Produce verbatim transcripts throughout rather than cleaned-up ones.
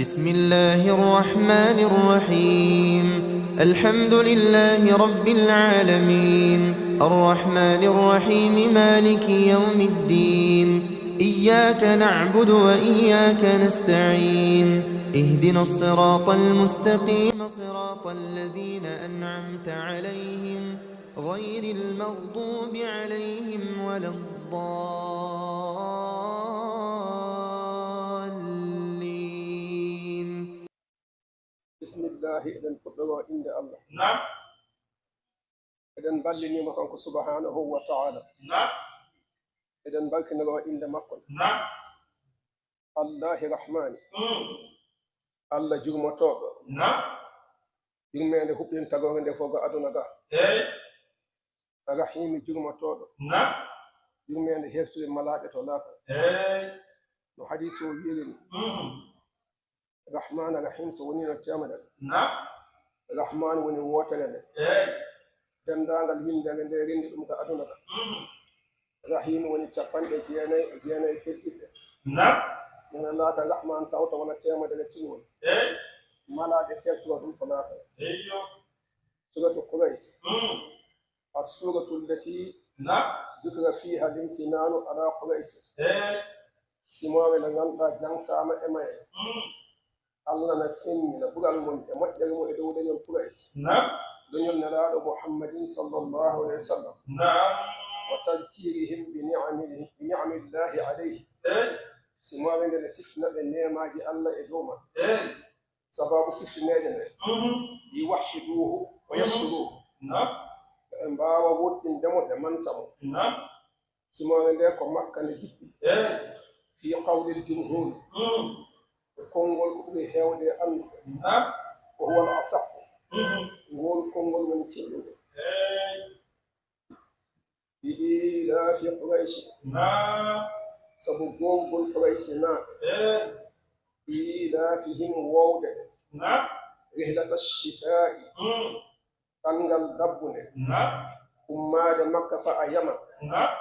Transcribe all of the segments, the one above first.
بسم الله الرحمن الرحيم. الحمد لله رب العالمين. الرحمن الرحيم. مالك يوم الدين. إياك نعبد وإياك نستعين. اهدنا الصراط المستقيم، صراط الذين أنعمت عليهم، غير المغضوب عليهم ولا الضالين. Bismillaahi, eɗen puɗɗoroo innde Allah. Naam. Eɗen mballiniimo kanko subhaanahu wa ta'aala. Naam. Eɗen mbarkinoroo innde makko. Naam. Allaahi Rahmaani. Mm. Allah jurmotooɗo. Naam. Yurmeende huɓɓin tagoore nde fof ga aduna ga. Eey. Rahiimi jurmotooɗo. Naam. Yurmeende heftiri malaaɓe to laakara. Eey. No hadiis o wiiri ni. Mm. Rahmaana Rahiim so woniino teemedere. Naam. Rahmaanu woni wootere nde. Eey. Denndaangal winndere nde renndi ɗum ka aduna ka. Mhm. Rahiim woni capanɗe jeenayi e jeenayi kelɗiɗɗe. Naam. Ina laata Rahmaan tawta wona teemedere tinwol. Eey. Malaaɓe keltoro ɗum ko laata. Eyyo. Suuratu Qurays. Mm. As-suuratu llati Naam. Dukira fiiha limtinaanu ala Quraysi. Eey. Simooɓe nde ngannduɗaa jangtaama e mayre. Mm. Allah na feññina ɓural mum e moƴƴere mum e dow leñol Quraysi. Naam. Leñol Nelaaɗo Muhammadin sallallahu alayhi wa sallam. Naam. Wa tazkirihim bi ni'amihi, bi ni'amillahi alayhi. Eey. Simooɓe nde ne siftina ɓe neemaaji Allah e dow maɓɓe. Eey. Sababu siftineede nde, Mhm. Yuwahhiduuhu wa Mhm. yashkuruuhu. Naam. Ɓe mbaawa woɗɗinde mo, ɓe manta mo. Naam. Simooɓe nde ko Makka nde jippi. Eey. Fii qawlil jumhuuri. Mhm. E konngol ko ɓuri heewde e annduɓe. Naam. Wa huwa al-asahhu. Mhm. Ngol konngol woni cellude. Eey. Li iilaafi Quraysh. Naam. Sabu goongol Quraysh naaɓe. Eey. Iilaafihim wowde. Naam. Rihlata shitaa'i. Mm. Ɗanngal dabbunde. Naam. Ummaade Makka fa'a Yaman. Naam.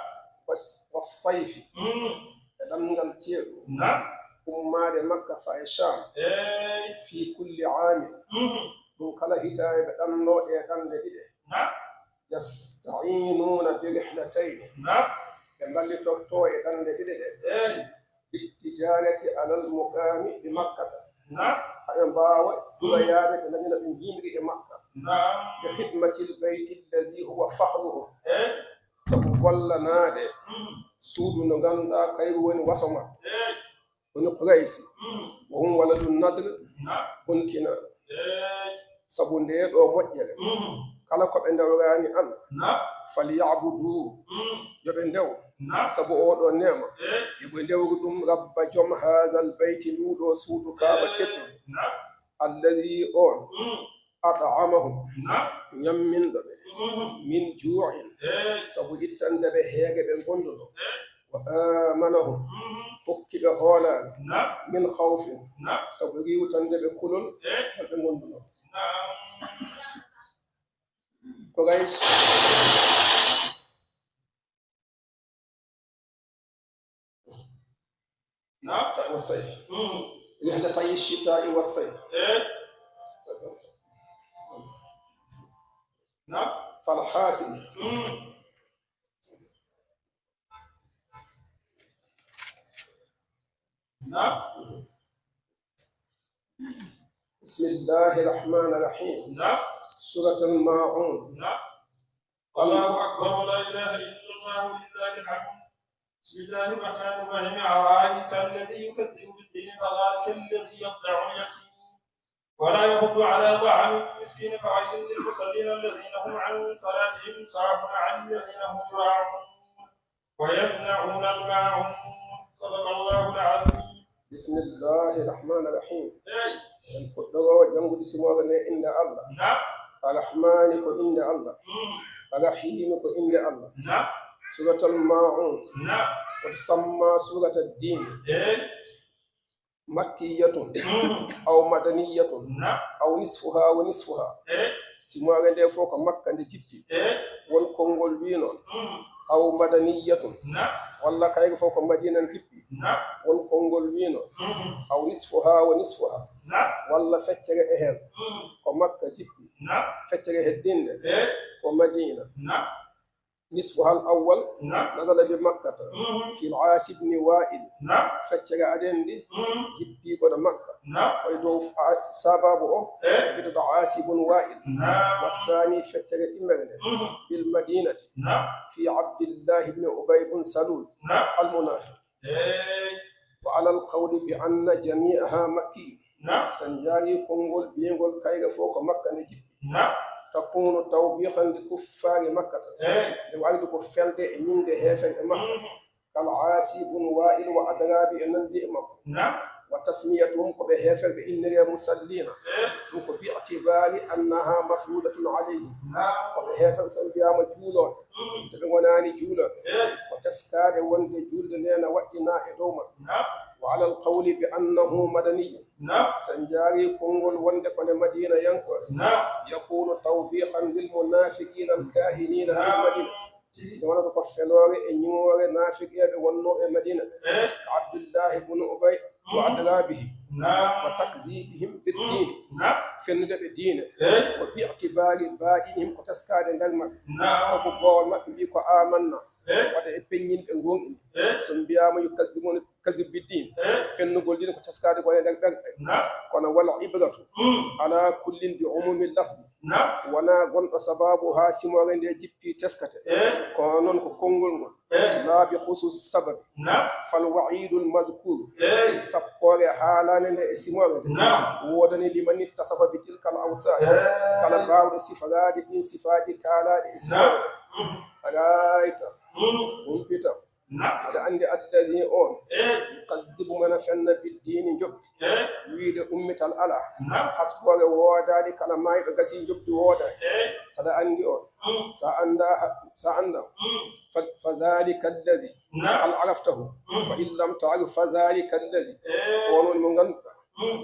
Was-, was sayfi. Mm. E ɗanngal ceeɗu. Naam. Ummaade Makka fa'a Shaam. Eey. Fii kulli aamin. Mm. Ɗum kala hitaande ɓe ɗannoo ɗee ɗannde ɗiɗe. Naam. Yasta'iinuuna bi rihlatayni. Naam. Ɓe mballitortoo e ɗannde ɗiɗe ɗe. Eey. Bit tijaarati alal muqaami bi Makkata. Naam. Haɓe mbaawa Mm. duroyaade ɓe nani no ɓe njiimri e Makka. Naam. Bi khidmatil bayti alladhi huwa fakhruhum. Eey. Sabu gollanaade Mm. suudu ndu ngannduɗaa kayru woni waso maɓɓe. Eey. Woni Quraysi. Mm. Wa hum waladu Nadr. Naam. Hunkina. Eey. Sabu ndee ɗoo moƴƴere. Mm. Kala ko ɓe ndewraani Allah. Naam. Falya'budu. Mm. Yo ɓe ndew. Naam. Sabu oo ɗoo neema. Eey. Yo ɓe ndewru ɗum Rabba, Joom, haazal bayti, nduu ɗoo suudu Kaaba Eey. tedduɗo. Naam. Alladhi, oon. Mm. At'amahum. Naam. Ñamminɗo ɓe. Mm. Min juu'in. Eey. Sabu ittande ɓe heege ɓe ngondunoo. Eey. Wa aamanahum, Mhm. hokki ɓe hoolaare, Naam. min khawfin, Naam. sabu riiwtande ɓe kulol, Eey. hol ɓe ngondunoo. Naam. Quraysh. Naam. Wa sayf. Mhm. Rihlatay shitaa'i wa sayf. Eey. Naam. Fal haasil. Mhm. Naam. بسم الله الرحمن الرحيم. Naam. سورة الماعون. Naam. Allahu akbar, wa la ilaha illa Allah, wa lillahi alhamd. بسم الله الرحمن الرحيم. أرأيت الذي يكذب بالدين فذلك الذي يدع اليتيم ولا يحض على طعام المسكين فويل للمصلين الذين هم عن صلاتهم ساهون الذين هم يراءون ويمنعون الماعون. صدق الله العظيم. Bismillaahi rahmaani rahiim. Eey. En puɗɗoroo janngude simooɓe nde innde Allah. Naam. Arrahmaani ko innde Allah. Mm. Arrahiimi ko innde Allah. Naam. Suuratul Maa'uun. Naam. Qad sammaa suurata diin. Eey. Makkiyatun. Mm. Aw madaniyatun. Naam. Aw nisfuhaa wa nisfuhaa. Eey. Simooɓe nde fof ko Makka nde jippi. Eey. Won konngol wiino. Mm. Aw madaniyatun. Naam. Walla kayre fof ko Madiina nde jippi. Naam. Won konngol wiino. Mm. Aw nisfuhaa wa nisfuhaa. Naam. Walla feccere e heen. Mm. Ko Makka jippi. Naam. Feccere heddinde. Eh. Ko Madina. Naam. نصفها الأول نعم. نزل بمكة مم. في العاص بن وائل نعم. Feccere areende Mm. jippi ko ɗo Makka. Naam. Koye dow fa-, sababu o, Eh. Biyetee ɗo Aasi bun Wa'il. Naam. والثاني feccere ɗimmere nde. Mm. بالمدينة Naam. في عبد الله بن أبي بن سلول Naam. المنافق. Eh. وعلى القول بأن جميعها مكي. Naam. So en njaarii konngol biyngol kayre fof ko Makka nde jippi. Naam. تكون توبيخا لكفار مكة. Eh. Nde waɗi ko felde e ñiŋde heeferɓe Makka. Mm. كالعاص بن وائل وأضرابه e nanndi e makko. Naam. وتسميتهم ko ɓe heeferɓe inniree مصلين. Eh. Ɗum ko باعتبار أنها مفروضة عليهم. Naam. Ko ɓe heeferɓe so ɓe mbiyaama juulooɓe. Mm. Te ɓe ngonaani juulooɓe. Eh. Ko teskaade wonde juulde nde na waɗɗinaa e dow maɓɓe. Naam. وعلى القول بأنه مدني. Naam. So en njaarii konngol wonde ko nde Madiinayankoore. Naam. يكون توبيخا للمنافقين الكائنين في Naam. المدينة. Tigi. Nde wonata ko feloore e ñimoore naafiqeeɓe wonnooɓe e Madina ɓe. Eh. عبد الله بن أبي Mm. وأضرابه. Naam. وتكذيبهم بالدين. Mm. Naam. Fennude ɓe diine. Eh. وباعتبار باطنهم ko teskaade nder maɓɓe. Naam. Sabu goowal maɓɓe mbiyi ko آمنا. Eh. Waɗa e peññinɓe gooŋɗini. Eh. So mbiyaama يكذبون كذب بالدين. Eh. Fennugol diine ko teskaade ko e nder ɓerɗe. Naam. Kono والعبرة Mm. على كل بعموم اللفظ. Naam. Wonaa gonɗo sababu haa simoore nde jippi teskata. Eh. Kono noon ko konngol ngol. Eh. لا بخصوص السبب. Naam. فالوعيد المذكور. Eh. Sappoore haalaande nde e simoore nde. Naam. Woodani لمن اتصف بتلك الأوصاف. Eh. Kala baawɗo siforaade ɗiin sifaaji kaalaaɗi e simoore. Naam. Mm. رأيت. Mm. Humpito. Naam. Aɗa anndi الذي on. Eh. يكذب mo na fenna بالدين njoɓdi. Eh. Wiide ummital alaa. Naam. Hasboore woodaani kala maayɗo gasii njoɓdi woodaani. Eh. Saɗa anndi on. Mm. Sa annda, sa annda. Mm. Fa-, فذلك الذي. Naam. هل عرفته. Mm. فإن لم تعرف فذلك الذي. Eh. On woni mo ngannduɗaa. Mm.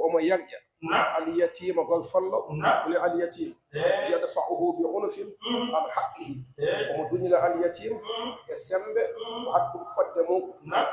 Omo yarƴa. Naam. اليتيم gorfollo. Naam. Woni اليتيم. Eh. يدفعه بعنف Mm. عن حقه. Eh. Omo duñira اليتيم Mm. e semmbe Mm. ko haqqum fodde mum. Naam.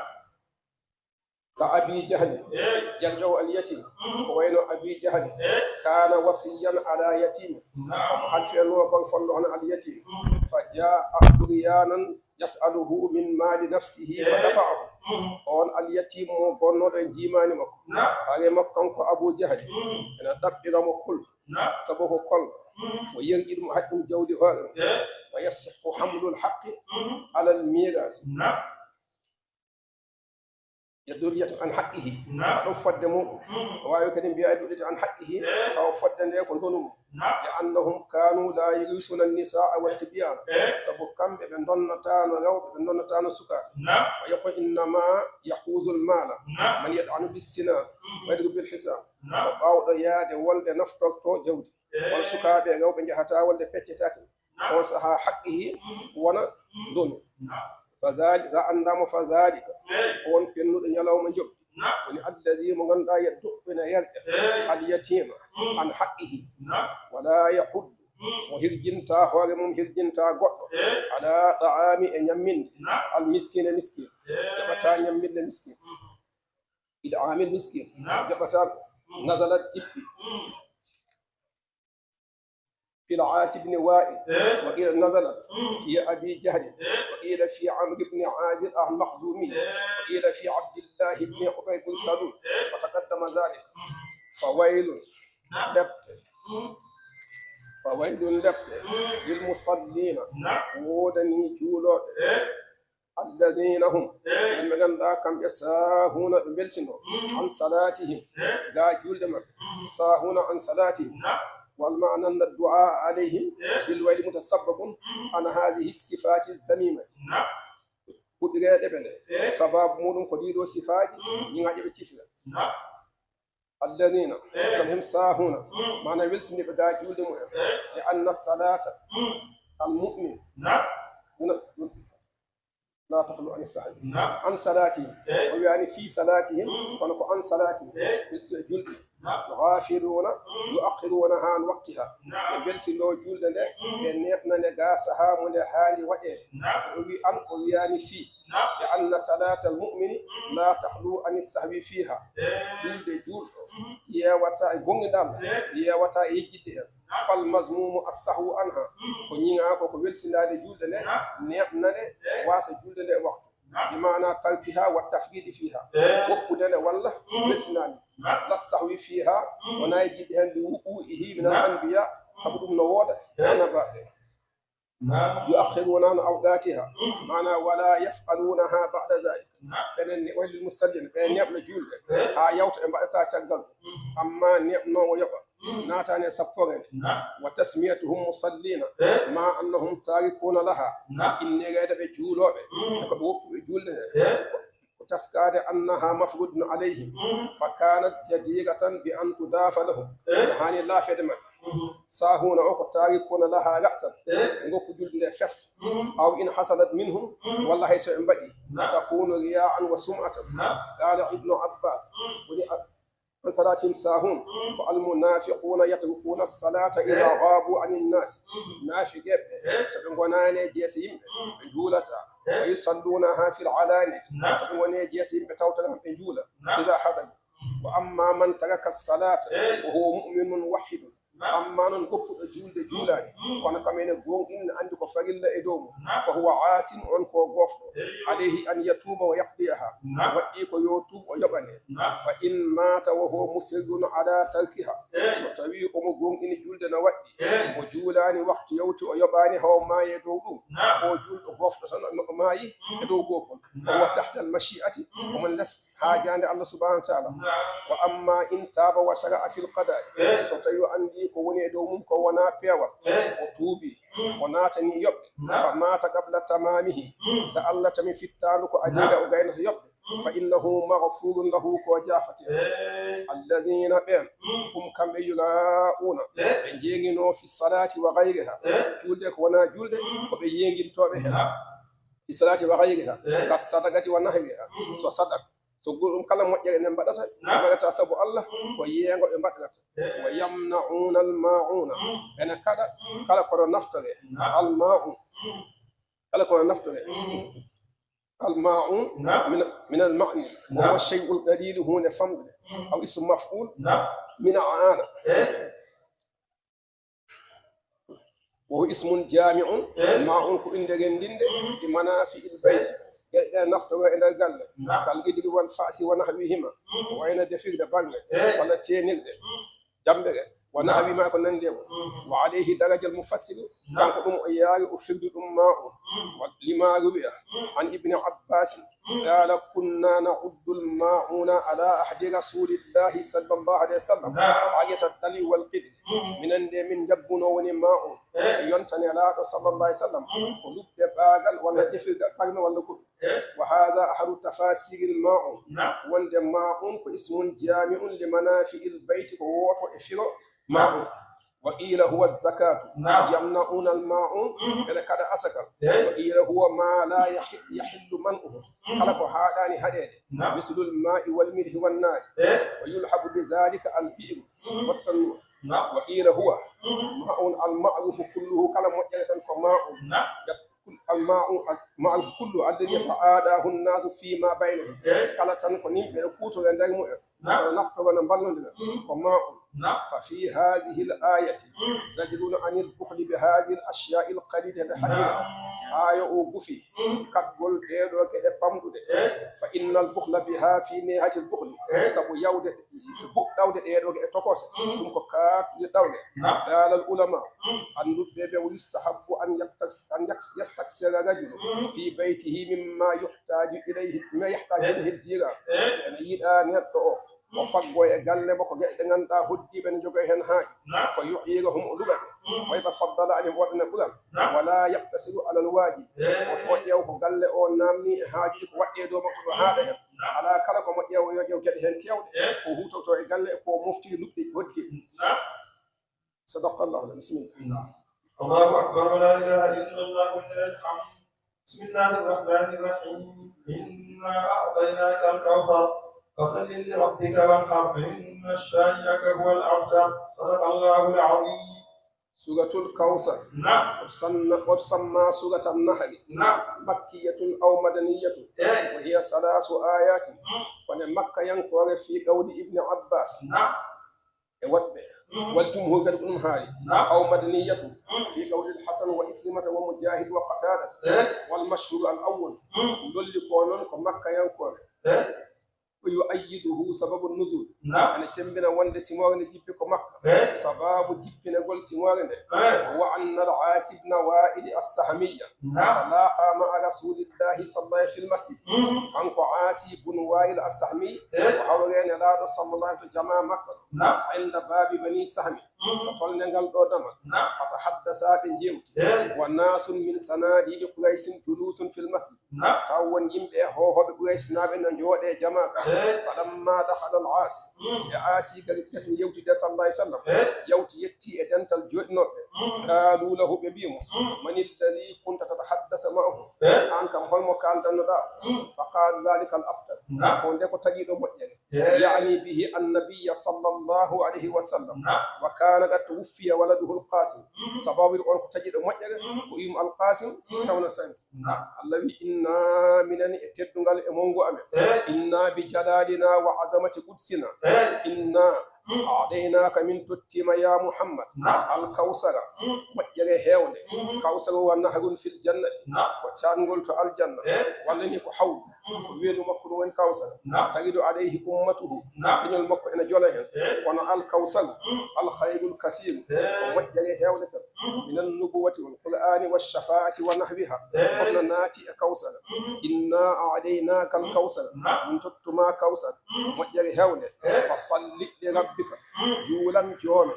كأبي جهل. Eh. Yarƴoowo اليتيم. Mm. Ko wayno Abi Jahli. Eh. كان وصيا على يتيم. Naam. Omo halfiyannoo gorfollo hono اليتيم. Mm. فجاء عريانا يسأله من مال نفسه Eh. فدفعه. Mm. On اليتيم mo gonnooɗo e njiimaandi makko. Naam. Hare makko kanko Abu Jahli. Mm. Ena ɗaɓɓira mo kul. Naam. Sabu ko kol. Mm. O yerƴi ɗum, haɗi ɗum jawdi hoore mum. Eh. ويصح حمل الحق Mm. على الميراث. Naam. يدل عن حقه. Naam. Ɗum fodde mum. Mm. O waawi kadi mbiyaade يدل عن حقه, Eh. tawa fodde nde ko ndonu mum. Naam. لأنهم كانوا لا يرثون النساء والصبيان. Eh. Sabu kamɓe ɓe ndonnataano rewɓe, ɓe ndonnataano sukaaɓe. Naam. ويقول إنما يأخذ المال Naam. من يطعن بالسنان Mm. ويضرب بالحصان. Naam. Ko baawɗo yahde wolde naftorto jawdi. Eh. Kono sukaaɓe e rewɓe njahataa wolde peccetaake. Naam. On sahaa حقه Mm. wona Mm. ndonu. Naam. فذلك, so a anndaama فذلك, Eh. on fennuɗo ñalawma njoɓdi. Naam. Woni الذي mo ngannduɗaa يدفع ene yarƴa Eh. اليتيم Mm. عن حقه. Naam. ولا يحض Mm. mo hirjinta hoore mum, hirjinta goɗɗo Eh. على طعام e ñamminde Naam. المسكين e miskin. Eh. Jaɓataa ñamminde miskin. Mm. إطعام المسكين. Naam. Jaɓataa. Mm. نزلت jippi. Mm. في العاص بن وائل. Eh. وقيل نزلت Mm. في أبي جهل. Eh. وقيل في عمرو بن عازر المخزومي. Eh. وقيل في عبد الله بن أبي بن سلول. Eh. وتقدم ذلك. Mm. فويل Naam. Lepte. Mm. فويل lepte Mm. للمصلين. Naam. Woodanii juulooɓe. Eh. الذين هم Eh. Yimɓe ngannduɗaa kamɓe ساهون ɓe mbelsinoo Mm. عن صلاتهم Eh. ga juulde maɓɓe Mm. ساهون عن صلاتهم Naam. والمعنى أن الدعاء عليهم Eh. بالويل متسبب Mm. عن هذه الصفات الذميمة Naam. Huɗireede ɓe nde Eh. sababu muɗum ko ɗiɗo sifaaji Mm. ñiŋaaɗi ɓe cifira Naam. الذين Eh. هم ساهون Mm. maana welsiniiɓe ga juulde mumen Eh. لأن صلاة Mm. المؤمن Naam. Ɗum لا تخلو عن السهو Naam. عن صلاتهم Eh. O wiyaani في صلاتهم Mm. kono ko عن صلاتهم Eh. Ɓe so julɓe Naam. يغافلون Mm. يؤخرونها عن وقتها Naam. Ɓe mbelsinoo juulde nde Mm. ɓe neeɓna nde ga sahaa mo nde haani waɗeede Naam. O wi عن o wiyaani في Naam. لأن صلاة المؤمن Mm. لا تخلو عن السهو فيها Eh. Juulde juulɗo Mm. yeewata e goonɗinɗo Allah, yeewata e yejjitde heen. Fal mazmumu as-sahwu anha, ko ñiŋaa ko, ko welsindaade juulde nde, neeɓna nde, waasa juulde nde e waktu. Bi maana tarkiha wa tafridi fiha, woppude nde walla welsindaade. La sahwi fiha, wonaa e jiɗde heen, li wuqu'ihi min al anbiya, sabu ɗum no wooda e annabaaɓe. Yuakhiruna an awqatiha, maana wala yaf'alunaha ba'da zalik. Ɓenen ne, waylil musallin, ɓe neeɓna juulde haa yawta ɓe mbaɗata caggal ɗum. Amma neeɓnoowo yoɓa naataani e sappoore nde. Wa tasmiyatuhum musallina ma annahum tarikuna laha, innireede ɓe juulooɓe, e ko ɓe woppuɓe juulde nde. Ko taskaade annaha mafrudun alayhim, fa kanat jadiratan bi an tudafa lahum, no haani laafeede maɓɓe. Sahuna o ko tarikuna laha ra'san, ɓe ngoppu juulde nde fes. Aw in hasalat minhum, walla hay so ɓe mbaɗi, takunu riya'an wa sum'atan. Qala Ibnu Abbas, woni an salatihim sahun, ko almunafiquna yatrukuna salata ida gabu ani nnasi. Naafiqeeɓe, so ɓe ngonaani e jeese yimɓe, ɓe juulata. Wa yusallunaha fil alaniyati, so ɓe ngoni e jeese yimɓe tawtata ɓe juula. Ida hadaru. Wa amma man taraka salata wa huwa muminun wahidun, amma noon goppuɗo juulde juulaani, kono kam ene goonɗinna, anndi ko farilla e dow mum, fa huwa asim, on ko gofɗo. Alayhi an yatuba wa yaqdiyaha, waɗɗii ko yo tuub o yoɓane. Fa in mata wa huwa musirrun ala tarkiha, so tawi omo goonɗini juulde no waɗɗi, o juulaani waktu yawti, o yoɓaani, haw maayi e dow ɗum, o juulɗo gofɗo tan no maayi e dow goopol. Wa huwa tahta al mashi'ati, omo les haajaande Allah subhanahu wa taala. Wa amma in taba wa shara'a fil qada'i, so tawi o anndi ko woni e dow mum ko wona peewal, o tuubi, o naatani yoɓɓe, fa mata qabla tamamihi, so Allah tami fittaandu ko adii nde o gaynata yoɓɓe, fa innahu maghfurun lahu, ko jaafate. Alladhina, ɓeen, hum, kamɓe, yura'una, ɓe jeengino, fi salati wa ghayriha, juulde ko wona juulde, ko ɓe yeengintooɓe heen. Fi salati wa ghayriha, ka sadaqati wa nahwiha. So sadaq, so goɗɗum kala moƴƴere nde mbaɗata, mbaɗata sabu Allah, ko yeengo ɓe mbaɗata. Wa yamna'una al ma'una, ɓe na kaɗa kala kono naftore al ma'un, kala kono naftore al ma'un min, min al ma'ni, wa huwa shay'ul qalil, huunde famɗude, aw ismu maf'ul, min a'ana. Wa huwa ismun jami'un, ma'un ko innde renndinde, li manafi'il bayti, geɗe ɗe naftoro e nder galle, kal qidri wal fa'si wa nahwihima, ko wayno defirde baŋŋe, walla teenirde, jammbere, wa nahwi ma ko nanndi e mum. Wa alayhi darajal mufassiru, kanko ɗum o yaari o firdi ɗum ma'un, wa lima ruwiya an Ibni Abbasin, qala kunna na'uddu al ma'una ala ahdi rasulillahi sallallahu alayhi wa sallam, ghayata ad-dalwi wal qidri. Minen de min njagguno woni ma'un, yonta Nelaaɗo sallallahu alayhi wa sallam, ko luɓɓe ɓaagal walla defirgal ɓarme walla goɗɗum. Wa hadha ahadu tafasiril ma'un, wonde ma'un ko ismun jami'un li manafi'il bayti, ko wooto e firo ma'un. Wa qila huwa zakatu, yamna'una al ma'un, ɓe na kaɗa asaka. Wa qila huwa ma la yahi-, yahillu man'uhu, kala ko haaɗaani haɗeede, mislul ma'i wal milhi wan nari. Wa yulhaqu bi dhalika al bi'ru wat tanur. Wa qila huwa ma'un al ma'rufu kulluhu, kala moƴƴere tan ko ma'un. Al ma'u al ma'rufu kulluhu alladhi yata'adahu an-nasu fima baynahum. Kala tan ko yimɓe no kuutora e nder mumen, no naftoro, no mballondira, ko ma'un. Fa fi hadhihi al ayati zajrun anil bukhli bi hadhihi al ashya'i al qalilati al haqira. Aaya o gufi kaɗgol ɗee ɗoo geɗe famɗuɗe. Fa innal bukhla biha fi nihayati al bukhli, sabu yawde, bu-, ɗawde ɗee ɗoo geɗe tokose, ɗum ko kaɗɗuɗe ɗawde. Qala al ulama, annduɓe ɓe, wa yustahabbu an yaktas-, an yaks-, yastaksira rajulu fi baytihi mimma yuhtaju ilayhi, mimma yahtaju ilayhi al jiran. Ene yiɗa neɗɗo o, o faggo e galle makko geɗe ɗe ngannduɗaa hoɗdiiɓe ne njogoo heen haaju. Fa yu'irahum, o luɓa ɓe. Wa yatafaddala alayhim, o waɗana ɓural. Wala yaqtasiru ala al wajib, o, o ƴeew ko galle o naamni e haajuuji ko waɗɗi e dow makko ɗo haaɗa heen. Alaa kala ko mo ƴeew, yo ƴeew geɗe heen keewɗe ko huutortoo e galle, ko mofti luɓɓi hoɗdiiɓe. Sadaqallahu al-azim. Bismillah. الله أكبر، لا إله إلا الله ولله الحمد. بسم الله الرحمن الرحيم. إنا أعطيناك الكوثر. فصل لربك وانحر. إن شانئك هو الأبتر. صدق الله العظيم. Suratul Kawsar. Naam. Sanna-, wa tusamma Suratan Nahli. Naam. Makkiyatun aw madaniyatun. Eey. Wa hiya salaasu ayatin. Mm. Kono makkayankoore fi qawli Ibni Abbas. Naam. e woɗɓe. Wal jumhur kadi ko ɗum haali. Aw madaniyatu fi qawli al-Hasan wa Ikrimata wa Mujahid wa Qatada. Wal mashhur al-awwal. Ɗum lolli ko noon ko Makkayankooɓe. Wa yu'ayyiduhu sababu nuzul. Ene semmbina wonde simoore nde jippi ko Makka. Sababu jippinagol simoore nde. Wa anna al-Aas ibn Wa'il as-Sahmiyya talaqa ma'a Rasulillahi sallallahu alayhi wa sallam fil masjid. Kanko Aasi bun Wa'il as-Sahmi o hawre Nelaaɗo sallallahu alayhi wa sallam to jama Makka. Inda babi Bani Sahmi. Ko tolne ngal ɗo damal. Fatahaddasa ɓe jewti. Wa nasun min sanadidi Quraysin julusun fil masjid. Taw won yimɓe e hoohooɓe Quraysinaaɓe no njooɗe jama ka. Falamma dakhala al-Aas. E Aasi gari ɓesni yewtide sallallahu alayhi wa sallam. Yawti yetti e dental jooɗinooɓe. Qaalu lahu ɓe mbi'i mo. Man alladhi kunta tatahaddasu ma'ahu. An kam holmo kaaldannoɗaa? Fa qaala dhalika al-abtar. Ko nde ko tagiiɗo moƴƴere. Ya'ni bihi an-nabiyya sallallahu alayhi wa sallam. Wa kana qad tuwuffiya waladuhu al-Qasim. Sababu on ko tagiiɗo moƴƴere ko ɓiyum al-Qasim tawno sanki. Allah wi inna minen e teddungal e mongu amen. Inna bi jalalina wa azamati qudsina. Inna a'daynaka min tottima ya Muhammad. Al-kawsara. Moƴƴere heewnde. Kawsara wa nahrun fil jannati. Ko caangol to aljanna. Walla ni ko hawdu. Ko weedu makko ɗum woni Kawsara. Tagidu alayhi ummatuhu. Leñol makko ene jola heen. Kono al Kawsar, al khayrul kasir. Ko moƴƴere heewde tan. Minan nubuwati wal Qur'ani wa shafaati wa nahwiha. Fof no naati e Kawsara. Inna a'daynaka al Kawsar. Min tottuma Kawsar. Moƴƴere heewde. Fa salli li rabbika. Juulan joome.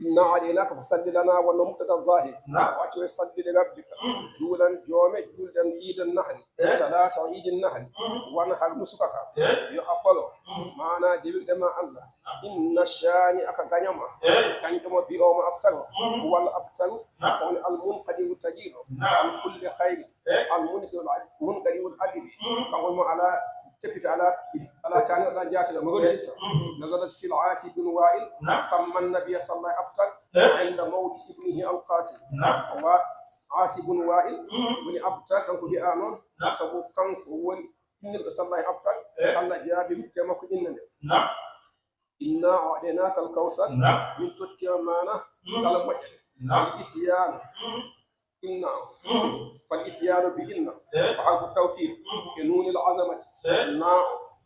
Inna a'daynaka fa salli lana wonno mubtada zahir. Wati wa salli li rabbika. Juulan joome, juulden iidan nahri. Salata iidin nahri. Wan har nusukaka. Yo a falo. Maana jewirde ma Allah. Inna shani'aka gañoma. Gañɗo mo bi'ooma abtar. Wal abtar. Woni al munqadi'u tagiiɗo. An kulli khayri. Al munqadi'u al adli. Kanko mo ala teppita ala ala cani ala jaatira mo hodditto. Nazalat fil Aasi bin Wa'il. Samma nabiyya sallallahu abtar. Inda mawti ibnihi al Qasim. Wa Aasi bin Wa'il woni abtar kanko wi'a noon. Sabu kanko woni innirɗo sallallahu abtar. Allah jaabi witte makko innde nde. Inna a'daynaka al kawsar. Min totti maana kala moƴƴere. Al ityaanu. Inna. Fal ityaanu bi inna. Ko harfu tawkiid. E nuunil azamati. Na.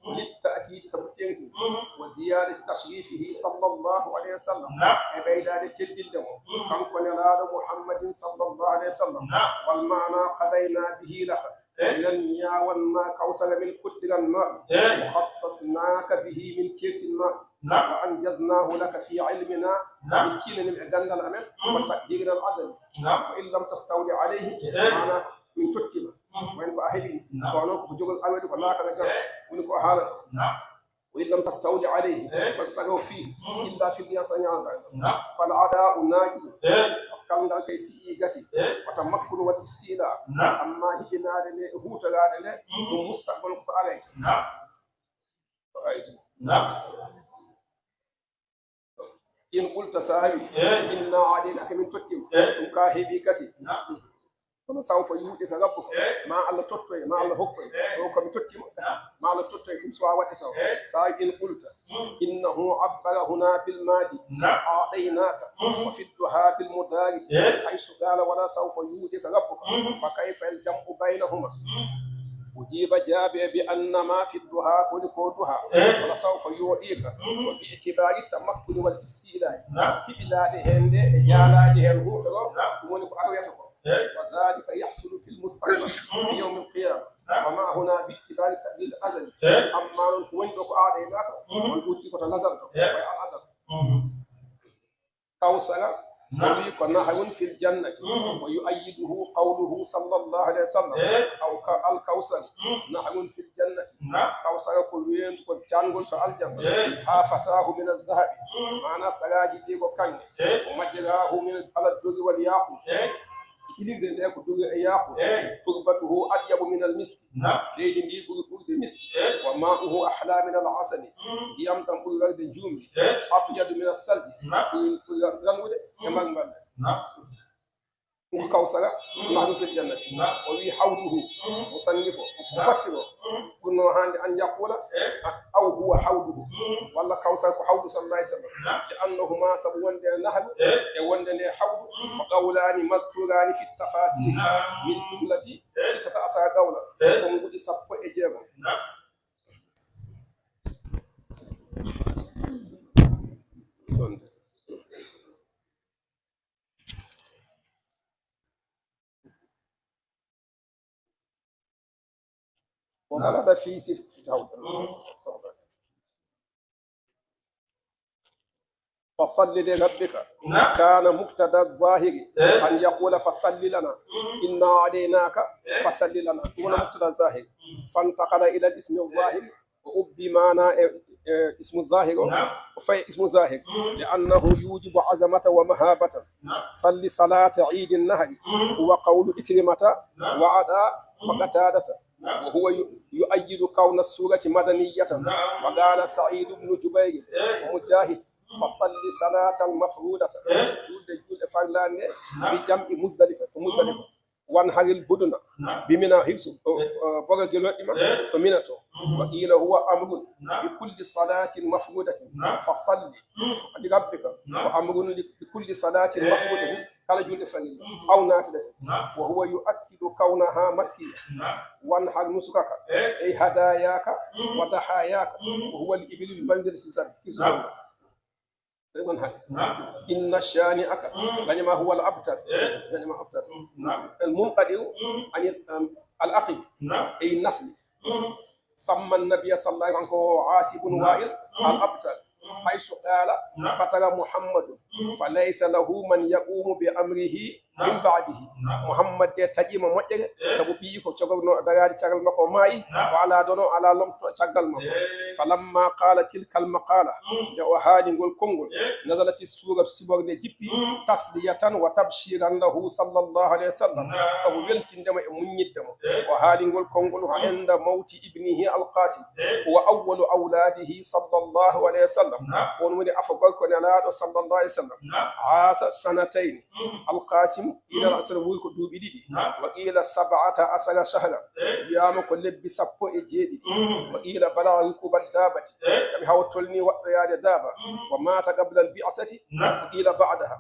Lit ta'kiid sabu teŋti. Wa ziyaadati tashrifihi sallallahu alayhi wa sallam. E ɓeydaade teddinde mo. Kanko nelaaɗo Muhammadin sallallahu alayhi wa sallam. Wal maana qadayna bihi laka. Minen ñaawan ma kawsara min koddiran ma. Wa khassasnaka bihi min kertin ma. Wa anjaznahu laka fi ilmina. Min ciinani e ganndal amen. Wa taqdirina al azali. Wa in lam tastawli alayhi. Maana min tottima. Wayen ko a heɓi. Kono ko jogol awede ko laakara jam. Woni ko a haala ɗo. Wa in lam tastawli alayhi. Wal sagaw fi. Illa fi liya sañaanga. Fal ada'u naaji. Kal ngal kay si'i gasi. Wata makkun wal istila. Amma hijinaade nde e huutoraade nde. Ɗum mustaqbal ko aray. Naam. In qulta, so a wi, inna a'daynaka, min tottima. Ɗum ka heɓi kasi. Kono sawfa yu'tika rabbuka. Ma Allah tottoy, ma Allah hokkoy. Ɗo ko mi tottima. Ma Allah tottoy, ɗum so a waɗde taw. So a wi in qulta. Innahu abbara huna bil madi. A'daynaka. Wa fi duha bil mudari. Haysu qala wala sawfa yu'tika rabbuka. Fa kayfa al jam'u baynahuma? Ujiba, jaabe bi anna ma fi duha, koni ko duha. Wala sawfa yu'tika. Wa bi itibari tamakkuni wal isti'lai. Hiɓilaade heen nde e jaalaaji heen huutogo, ɗum woni ko aroyata ko. Wa dhalika yahsulu fil mustaqbal, fi yawmil qiyama. Wa ma huna bi itibari taqdir azali. Amma noon ko woni ɗo ko a'daynaka, on ɓurti ko to lazal to, ko e al azal. Kawsara, o wi ko nahrun fil jannati. Wa yu'ayyiduhu qawluhu sallallahu alayhi wa sallam. Aw ka-, al kawsar, nahrun fil jannati. Kawsara ko weendu, ko caangol to aljanna. Ha fatahu min al dhahabi. Maana saraaji ɗi ko kaŋŋe. O majjarahu min ala durri wal yaqut. Ilirde nde ko durri e yaqut. Turbatuhu atyabu min al misk. Leydi ndi ɓuri ɓurde miski. Wa ma'uhu ahla min al asali. Ndiyam ɗam ɓuri welde njuumri. Abyadu min as salji. Ɓuri, ɓuri ranwude e mbalmballe. Ko Kawsara, mahdum fil jannati. O wi hawduhu, o sannifo, o fassiro. Ɗum no hande an yaqula, aw huwa hawduhu. Walla Kawsara ko hawdu sallallahu alaihi wasallam. Li annahuma, sabu wonde nahru e wonde nde hawdu, ko qawlani mazkurani fi tafasir min jumlati sittata asara qawla. Ko nguɗi sappo e jeego. وورد في صفة فصل لربك. نعم. كان مقتضى الظاهر إيه. أن يقول فصل لنا. إنا أعطيناك إيه. فصل لنا. هو نعم. مقتضى الظاهر. فانتقل إلى الاسم الظاهر. وأبدي معنى، إيه، إيه، اسم الظاهر. نعم. وفي اسم الظاهر. لأنه يوجب عظمة ومهابة. نعم. صل صلاة عيد النحر. هو قول إكرمة نعم. وعطاء وقتادة. نعم. وهو ي-، يؤيد كون السورة مدنية. نعم. وقال سعيد بن جبير إيه. ومجاهد، فصل صلاة المفروضة. إيه. Julde, julde farlande نعم. بجمع مزدلفة، مزدلفة. وانحر البدن نعم. بمنى، hirsu, o, إيه. o, borogel waɗi ma, إيه. to Mina to. وقيل هو أمر نعم. بكل صلاة مفروضة. نعم. فصل نعم. لربك نعم. وأمر ل-، بكل صلاة إيه. مفروضة. Kala julde farilla, نعم. أو نافلة. نعم. وهو يؤكد كونها مكية. نعم. وانحر نسكك، إيه. أي هداياك، مم. وضحاياك، مم. وهو الإبل بمنزلة الذبح. نعم. Ɗum woni hay. نعم. إن شانئك، مم. بني ما هو الأبتر. إيه. بني ما أبتر. نعم. المنقطع، مم. عن ال-، أم، العقب. نعم. أي النسل. مم. سمى النبي صلى الله عليه وسلم عاص بن نعم. وائل مم. الأبتر. مم. حيث قال، نعم. بتر محمد، مم. فليس له من يقوم بأمره من بعده. Muhammad de taƴiima moƴƴere, sabu ɓiyi ko cogorno daraade caggal makko o maayi, o alaa dono, o alaa lomto caggal makko. Falamma qala tilkal maqala, nde o haali ngol konngol, nazalati sura, sibor nde jippi, tasliyatan wa tabshiran lahu sallallahu alayhi wa sallam, sabu weltinde mo e muññidde mo. O haali ngol konngol ha inda mawti ibnihi Al-Qasim, huwa awwalu awladihi sallallahu alayhi wa sallam. On woni afo gorko Nelaaɗo sallallahu alayhi wa sallam. Aasa sanatayni. Al-Qasim, ina asara wuuri ko duuɓi ɗiɗi. Wa qila sab'ata asara shahran. Wiyaama ko lebbi sappo e jeeɗiɗi. Wa qila balagha rukuba daabati. Kaɓe hawa tolni waɗɗoyaade daaba. Wa mata qabla al-bi'sati. Wa qila ba'daha.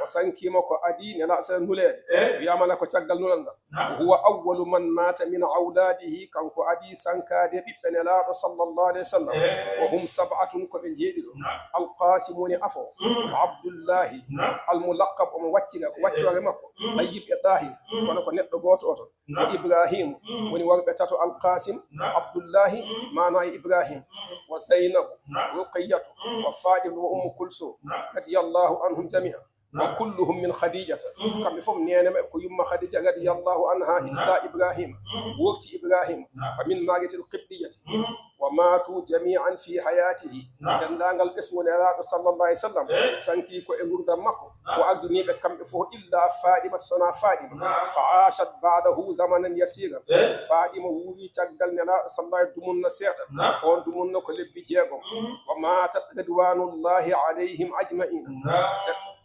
O sankiima ko adii Nelaaɗo sara nuleede. Wiyaama na ko caggal nulal ngal. Wa huwa awwalu man mata min awladihi, kanko adii sankaade ɓiɓɓe Nelaaɗo sallallahu alayhi wa sallam. Wa hum sab'atun, ko ɓe jeeɗiɗo. Al-Qasim woni afo. Wa Abdullahi, al-mulaqab, omo waccira, ko waccoore makko. Tayyib e Tahir, kono ko neɗɗo gooto oto. Wa Ibrahim, woni worɓe tato Al-Qasim, Abdullahi, maana e Ibrahim. Wa Zaynabu, Ruqayyatu, wa Fatima, wa Ummu Kulsum, radiyallahu anhum jami'an. Wa kulluhum min Khadijata. Kamɓe fof neene maɓɓe ko yumma Khadija radiyallahu anha, illa Ibrahima. Wofti Ibrahima. Fa min Mariyatil Qibtiyati. Wa matu jami'an fi hayatihi. Denndaangal ɓesngu Nelaaɗo sallallahu alayhi wa sallam sanki ko e ngurdam makko. O ardiniiɓe kamɓe fof illa Fatima, sona Fatima. Fa ashat ba'dahu zamanan yasiran. Fatima wuuri caggal Nelaaɗo sallallahu alayhi wa sallam dumunna seeɗa. On dumunna ko lebbi jeegom. Wa matat ridwanullahi alayhim ajma'in.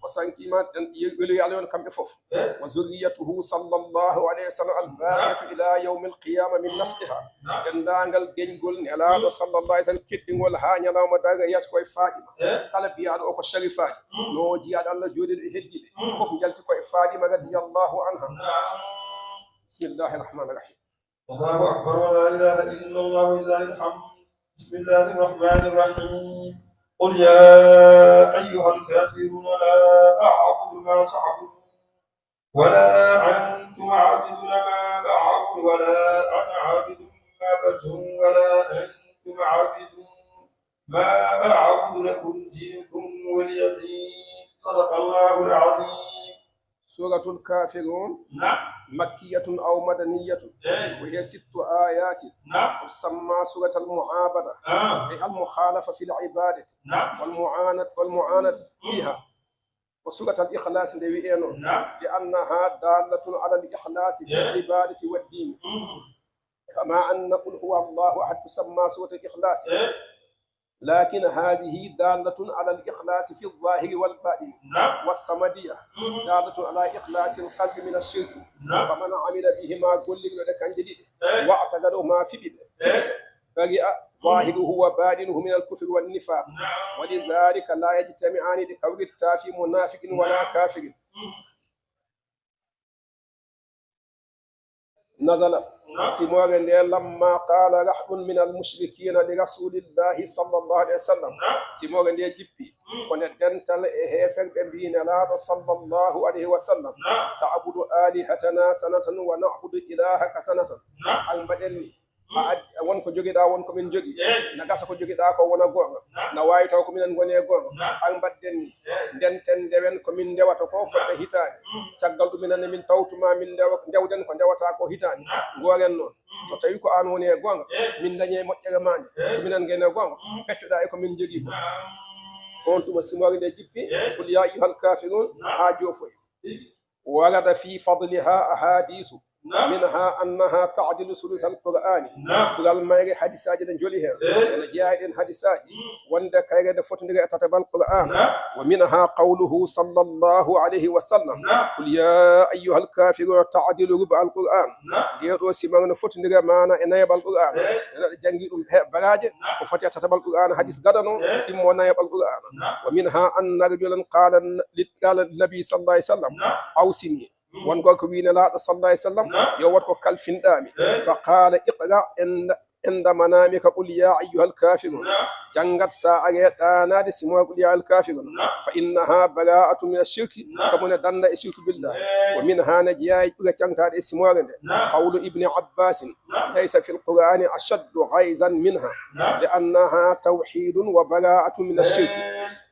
O sankiima, den, weluyaale on kamɓe fof. Wa zurriyatuhu sallallahu alayhi wa sallam al-baqiyatu ila yawmil qiyama min nasliha. Denndaangal geñgol Nelaaɗo sallallahu alayhi wa sallam keddingol haa ñalawma darnga yiyata koye Fatima. Kala biyaaɗo o ko sharifaaji. No jiyaaɗo Allah jooɗiiɗo e heddiiɓe. Fof njalti koye Fatima radiyallahu anha. Bismillahir rahmanir rahim. الله أكبر، ولا إله إلا الله، ولله الحمد. بسم الله الرحمن الرحيم. قل يا أيها الكافرون لا أعبد ما تعبدون، ولا أنتم عابدون ما أعبد، ولا أنا عابد ما عبدتم، ولا أنتم عابدون ما أعبد، لكم دينكم ولي دين. صدق الله العظيم. Suratul Kafirun, نعم. مكية أو مدنية، إيه. وهي ست آيات، نعم. تسمى سورة المعابدة، آه. أي المخالفة في العبادة، نعم. والمعاند-، والمعاند فيها. وسورة الإخلاص nde wi'eno, نعم. لأنها دالة على الإخلاص في إيه. العبادة والدين. مم. كما أن قل هو الله أحد تسمى سورة الإخلاص. إيه. لكن هذه دالة على الإخلاص في الظاهر والباطن. نعم. والصمدية. مم. دالة على إخلاص القلب من الشرك. نعم. فمن عمل بهما، gollirɗo ɗe kanje ɗiɗi, إيه. واعتقدهما, fiɓi ɗe, إيه. برئ ظاهره وباطنه من الكفر والنفاق. نعم. ولذلك لا يجتمعان, ɗe kawrittaake fii منافق ولا, نعم, كافر. مم. نزل. نعم. Simoore nde, لما قال رهط من المشركين لرسول الله صلى الله عليه وسلم. نعم. Simoore nde jippi. Mm. Kono dental e heeferɓe mbii Nelaaɗo صلى الله عليه وسلم, نعم, تعبد آلهتنا سنة ونعبد إلهك سنة. نعم. An mbaɗen ni. Mm. A ad-, won ko jogiɗaa, won ko min jogii. Eey. Na gasa ko jogiɗaa ko wona goonga. Naam. Na waawi taw ko minen ngoni e goonga. Naam. An mbaɗden ni. Eey. Ndenten, ndewen ko min ndewata ko fodde hitaande. Mm. Caggal ɗum, minen ne min tawtu ma, min ndewa, ndewden ko ndewataa ko hitaande. Naam. Ngooren noon. Mm. So tawii ko aan woni e goonga, eey, min ndañi e moƴƴere maa nde. Eey. So minen ngoni e goonga, mm, peccoɗaa e ko min njogii ko. Naam. On tuma simoore nde jippi, eey, قل يا أيها الكافرون, naam, haa joofoyi. Eey. ورد في فضلها أحاديث. نعم. منها أنها تعدل ثلث القرآن. نعم. Ɓural mayre hadisaaji ne njoli heen. Eh. Ene jeyaa e ɗeen hadisaaji. Mm. Wonde kayre nde fotondiri e tataɓal Qur'aana. نعم. ومنها قوله صلى الله عليه وسلم, نعم, قل يا أيها الكافرون تعدل ربع القرآن. Naam. Ndee ɗoo simoore no fotondiri e maana e nayaɓal Qur'aana. Eh. Neɗɗo janngi ɗum he baraaje, naam, ko foti e tataɓal Qur'aana, hadis gadano, eh, ɗimmo nayaɓal Qur'aana. Naam. ومنها أن رجلا قال ل-, قال للنبي صلى الله عليه وسلم, naam, أوصني. Mm. Won gorko wii Nelaaɗo صلى الله عليه وسلم, naam, yo waɗ ko kalfinɗaa mi. Eh. فقال اقرأ عند عند منامك قل يا أيها الكافرون. Naam. Janngat so a aree ɗaanaade simoore قل يا أيها الكافرون. Naam. فإنها براءة من الشرك. Naam. Sabu ne dannda e shirku billahi. Eey. ومنها, ne jeyaa e ɓure caŋtaaɗe e simoore nde, naam, قول ابن عباس, naam, ليس في القرآن أشد غيظا منها. Naam. لأنها توحيد وبراءة من الشرك. Eey.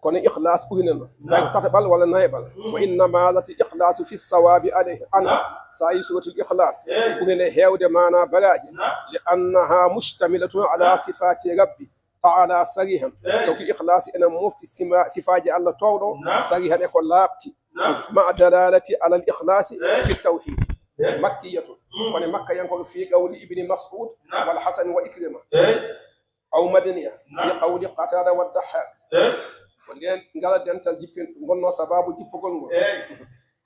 Kono ikhlaas ɓuri nen. Naam. Tataɓal walla nayaɓal. Mm. وإنما زاد الإخلاص في الثواب عليه, عنها. Naam. So a yii suuratul Ikhlaas, eey, ɓuri nde heewde maanaa baraaji. Naam. لأنها مشتملة على, naam, صفات ربي تعالى صريحا. Eey. Sabu ikhlaas ene mofti sima-, sifaaji Allah toowɗo, naam, صريحا, e ko laaɓti. Naam. مع الدلالة على الإخلاص, eey, في التوحيد. Eey. مكية. Mm. Kono makkayankooɓe في قول ابن مسعود, naam, والحسن وعكرمة. Eey. أو مدنية, naam, في قول قتادة والضحاك. Eh? Ko ndeen, ngal dental jippin-, ngonnoo sabaabu jippugol ngol. Eh?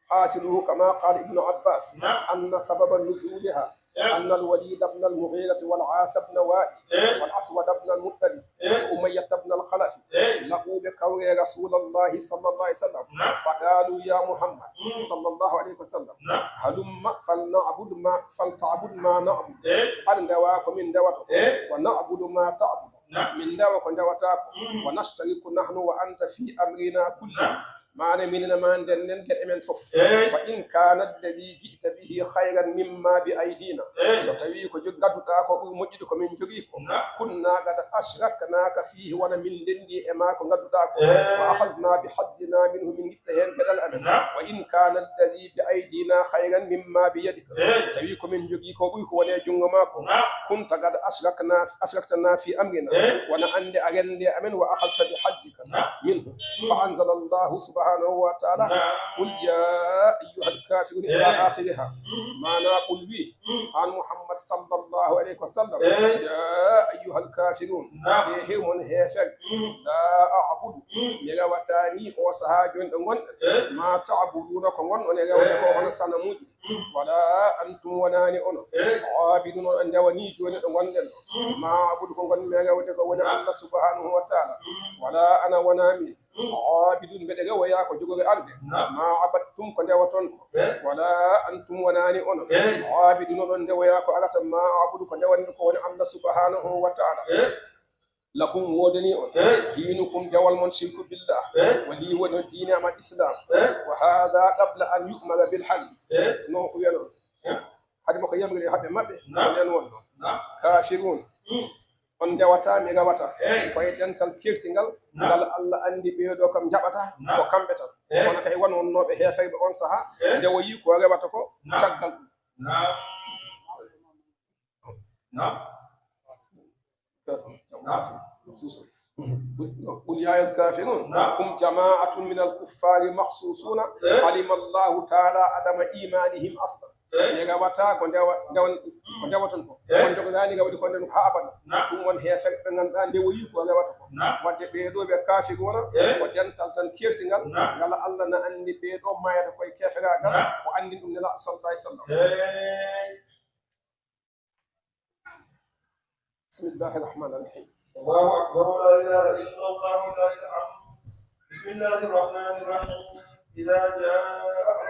حاصله كما قال ابن عباس, naam, أن سبب نزولها, eh, أن الوليد بن المغيرة والعاص بن وائل, eh, والأسود بن المطلب, eh, وأمية بن الخلف, eh, لقوا, ɓe kawri رسول الله صلى الله عليه وسلم, naam, فقالوا يا محمد, mm, صلى الله عليه وسلم, naam, هلم فلنعبد ما, فلتعبد ما نعبد. Eh? Aɗa ndewa ko min ndewata ko. Eh? ونعبد ما تعبد. Naam. Min ndewa ko ndewataa ko. Mm. ونشترك نحن وأنت في أمرنا كله. Naam. Maana minen e maa ndennden geɗe men fof. Eh? فإن كان الذي جئت به خيرا مما بأيدينا. Eh? So tawii ko jog-, ngadduɗaa ko ɓuri moƴƴude ko min njogii ko. Naam. كنا قد أشركناك فيه, wona min ndenndi e maa ko ngadduɗaa ko. Eh? وأخذنا بحظنا منه, min itta heen geɗal amen. Naam. وإن كان الذي بأيدينا خيرا مما بيدك. Eh? Tawi ko min njogii ko ɓuri ko woni e junngo maa ko. Naam. كنت قد أشركنا, أشركتنا في أمرنا. Eh? Wona aan nde a renndi e amen, وأخذت بحظك, naam, منه. Mm. فأنزل الله سبحانه وتعالى, naam, قل يا أيها الكافرون, إلى, eh, آخرها. Mm. Maanaa qul wi, mm, aan Muhammad صلى الله عليه وسلم, eh, يا أيها الكافرون, naam, e hew mon heefer. Mm. لا أعبد, mm, mi rewataa ni o sahaa jooni ɗo ngonɗen. Eh? ما تعبدون, ko ngonɗon e rewde ko, eh, hono sanamuuji. Mm. ولا أنتم, wonaani onon. Eh? عابدون, oɗon ndewa ni jooni ɗo ngonɗen ɗo. Mm. ما أعبد, ko ngonmi e rewde ko woni, naam, Allah سبحانه وتعالى. Mm. ولا أنا, wonaa miin. Mm. عابد, mbeɗa rewoya ko jogori arde. Naam. ما عبدتم, ko ndewoton ko. Eh? ولا أنتم, wonaani onon. Eh? عابدون, oɗon ndewoya ko arata, ما أعبد, ko ndewanmi ko woni Allah سبحانه وتعالى. Eh? لكم, woodanii on. Eh? دينكم, dewal mon, شرك بالله. Eh? Ko lii woni diine am, al-Islam. Eh? وهذا قبل أن يؤمر بالحل. Eh? No o wiyanoo. Eh? Hade makko yamiri haɓɓe maɓɓe. Naam. Ko ndeen wonnoo. Naam. كافرون. Mm. On ndewataa, mi rewataa. Eh? Ko e dental kertingal, naam, ngal Allah anndi ɓee ɗoo kam njaɓataa, naam, ko kamɓe tan. Eh? Kono kay won wonnooɓe heeferɓe oon sahaa, eh, ndewoyii ko rewata ko, naam, caggal ɗum. Naam. Naam. Naam. قل يا أيها الكافرون. Naam. هم جماعة من الكفار مخصوصون. Eh? علم الله تعالى عدم إيمانهم أصلا. Eh? Nde rewata ko ndewa, ndewan, ko ndewaton ko. Eh? On jogodaani rewde ko nden haa abada. Na. Ɗum won heeferɓe ɓe ngannduɗaa ndewoyi ko rewata ko. Na. Wadde ɓee ɗoo ɓe kaafiruuna, eh? Ko dental tan keertingal, na. Ngal Allah na anndi ɓee ɗoo maayata koye keeferaagal, na. Ko anndi ɗum Nelaaɗo sallallahu alayhi wa sallam. Eh. بسم الله الرحمن الرحيم. الله أكبر، لا إله إلا الله، لا إله إلا الله. بسم الله الرحمن الرحيم. إذا جاء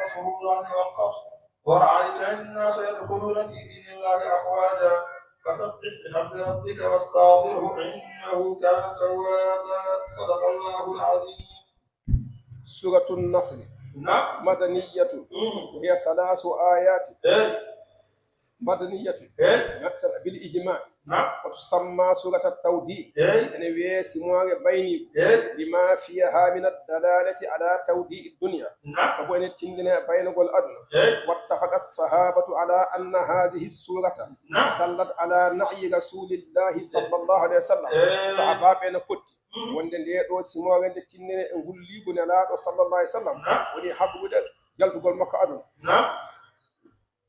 نصر الله والفتح ورأيت الناس يدخلون في دين الله أفواجا فسبح بحمد ربك واستغفره إنه كان توابا. صدق الله العظيم. سورة النصر. نعم. مدنية. مم. وهي ثلاث آيات. إيه. مدنية. إيه. نصر بالإجماع. نعم. وتسمى سورة التوديع. إيه. Ene wiyee simoore bayniigu. إيه. لما فيها من الدلالة على توديع الدنيا. نعم. Sabu ene tinndina e baynugol aduna. إيه. واتفق الصحابة على أن هذه السورة. نعم. دلت على نهي رسول الله صلى الله عليه وسلم. إيه. Sahaabaaɓe ene potti. Mhm. Wonde ndee ɗoo simoore nde tinnee e ngulliigu Nelaaɗo sallallahu alayhi wa sallam. Naam. Woni haɓrude jaltugol makko aduna. Naam.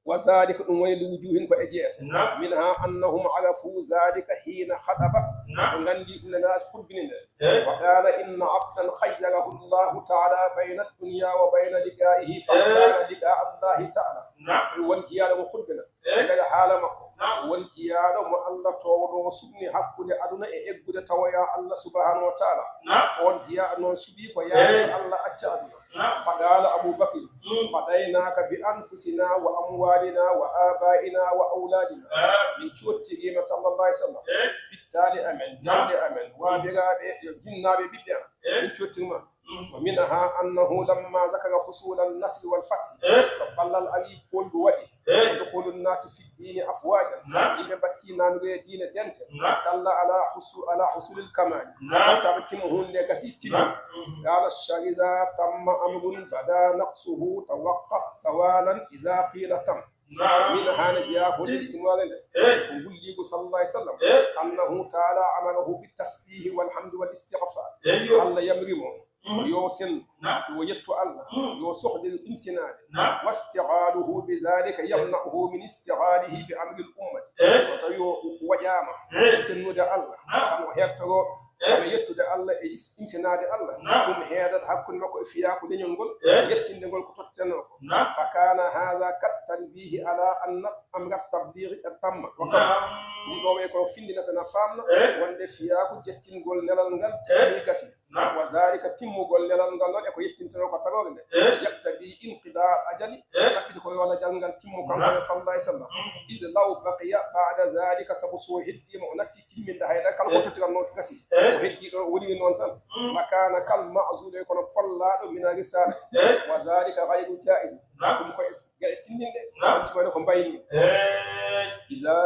وذلك ɗum woni لوجوه ko e jees. Naam. منها أنهم عرفوا ذلك حين خطب. Naam. Ɓe nganndi ɗum Nelaaɗo huɓɓini nde. Eh. وقال إن عبدا خيره الله تعالى بين الدنيا وبين لقائه فاختار Eh. لقاء الله تعالى. Naam. Ɗum woni jiyaaɗo mo huɓɓina. Eh? Nder haala makko. Naam. Won jiyaaɗo mo Allah toowɗo o suɓni hakkunde aduna e eggude tawoya Allah subhanahu wa taala. Naam. On jiyaaɗo noon suɓii ko yaade Eh. Allah acca aduna. Naam. فقال أبو بكر Mm. فديناك بأنفسنا وأموالنا وآبائنا وأولادنا. Eh. Min cottiriima sallallahu alayhi wa sallam. Eh? Pittaali amen, Naam. Jawɗe amen, waabiraaɓe, yo jinnaaɓe ɓiɓɓe am. Eh? Min cottirma. Mm. ومنها أنه لما ذكر حصول النصر والفتح. Eh? So ballal arii, poolgu waɗi. Eh? يدخل الناس في الدين أفواجا. Naam. Yimɓe mbaɗti naanude e diine dente. Naam. دل على حصو-، على حصول الكمال. Naam. Tawa timmo huunde nde gasii timmi. Naam. Mm. قال الشريذ تم أمر بدا نقصه توقع زوالا إذا قيل تم. Naam. Min haana jeyaa ko nder simoore nde. Eh. Ko ngulliigu sallallahu alayhi wa sallam. Eh. أنه تعالى أمره بالتسبيح والحمد والاستغفار. Eyyo. Allah yamri mo. Mhm. Yo sen, Naam. Yo yettu Allah, Mm. Yo sohdir imsinaade. Naam. واستغاله بذلك يمنعه من استغاله بأمر الأمة. Eh. So tawi o waƴaama Eh. sennude Allah, Naam. Tan o heertoroo, Eh. Tan yettude Allah e is-, imsinaade Allah, Naam. Ɗum heedata hakkunde makko e fiyaaku leñol ngol, Eh. Yettinde ngol ko tottenoo ko. Naam. فكان هذا كالتنبيه على أن أمر التبليغ قد تم. Naam. Ɗum ɗoo wayi ko findinata na faamna Eh. Wonde fiyaaku jettingol nelal ngal Eh. Timmi gasi. Naam. وذلك timmugol nelal ngal noon e ko yettintonoo ko tagoore nde. Eh. يقتضي انقضاء الأجل Eh. Ɗaɓɓiti ko yo lajal ngal timmo kanko Naam. E sallallahu alayhi wa sallam. Mm. إذ لو بقي بعد ذلك sabu so heddiima o natti timminde hayra kala ko Eh. Tottiran noon gasi. Eh. O heddii ɗo o woni noon tan. Mm. لكان كالمعزول kono pollaaɗo من الرسالة. Eh. وذلك غير جائز. Naam. Ɗum ko e geɗe tinndinɗe. Naam. Ɗum ko wayno ko mbayni. Eh. إذا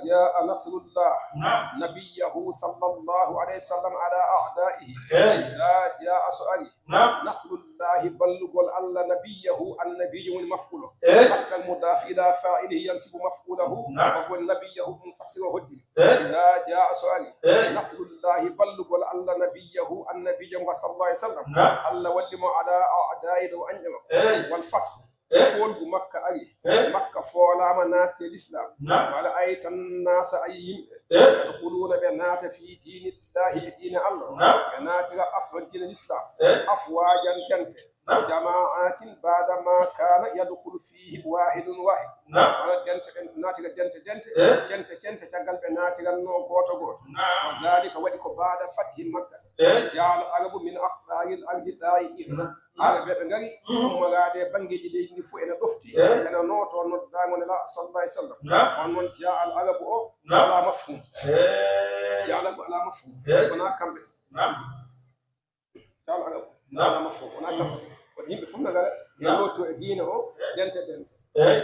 جاء نصر الله Naam. نبيه صلى الله عليه وسلم على أعدائه. Eh. إذا جاء so ari. Naam. نصر الله ballugol Allah نبيه annabiijo woni maf'ulo. Eh. مصدر مضاف إلى فاعله ينصب مفعوله. Naam. Ko woni نبيه ɗum fassiro hoddi. Eh. إذا جاء so ari. Eh. نصر الله ballugol Allah نبيه annabiijo mo صلى الله عليه وسلم. Naam. Allah walli mo على أعدائه dow añɓe makko. Eh. والفتح Eh. Poolgu Makka ari. Eh. Makka foolaama naatti e Lislaam. Naam. ورأيت الناس a yii yimɓe. Eh. يدخلون ɓe naata في دين الله e diine Allah. Naam. Ɓe naatira af-, diine Lislaam. Eh. أفواجا dente. Naam. جماعات بعد ما كان يدخل فيه واحد واحد. Naam. Wona dente ɓe naatira dente dente. Eh. Cente cente caggal ɓe naatirannoo gooto gooto. Naam. وذلك waɗi ko بعد فتح مكة. Eh. جاء العرب من أقطار الأرض دائرين. Naam. Arabee ɓe ngari, Mm. Ummoraade e banngeeji leydi ndi fof ene ɗofti, Eh. Ene nooto noddaango Nelaaɗo sallallahu alayhi wa sallam. Naam. On noon جاء العرب o, Naam. Alaa mafhum. Eh. جاء العرب alaa mafhum. Eh. Wonaa kamɓe tan. Naam. جاء العرب Naam. Alaa mafhum. Wonaa kamɓe tan. Ko yimɓe fof na ngara, Naam. Noddo e diine o, Eh. Dente dente. Eh.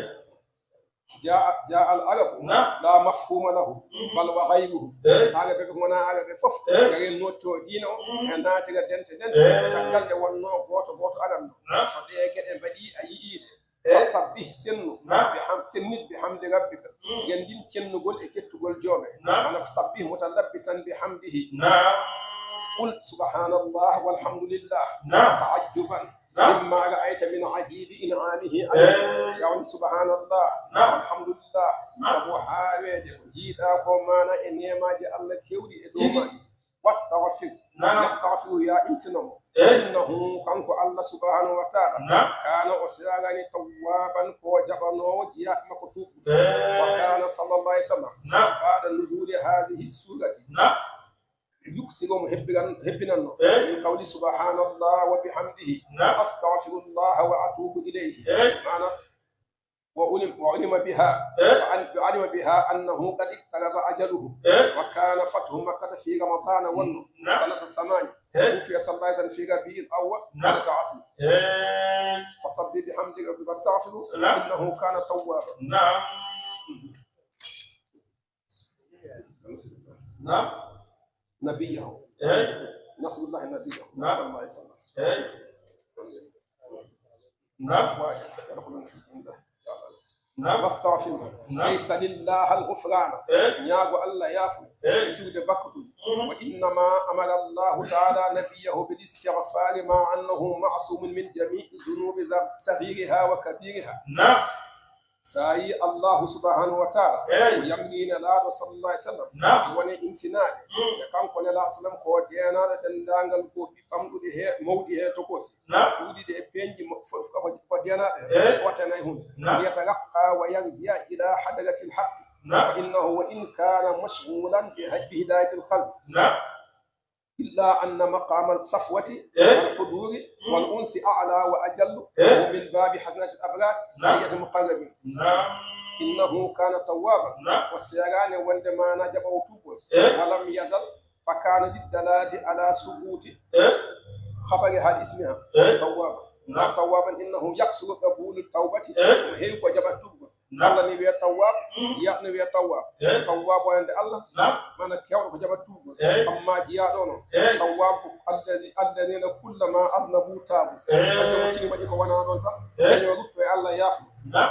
جاء، جاء العرب Naam. لا مفهوم له، Mm. بل وغيره. Eh. Arabee ɓe wonaa Arabee fof. Eh. Ngari noddo diine o, Mm. E naatira dente dente. Eh. Caggal nde wonnoo gooto gooto aranno. Naam. So ɗee geɗe mbaɗii a yi'ii ɗe. Eh. فسبح sennu. Naam. بحم-، sennit بحمد ربك. Mm. Nganndin cennugol e kettugol joome. Naam. Wano فسبح متلبسا بحمده. Naam. قل سبحان الله والحمد لله. Naam. تعجبا. Naam. Mimma ra'ayta min ajibi in'amihi alayka. Eh. Yaa woni subhanallah. Naam. Alhamdulillah. Naam. Sabu haaweede ko njiiɗaa ko maana e neemaaji Allah keewɗi e dow maa ɗi. Wastaghfir. Naam. Yastaghfiru, yaa imsino mo. Eh. Innahu, kanko Allah subhanahu wa ta'ala, naam, kaana, o seraani, tawwaaban, ko jaɓanoowo jiyaaɓe makko tuuɓɓe. Eh. Wa kaana sallallahu alayhi wa sallam, naam, ba'da nuzuli hadhihi surati. Naam. Yuksiru, omo hebbiran-, hebbinanno. Eh. Min qawli subhanallah wa bihamdihi. Naam. Astaghfirullah wa atubu ilayhi. Eh. Maana, wa ulim-, wa ulima biha. Eh. Wa an-, wa alima biha annahu qad iqtaraba ajaluhu. Eh. Wa kana fathu Makkata fi Ramadana wonno. Naam. Sanata samani. Eh. Tufiya sallallahu alayhi wa sallam fi Rabi'il awwal. Naam. Sanata asr. Eh. Fasabbih bihamdi rabbika wastaghfirhu. Naam. Innahu kana tawwaba. Naam. Naam. Nabiyyahu. Eh? Nasrullahi nabiyyahu. Naam. Sallallahu alayhi wa sallam. Eh? Naam. Naam. Wastaghfir. Naam. Ay, salillah al-ghufrana. Eh? Ñaago Allah yaafu. Eh? Suude bakkutu. Mhm. Wa innama amara Allahu ta'ala nabiyyahu bil istighfari ma annahu ma'sumun min jami'i dhunubi saghiriha wa kabiriha. Naam. So a yii Allahu subhanahu wa ta'ala, eey, o yamri Nelaaɗo sallallahu alayhi wa sallam, naam, woni insinaade, mm, e kanko Nelaaɗo sallam ko deenaaɗo denndaangal goopi ɓamɗuɗi he, mawɗi he tokosi. Naam. Cuuɗiiɗi e peeñɗi mo-, fof ko, ko deenaaɗo he. Eey. Wota nay huunde. Naam. Yataraqqa wa yarji'a ila hadratil haqqi. Naam. Fa innahu wa in kana mashghulan bi, bi hidayatil qalbi. Naam. Illa anna maqamal safwati, eh, wal huduri, mm, wal unsi a'la wa ajallu, eh, wa min babi hasanatil abrar, naam, sayyiatil muqarrabin. Naam. Innahu kana tawwaban. Naam. O seeraani wonde maana jaɓoowo tuubgol. Eh. Wa lam yazal, fa kana lid dalalati ala subuti, eh, khabari hal ismiha. Eh. Tawwaban. Naam. Tawwaban innahu yaksuru qabulu tawbati. Eh. Ko heewi ko jaɓata tuubgol. Naam. Allah ne wiya Tawwab, mm, Yah ne wiya Tawwab. Eh. Tawwab wonande Allah. Naam. Maana keewɗo ko jaɓata tuubgol. Eh. Amma jiyaaɗo noon. Eh. Tawwab ko allazi, allazina kullama aznabu taabu. Eh. Kañum tigi waɗi ko wonaa ɗoon tan. Eh. Kañum rutto e Allah yaafo. Naam.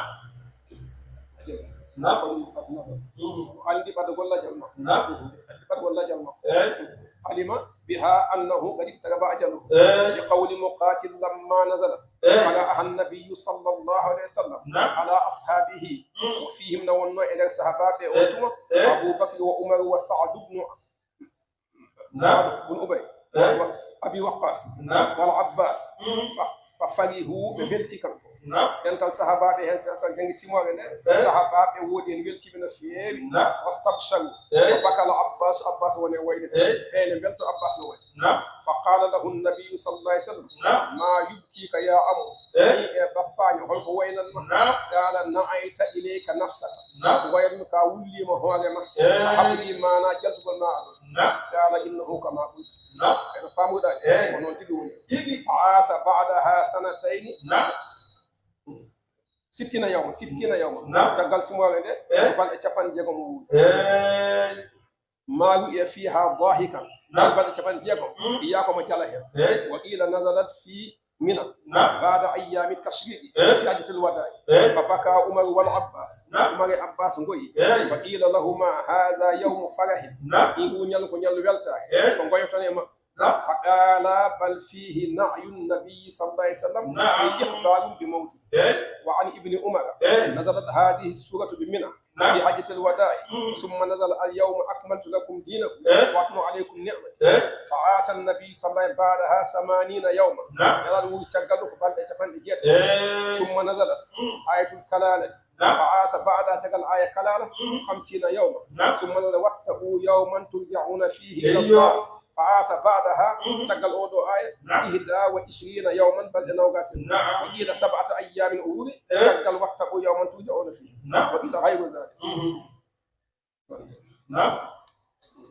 Naam. Ko ɗum ko nafa. Mm. O anndi ɓadgol lajal makko. Naam. Anndi ɓadgol lajal makko. Eh. Alima biha annahu qad iqtaraba ajaluhu. Eh. Li qawli Muqatil lamma nazalat. Eh. Qara'aha an-nabiyyu sallallahu alayhi wa sallam, naam, ala ashabihi. Mm. Ko fihim na wonno e nder sahabaaɓe o, eh, tuma, eh, Abu Bakr wa Umar wa Sa'd ibn, naam, Sa'd ibn Ubay, eh, wa Abi Waqqas, naam, wal Abbas. Mm. Fa, fa farihu, ɓe welti kam. Naam. Dental sahabaaɓe heen, sa, sa, jangi simoore nde, eh, sahabaaɓe woodi heen weltiiɓe no feewi. Naam. Wastabsharu. Eh. Wa baka al Abbas, Abbas woni e wayde. Eh. Ɓe ne mbelto, Abbas no wayi. Naam. Fa qala lahu an-nabiyyu sallallahu alayhi wa sallam, naam, ma yubkika ya am? Eh. Min e bappaani, holko waynat ma? Naam. Qala na'ayta ilayka nafsaka. Naam. Ko waynat ka wulliima hoore ma. Eh. Habri maana jaltugol ma. Naam. Qala innahu kama qulta. Naam. Eno faamuɗaa. Eh. Ko noon tigi woni. Tigi. Fa aasa ba'daha sanatayni. Naam. Sittina yawma, sittina yawma. Naam. Caggal simoore nde, eh, ko balɗe capanɗe jeegom o wuuri. Eh. Ma ru'iya fiha dahikan. Naam. Balɗe capanɗe jeegom, mm, yiyaa ko mo jala heen. Eh. Wa qila nazalat fi Mina. Naam. Ba'da ayyami tashriqi. Eh. Fi hajjatil wada'i. Eh. Fa baka Umar wal Abbas. Naam. Umar e Abbas ngoyi. Eh. Fa qila lahuma hadha yawmu farahin. Naam. Ngu ñalngu ko ñalngu weltaare. Eh. Ko ngoyoton e ma. Naam. Fa qala bal fihi na'yu nabiyyi sallallahu alayhi wa sallam. Naam. Ay ikhbarun bi mawti. Eh. Wa an ibni Umar. Eh. Nazalat hadhihi suratu bi Mina. Naam. Fi hajjatil wada'i. Mm. Thumma nazala al yawma akmaltu lakum dinakum, eh, wa atmamtu alaykum ni'mati. Eh. Fa aasa an-nabiyyu sallallahu alayhi wa sallam ba'daha thamanina yawman. Naam. Nelaaɗo wuuri caggal ɗum ko balɗe capanɗe jeetati. Eh. Thumma nazalat, mm, ayatul kalalati. Naam. Fa aasa ba'daha, caggal aya kalala, mm, khamsina yawman. Naam. Thumma nazala wattaqu yawman turja'una fihi ila Allah. Fa aasa ba'daha, mhm, caggal oo ɗoo aaya, naam, ihda wa ishrina yawman, balɗe noogaas e nayi. Naam. Wa qila sab'ata ayyamin, o wuuri, eh, caggal wattaqu yawman turja'una fihi. Naam. Wa qila ghayru dhalik. Mhm. Naam.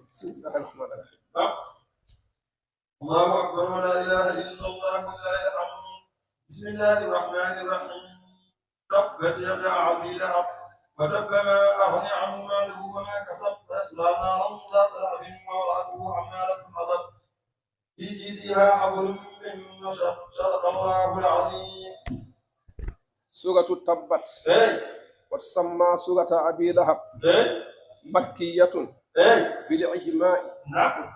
Bismillahir rahmanir rahim. Naam. Allahu akbar, wa la ilaha illallah, wa lillahi alhamd. Bismillahir rahmanir rahim. تبت يدا أبي لهب وتب ما أغنى عنه ماله وما كسب سيصلى نارا ذات لهب وامرأته حمالة الحطب في جيدها حبل من مسد صدق الله العظيم. Suratu Tabbat. Eey. وتسمى سورة أبي لهب. Eey. مكية. Eey. بالإجماع. Naam.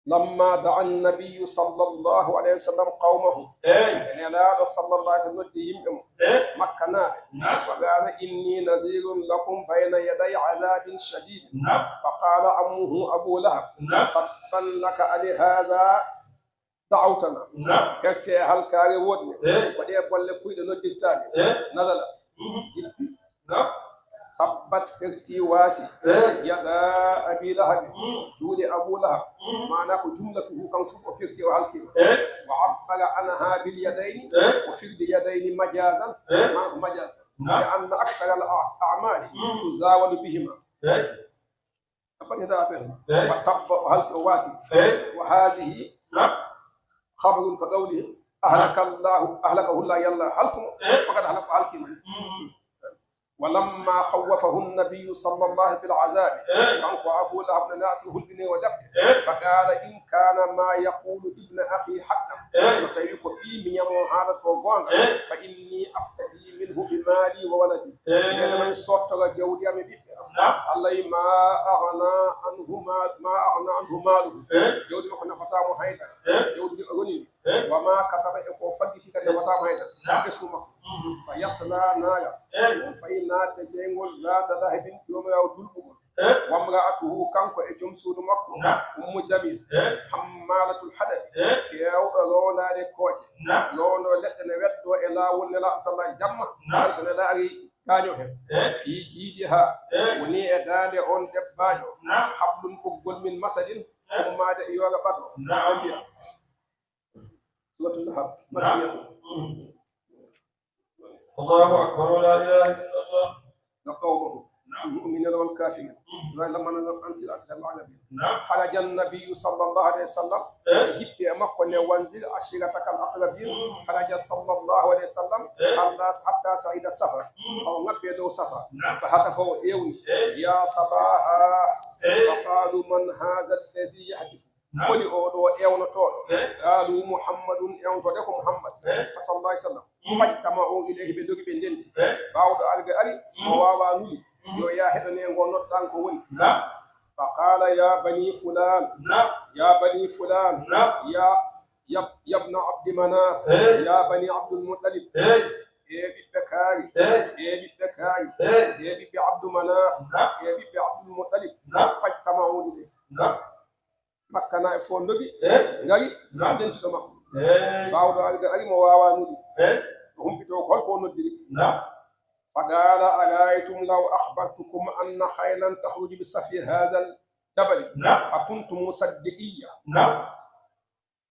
لما دعا النبي صلى الله عليه وسلم قومه. Nelaaɗo sallallahu alayhi wa sallam noddi yimɓe mo, Makkanaaɓe. Wa qaala, إني نذير لكم بين يدي عذاب شديد. فقال عمه أبو لهب، تبا لك ألهذا دعوتنا. Perte e halkaare woɗnde. Ko ɗee bolle puyɗe noddirtaa mi. Nazala. Jippi. Tabbat, hertii, waasi. Yadaa Abii Lahabin. Juuɗe Abuu Lahab. Maanaa ko jumlatuhu, kanko fof o pertii, o halkii. Wa abbara anhaa bil yadayni. O firti yadayni majaazan. Maanaa ko majaaz. Li anna aksara al a'maali tuzaawalu bihimaa. Tabbat yadaa Abii Lahab. Wa tabba, o halki, o waasi. Wa haadihi khabarun ka qawlihi, ahlaka Allaahu, ahlakahu Llaahu, Yalla halku mo. Fakat halak, halki mo. Wa lamma khawwafahu Nabiyyu sallallaahu alayhi wa sallam bil azaabi, kanko Abuu Lahab, no Nelaaɗo hulɓini o defte. Fa qaala, in kaana maa yaquulu ibnu akhii haqqan, so tawii ko ɓii miñam o haalata ko goonga, fa innii aftadii minhu bi maalii wa waladii. Mbeɗa wawi sottora jawdi am e ɓiɓɓe am. Allah wi, ma aghna anhu ma-, ma aghna anhu maaluhu. Jawdi makko nafataa mo haydara. Jawdi ndi o roni ndi. Wa ma kasaba, e ko faggiti kadi nafataa mo haydara. Ɓesngu makko. Fa yasla naara. Fa yi naatde jeyngol zaata lahabin, joomiraawo dulɓugol. Wa mra'atuhu, kanko e joom suudu makko. Ummu Jamil. Hammalatul hadabi. Keewɗo roondaade kooce. Roondo leɗɗe ne weddo e laawol Nelaaɗo sallallahu jamma. Hay so Nelaaɗo ari gaaño heen. Fi jiidiha, woni e daande on debbaajo. Hablun, ɓoggol min masadin, ummaade e yoga ɓato. Naam. Suratul Lahab, Naam. Makkiyatun. Allahu akbar, wa la ilaha illallah. Wa qawmuhu. Naam. Mu'minina wal kafirin. Wa lamma nazala an sila sila al-alamin. Naam. Kharaja an-nabiyyu sallallahu alayhi wa sallam. Jippe e makko ne, wanzir ashiratakal aqrabin. Kharaja sallallahu alayhi wa sallam. Hatta, hatta sa'ida Safa. O ŋabbi e dow Safa. Naam. Fa hatafa, o ewni. Ya sabaha. Fa qalu, man hadha alladhi yahtifu? Naam. Woni oo ɗoo ewnotooɗo? Qaalu, Muhammadun, ewnotooɗo ko Muhammad. Sallallahu alayhi wa sallam. Fajtama'u ilayhi, ɓe ndogi, ɓe ndenti. Baawɗo arde ari, mo waawaa nuli. Yo yaa heɗanee ngoo noddaango ko woni. Naam. Fa qaala, ya bani fulaan. Naam. Ya bani fulaan. Naam. Ya, ya, yabna Abdi Manaf. Ya bani Abdul Muttalib. E ɓiɓɓe kaari. E ɓiɓɓe kaari. E ɓiɓɓe Abdu Manaf. Naam. E ɓiɓɓe Abdul Muttalib. Naam. Fajtama'u ilayhi. Naam. Makkanaaɓe fof ndogi, ngari, ndenti ɗo makko. Baawɗo ari, ari mo waawaa nuli. O humpito ko holko o noddiri. Naam. Fa qaala, ara'aytum law akhbartukum anna khaylan takhruju bi safi hadha al-jabal, naam, akuntum musaddiqiyya? Naam.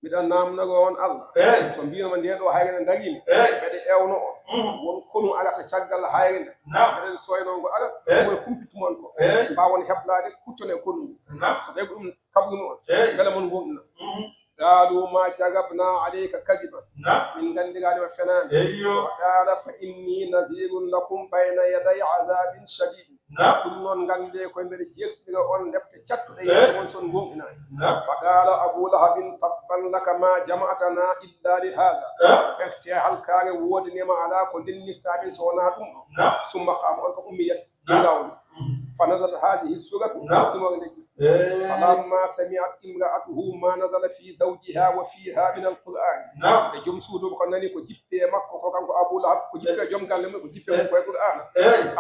Miɗa naamnagoo on Allah. So mbiinoma ndee ɗoo hayre nde ndarii mi, mbeɗa ewno on. Won konu arata caggal hayre nde. Naam. Mbeɗa soyno ngo ara, ko kumpitumi on ko. Mbaawon heblaade, kuccon e konu ngu. Naam. So tawi ko ɗum kaɓrumi on, mbele mon ngoonɗina. Qaalu, ma jarrabna alayka kadiban. Naam. Min nganndiraani ma fenaande. Eyyo. Wa qaala, fa inni nadhirun lakum bayna yaday adhabin shadid. Naam. Ɗum noon, nganndee ko mbeɗa jeertindira on lepte cattuɗe yeeso mon, so on ngoonɗinaani. Naam. Fa qaala Abu Lahabin, tabban laka ma jama'tana illa li hadha. Perte e halkaare woodanii ma, alaa ko ndennirtaa min so wonaa ɗum ɗo. Naam. Summa qaama, on ko ummi yetti. Naam. Laawol. Fa nazalat hadhihi suratu. Naam. Summa nde. Falamma sami'at imra'atuhu ma nazala fi zawjiha wa fiha min al-Qur'an. Naam. E joom suudu ko nani ko jippi e makko, ko kanko Abu Lahab, ko jippi e joom galle mum, ko jippi e mum ko e Qur'aana.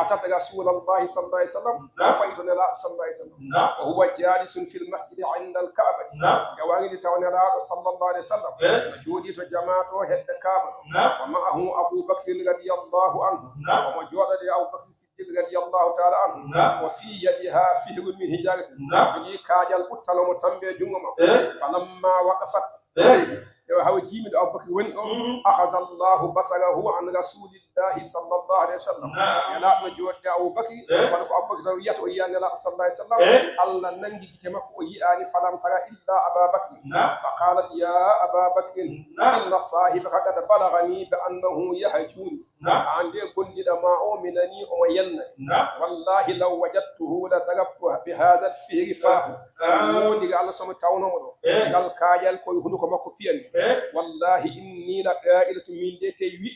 Atat Rasulallahi sallallahu alayhi wa sallam, naam, fayi to Nelaaɗo sallallahu alayhi wa sallam. Naam. Wa huwa jalisun fil masjidi inda al-Ka'bati. Naam. Nde wari ndi tawa Nelaaɗo sallallahu alayhi wa sallam no jooɗii to jamaa to hedde Kaaba. Naam. Wa ma'ahu Abu Bakrin radiyallahu anhu. Naam. Omo jooɗodii Abu Bakr Siddiq radiyallahu ta'ala anhu. Naam. Wa fi yadiha fihrun min hijaratin. Naam. Jogii kaajal ɓuttal, omo tambi e junngo makko. Falamma waqafat, eyi, yo hawa jiimi ɗo Abubakar woni ɗo, akhadha Allahu basarahu an Rasulillahi sallallahu alayhi wa sallam. Naam. Nelaaɗo no jooɗii Abubakar, kono ko Abubakar tan yiyata, o yiyaani Nelaaɗo sallallahu alayhi wa sallam. Allah nanngi gite makko, o yiyaani, falam tara illa Aba Bakr. Naam. Fa qalat, ya Aba Bakr, naam, inna sahibaka qad balaghani bi annahu yahjuni. Naam. Aan de, golliɗo ma o, mi nanii omo yenna. Naam. Wallahi law wajadtuhu la darabtu bi hadha al-fihri fahu. Naam. Woodi ga Allah, so mi tawno mo ɗo, ngal kaajal ko e hunduko makko piyani. Wallahi inni la qa'ilatun, min de tey wi,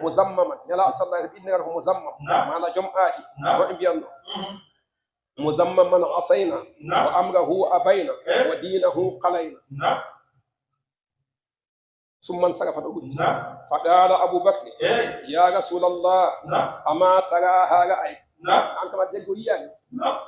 muzammaman. Nelaaɗo sallallahu alayhi wa sallam innde ngal ko Muzammam. Naam. Maana joom aadi. Naam. No ɓe mbiyanno. مذمما عصينا، نعم. وأمره أبينا، إيه. ودينه قلينا. نعم. ثم انصرف، ɗo ɓuri. نعم. فقال أبو بكر، إيه. يا رسول الله، نعم. أما تراها رأيت؟ نعم. Aan kam a deggo yiyaani? نعم.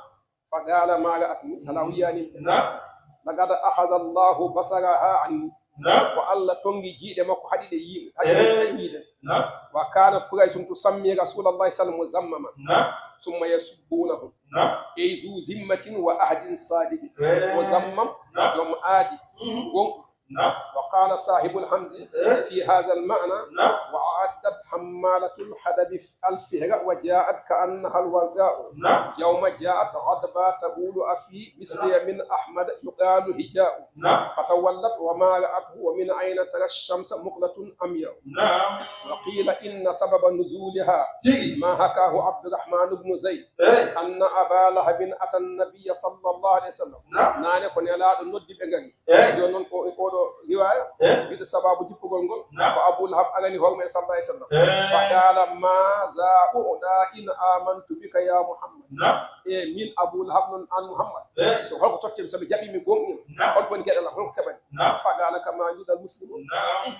فقال ما رأتني، alaa o yiyaani. نعم. لقد أخذ الله بصرها عني. Naam. Ko Allah tonngi jiiɗe makko, haɗi ɗe yiide, haɗi ɗe yiide. Naam. وكانت قريش تسمي رسول الله صلى الله عليه وسلم مذمما. Naam. ثم يسبونه. Naam. أي ذو ذمة وعهد صادق. Eh. Muzammam, naam, joom aadi. Mhm. Gonɗo. Naam. وقال صاحب الهمز, eh, في هذا المعنى, naam, وأعدت حمالة الحطب الفهر وجاءت كأنها الورداء. نعم. يوم جاءت غضبا تقول أفي مثلي, نعم, من أحمد يقال هجاء. نعم. فتولت وما رأته ومن أين ترى الشمس مقلة عمياء. نعم. وقيل إن سبب نزولها, tigi, ما حكاه عبد الرحمن بن زيد, eh, أن أبا لهب أتى النبي صلى الله عليه وسلم. Naam. Naane ko Nelaaɗo noddi ɓe ngari. Eh. Jooni noon, o, e oɗo riwaaya, eh, wiɗo sababu jippugol ngol, naam, ko Abu Lahab arani hoore mum e sallallahu alayhi wa sallam. Eh. فقال ماذا أعطى إن آمنت بك يا محمد. Naam. E min Abu Lahab noon, aan Muhammad. Eh. So holko totten so mi jaɓii mi gomɗii? Naam. Hol woni geɗal am? Holko keɓanmi? Naam. فقال كما يعطى المسلمون. Naam.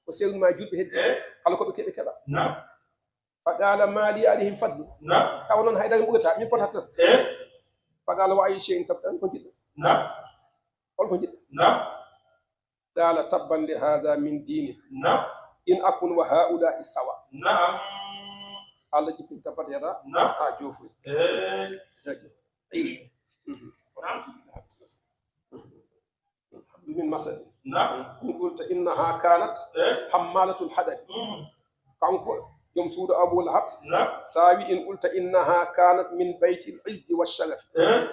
Ko sewni ma juulɓe heddi. Eh. Kala ko ɓe keɓi keɓa. Naam. فقال ما لي عليهم فضل. Naam. Tawa noon haydara mi ɓurata, min potata tan. Eh? فقال وأي شيء تبتغي, ko njiɗɗa? Naam. Holko njiɗɗa? Naam. قال تبا لهذا من دينه. Naam. إن أكن وهؤلاء سواء. Naam. Allah jippini tabbat yadaa, naam, haa joofoyi. Eh. Jaajëf. Mhm. Naam. من مسد. Naam. إن قلت إنها كانت, eh, حمالة الحطب. Mm. Kanko joom suudu Abu Lahab. Naam. So a wii إن قلت إنها كانت من بيت العز والشرف. Eh.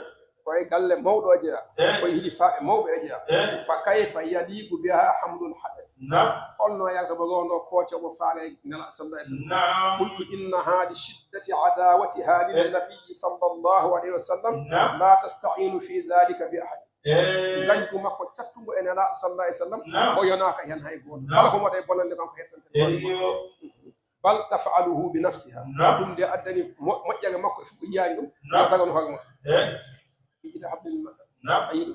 Ko e galle mawɗo o jeyaa. Eh. Ko e hilifaaɓe mawɓe o jeyaa. Eh. فكيف يليق بها حمل الحطب. Naam. Holno yalta mo rondo kooco mo faale Nelaaɗo sallallahu alayhi wa sallam. Naam. قلت إنها لشدة عداوتها, eh, للنبي صلى الله عليه وسلم. Naam. لا تستعين في ذلك بأحد. Eh. Ngañgu makko cattungo e Nelaaɗo sallallahu alayhi wa sallam, naam, o yonaaka heen hay gooto. Naam. Kala ko mo waɗa e bonannde kanko hettante. Eyyo. بل تفعله بنفسها. Naam. Ɗum nde addani mo-, moƴƴere makko e fof ko yiyaani ɗum. Naam. Yo dagan hoore makko. Eh. Ina habli min masad. Naam. A yiɗi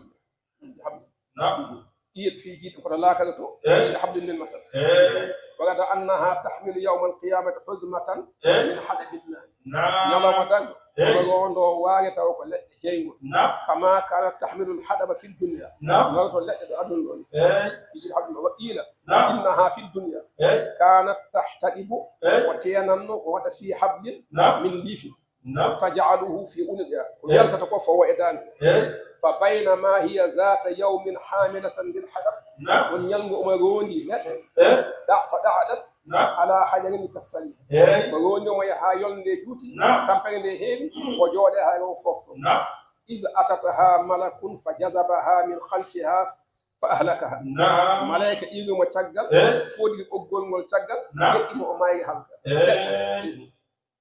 ɗum. Habli. Naam. Iyet fii jiiɗi koto laakara to. Eh. Ina habli min masad. Eh. وقد أنها تحمل يوم القيامة حزمة, eh, من حطب النار. Naam. Ñalawma darngo, eh, ko rondo waare tawa ko leɗɗe jeyngol. Naam. كما كانت تحمل الحطب في الدنيا. Naam. Noon to leɗɗe ɗo aduna ɗon. Eh. Fii jiiɗi habli. وقيل, naam, إنها في الدنيا, eh, كانت تحتطب, eh, ko teenatnoo, o waɗa في حبل, naam, من ليف. Naam. تجعله في عنقها. Ko, eh, yaltata ko fawa e daande. Eh. فبينما هي ذات يوم حاملة للحطب. Naam. Won ñalngu omo roondi leɗɗe. Eh. Da-, فضعت, naam, على حجر تستريح. Eh. Ko roondi omo yaha haa yolnde juuti. Naam. Tampere nde heewi. Mm. O jooɗe haa o foofto. Naam. إذ أتتها ملك فجذبها من خلفها فأهلكها. Naam. Malayka iwi mo caggal, eh, fooɗi ɓoggol ngol caggal, naam, ƴetti mo, o maayi halka. Eh.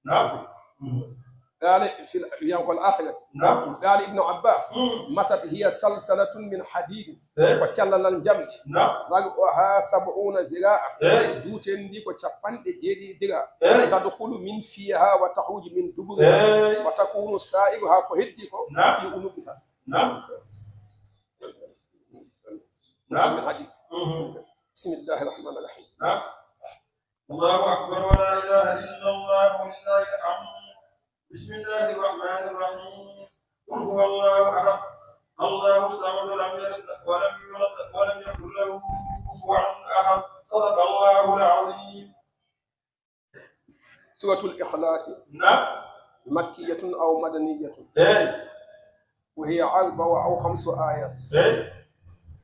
Naam. قال في ال-, يوم الآخرة. Naam. قال ابن عباس, mm, مسد هي سلسلة من حديد. Eh. Ko callalal njamndi. Naam. ذرعها سبعون ذراعا. Eh. Juuteendi ko capanɗe jeeɗiɗi dira. Eh. تدخل من فيها وتخرج من دبرها. Eh. وتكون سائرها, ko heddi ko, naam, في عنقها. Naam. Naam. Mhm. بسم الله الرحمن الرحيم. Naam. الله أكبر ولا إله إلا الله ولله الحمد. بسم الله الرحمن الرحيم. قل هو الله أحد. الله الصمد لم يلد ولم يولد ولم يكن له كفوا أحد. صدق الله العظيم. سورة الإخلاص. Naam. مكية أو مدنية؟ Eh. وهي أربع أو خمس آيات. Eh.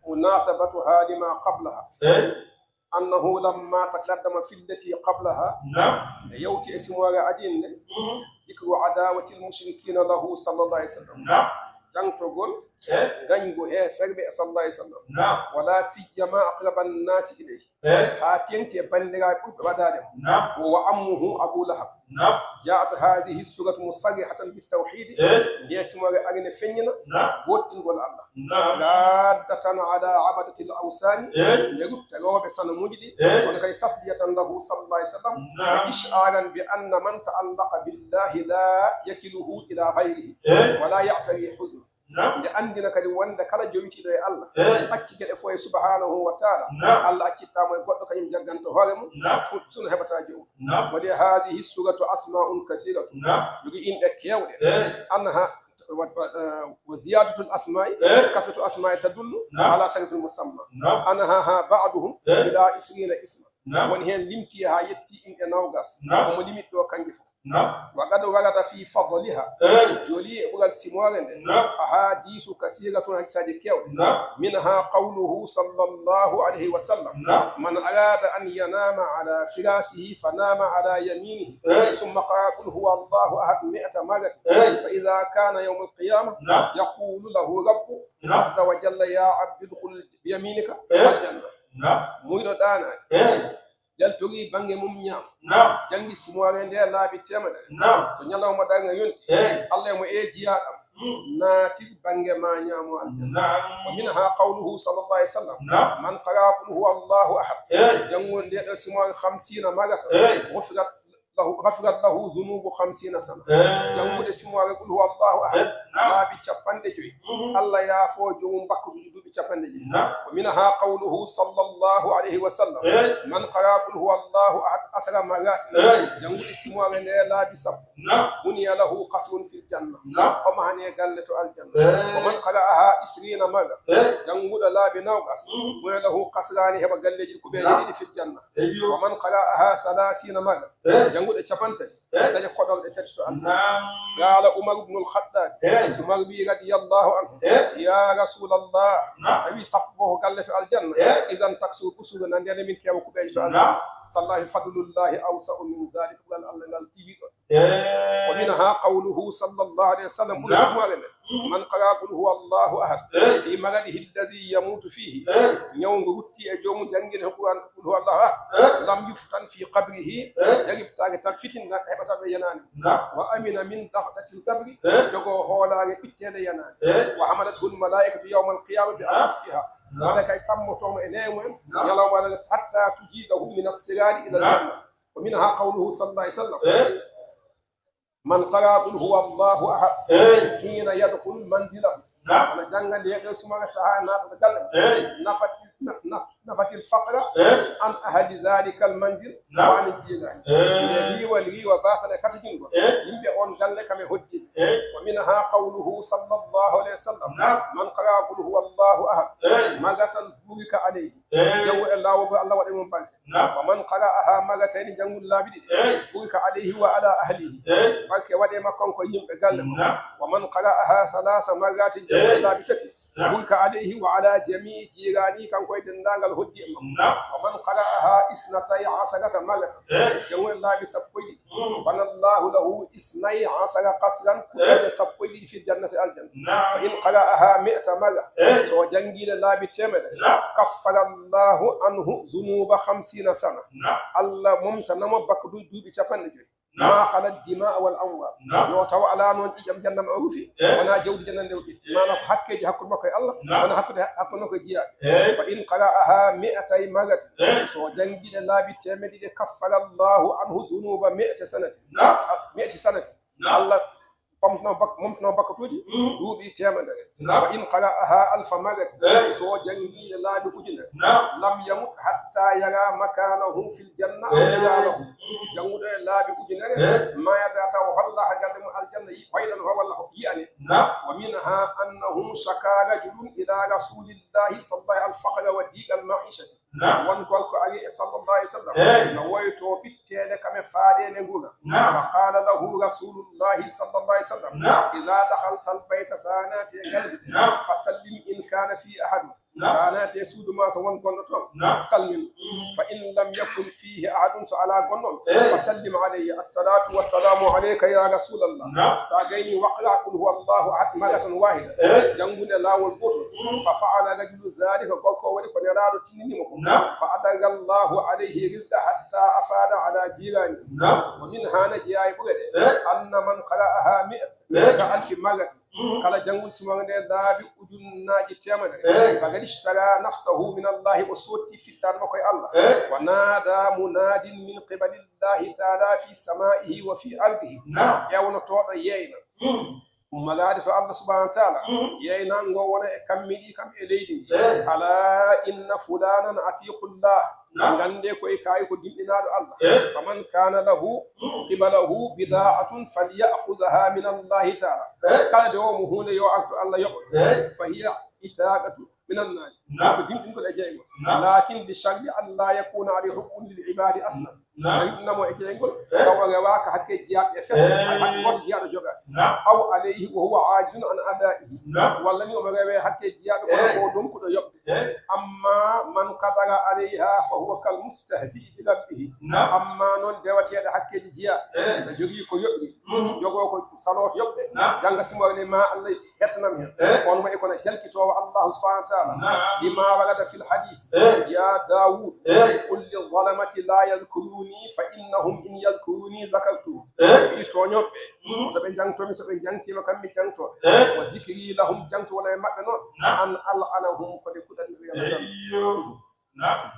مناسبتها لما قبلها. Eh. أنه لما تقدم في التي قبلها. Naam. Yawti e simoore adii nde. Mhm. ذكر عداوة المشركين له صلى الله عليه وسلم. Naam. Jaŋtogol, eh, ngañgu heeferɓe e sallallahu alayhi wa sallam. Naam. ولا سيما أقرب الناس إليه. Eh. Haa teeŋti e banndiraaɓe ɓurɓe waɗaade mo. Naam. وهو عمه أبو لهب. Naam. جاءت هذه السورة مصرحة بالتوحيد. Eh. Ndee simoore ari ne feññina Naam. Gootɗingol Allah. Naam. رادة على عبدة الأوثان. Eh. Nde rutta rewɓe sanamuuji ɗi. Eh. Kono kadi تسلية له صلى الله عليه وسلم. Naam. وإشعارا بأن من تعلق بالله لا يكله إلى غيره. Eh. ولا يعتريه حزن. Naam. Nde anndina kadi wonde kala jowitiiɗo e Allah, Eh. Acci geɗe fof e subhanahu wa taala, Naam. Allah accittaamo e goɗɗo, kañum jagganto hoore mum, Naam. Fu-, sunu heɓata joom. Naam. ولهذه السورة أسماء كثيرة. Naam. Jogii inɗe keewɗe. Eh. أنها و-، و-، آه، وزيادة الأسماء، Eh. كثرة الأسماء تدل Naam. على شرف المسمى. Naam. أنهاها بعضهم Eh. إلى عشرين اسما. Naam. Woni heen limti haa yetti inɗe noogaas. Naam. Omo limit ɗo kannge fof. Naam. وقد ورد في فضلها. Eh. Joli e ɓural simoore nde. Naam. أحاديث كثيرة, hadiisaaji keewɗi. Naam. منها قوله صلى الله عليه وسلم. Naam. من أراد أن ينام على فراشه فنام على يمينه. Eh. ثم قرأ قل هو الله أحد مائة مرة. Eh. فإذا كان يوم القيامة Naam. يقول له رب Naam. عز وجل يا عبد ادخل بيمينك Eh. الجنة. Naam. Muuyɗo ɗaanaaki. Eh. Yaltori bannge mum ñaamo. Naam. Janngi simoore nde laabi teemedere. Naam. So ñalawma darnga yonti. Eh. Allah e mo e jiyaaɗam. Mm. Naatir bannge ma ñaamo aljanna. Naam. ومنها قوله صلى الله عليه وسلم. Naam. من قرأ قل هو الله أحد. Eh. Jannguɗo nde ɗo simoore خمسين مرة. Eh. غفرت له، غفرت له ذنوب خمسين سنة. Eh. Jannguɗo simoore قل هو الله أحد. Eh. Naam. Laabi capanɗe joy. Mhm. Allah yaafo joomum bakkutuji duuɓi capanɗe joy. Naam. ومنها قوله صلى الله عليه وسلم. Eh. من قرأ قل هو الله أحد عشر مرات. Eh. Jannguɗo simoore nde laabi sappo. Naam. بني له قصر في الجنة. Naam. O mahane galle to aljanna. Eh. ومن قرأها عشرين مرة. Eh. Jannguɗo laabi noogaas. Mhm. بني له قصران, heɓa galleeji kuɓeeje Naam. Ɗiɗi في الجنة. Eyyo. ومن قرأها ثلاثين مرة. Eh. Jannguɗo capantati. Eh. Daña koɗol ɗe tati to aljanna. Naam. قال عمر بن الخطاب. Eh. Umar wi رضي الله عنه. Eh. يا رسول الله. Naam. Tawi sappo ko galle to aljanna. Eh. إذا تكثر القصور, na ndeen min keewa kuɓeeje to aljanna. Naam. صلى الله، فضل الله أوسع من ذلك. Ɓural Allah ngal iwi ɗon. Eh. ومنها قوله صلى الله عليه وسلم, ɓuri Naam. Simoore nde. Mhm. من قرأ قل هو الله أحد Eh. في مرضه الذي يموت فيه. Eh. Ñaw ngo rutti e joomum janngini Qur'an, قل هو الله أحد. Eh. لم يفتن في قبره. Eh. Jaribtaake tan fitina heɓata ɓe yanaande. Naam. وأمن من ضغطة القبر. Eh. Jogoo hoolaare ɓitteende yanaande. Eh. وحملته الملائكة يوم القيامة Naam. بأكفها. Naam. Malaa'ika tammotooma e neewo mum en. Naam. Ñalawma Allah حتى تجيزه من الصراط إلى Naam. الجنة. ومنها قوله صلى الله عليه وسلم. Eh. من قرأ قل هو الله أحد Eh. حين يدخل منزله. Naam. Ana jannga nde ɗo sumaka saha naatata galle. Eh. نفت، نف-، نفت الفقر Eh. عن أهل ذلك المنزل Naam. وعن الجيران. Eh. Nde riiwa, riiwa baasale kata jungo. Eh. Yimɓe on galle kam e hoddi. Eh. ومنها قوله صلى الله عليه وسلم. Naam. من قرأ قل هو الله أحد Eh. مرة بورك عليه. Eh. Janngo e laawol ngol Allah waɗi mum barke. Naam. ومن قرأها مرتين, jannguɗo laabi ɗiɗi. Eh. بورك عليه وعلى أهله. Eh. Barke waɗe makko on ko yimɓe galle makko. Naam. ومن قرأها ثلاث مرات, jannguɗo Eh. laabi tati. Naam. بورك عليه وعلى جميع جيرانه, kanko e denndaangal hoddi e makko. Naam. ومن قرأها اثنتي عشرة مرة. Eh. Jannguɗo laabi sappo e ɗiɗi. Mm. بنى الله له اثني عشر قصرا, Eh. Kuɓeeje sappo e ɗiɗi في الجنة, aljanna. Naam. فإن قرأها مائة مرة, Eh. So o janngi ɗe laabi teemedere, Naam. كفر الله عنه ذنوب خمسين سنة. Naam. Allah momtana mo bakkutuuji duuɓi capanɗe joy. Naam. ما خلا الدماء والأموال. Naam. Yo taw alaa noon ƴiiƴam jahannama o rufi, Eh. Wonaa jawdi jahannama nde o ƴetti. Eh. Maanaa ko hakkeeji hakkunde makko e Allah, Naam. Wonaa hakkunde, hakkunde makko e jiyaaɓe. Eh. فإن قرأها مائتي مرة. Eh. So o janngi ɗe laabi teemedde ɗiɗi, كفر الله عنه ذنوب مائة سنة. Naam. Ah, مائة سنة. Naam. Allah momtano bak-, momtano bakkutuuji Mhm. duuɓi teemedere. Naam. فإن قرأها ألف مرة. Eh. So o janngi ɗe laabi ujunere. Naam. لم يمت حتى يرى مكانه في الجنة أو Eh. يرى له. Mhm. Jannguɗo e laabi ujunere, Eh. Maayataa taw holla haa galle mum aljanna yi-, waylan ho walla ho yi'ane. Naam. ومنها أنه شكا رجل إلى رسول الله صلى الله عليه وسلم الفقر وضيق المعيشة. Naam. Won gorko ari e sallallahu alayhi wa sallam. Eh. No woytoo ɓitteende kam e faaɗeende nguura. Naam. فقال له رسول الله صلى الله عليه وسلم، Naam. إذا دخلت البيت, so a naati e galle, Naam. فسلم إن كان فيه أحد. Naam. Sa naati e suudu ma, so won gonɗo toon, naam, salmin. Mm. Fa in lam yakun fihi ahadun, so alaa gonɗo, eh, fa sallim alayhi, "Assalatu wassalamu alayka ya Rasulallah." Naam. Sa gayni waqra qul huwa Allahu ahad marratan wahida, eh, janngude laawol gootol. Mm. Fa fa'ala rajulu zalika, gorko o waɗi ko Nelaaɗo tinnini mo ko. Naam. Fa adarra Allahu alayhi rizqa hatta afada ala jirani. Naam. Wa min hana jeyaa e ɓure ɗe, eh, anna man qara'aha mi'a, eh, mi'ata alfi marratin. Mm. Kala janngude sumore nde laabi ujunnaaji teemedere, eh, faqad ishtara nafsahu min Allahi, o sotti fittaandu makko e Allah. Eh. Wa nada munadin min qibali Allahi taala fi samaihi wa fi ardihi. Naam. Ewnotooɗo yeeyna. Mm. Ummagaade to Allah subhanahu wa taala. Mm. Yeeynango wona e kammi ɗi kam e leydi ndi. Eh. Ala inna fulanan atiqullah. Naam. Ngannde ko e kaayi ko dimɗinaaɗo Allah. Eh. Faman kana lahu, mm, qibalahu bida'atun falyakhudhaha min Allahi taala. Eh. Kala de o mo huunde yo artu Allah yoɓo. Eh. Fa hiya itaqatu minan naari. Naam. Ko dimɗingol e jeyngol. Naam. Lakin bi sharti an la yakuna alayhi hubbun lil ibadi aslan. Naam. Tawi ɗum namo e jeyngol, eh, tawa rewaaka hakke jiyaaɓe e fes, eh, hay hakke gooto jiyaaɗo jogaani. Naam. Aw alayhi wa huwa ajizun an adaihi. Naam. Walla ni omo rewe hakke jiyaaɓe, kono, eh, ko o donkuɗo yoɓde. Eh. Amma man qadara alayha fa huwa kal mustahzi'i bi rabbihi. Naam. Amma noon dewateeɗo hakkeeji jiyaaɓe, eh, ene jogii ko yoɓi, mhm, jogoo ko salooto yoɓde, naam, jannga simo ne ma Allah hettanam heen. Eh. On wayi kono jalkitoowo Allahu subhanahu wa taala. Naam. Bima warada fil hadith. Eh. Ya Dawud, eh, qul lil zalamati la yadhkuruni fa innahum in yadhkuruni dhakartuhum. Eh. Wi tooñooɓe, mm, to ɓe jangto mi, so ɓe jangtiima kam mi jangto ɓe. Eh. Wa zikri lahum, jangto wona e maɓɓe noon. Naam. An al'anahum, ko ɓe kuɗani ɓe Yalla jam. Eyyo. Naam.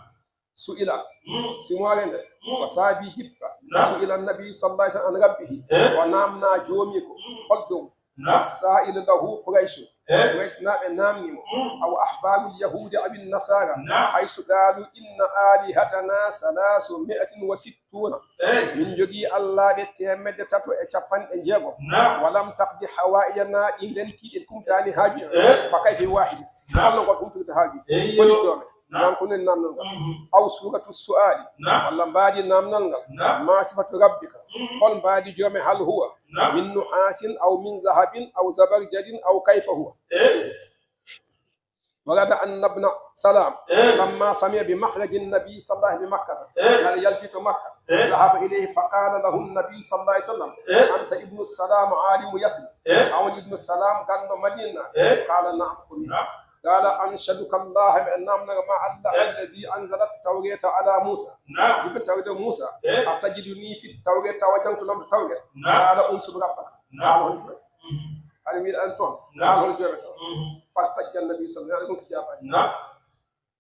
Su'ila. Mm. Simoore nde. Mm. Ko saabi jippa. Naam. Su'ila nabi sallallahu alayhi wa sallam an rabbihi. Eh. O naamna joomi ko. Mm. Hol jom? Naam. Sa'ila lahu Quraysh. Eh. Quraysh naaɓe naamni mo. Mm. Aw ahbarul yahudi aw nasara. Naam. Haysu qalu inna alihatana salasu mi'atin wa sittuna. Eh. Min jogii allaaɓe teemedde tato e capanɗe jeego. Naam. Walam taqdi hawaijana, ɗi ndenti ɗi kumtaani haaju. Eh. Fa kayfa wahid. Naam. Holno ko ɗum tugde haaju? Eyyo. Holi joome? Naam. Naam, ko nen naamnol ngal. Mhm. Aw suratu su'ali. Naam. Walla mbaadi naamnol ngal. Naam. Ma sifatu rabbika. Mhm. Hol mbaadi joome, hal huwa, naam, min nuhasin aw min zahabin aw zabarjadin aw kayfa huwa? Eh. Warada anna ibna Salam, eh, lamma sami'a bi makhraji nabi sallallahu alayhi bi Makkata, eh, ngal yalti to Makka, eh, dhahaba ilayhi fa qala lahu nabi sallallahu alayhi wa sallam, eh, anta ibnu Salam alimu Yasrib, eh, a woni ibnu Salam ganndo Madina, eh, qala na'am, ko min. Naam. Qala anshaduka Allah, mi naamnata ma Allah, eh, alladhi anzala tawrata ala Musa, naam, jiɓe tawrata Musa, eh, atajiduni fi tawrata, tawa jangto lamto tawrata, naam, qala unsub rabbaka. Naam. Hol joome? Mhm. Hari wiɗa en toon. Naam. Hol joome toon? Mhm. Fartajja nabi sallallahu alayhi wa sallam, ko jaabaani. Naam.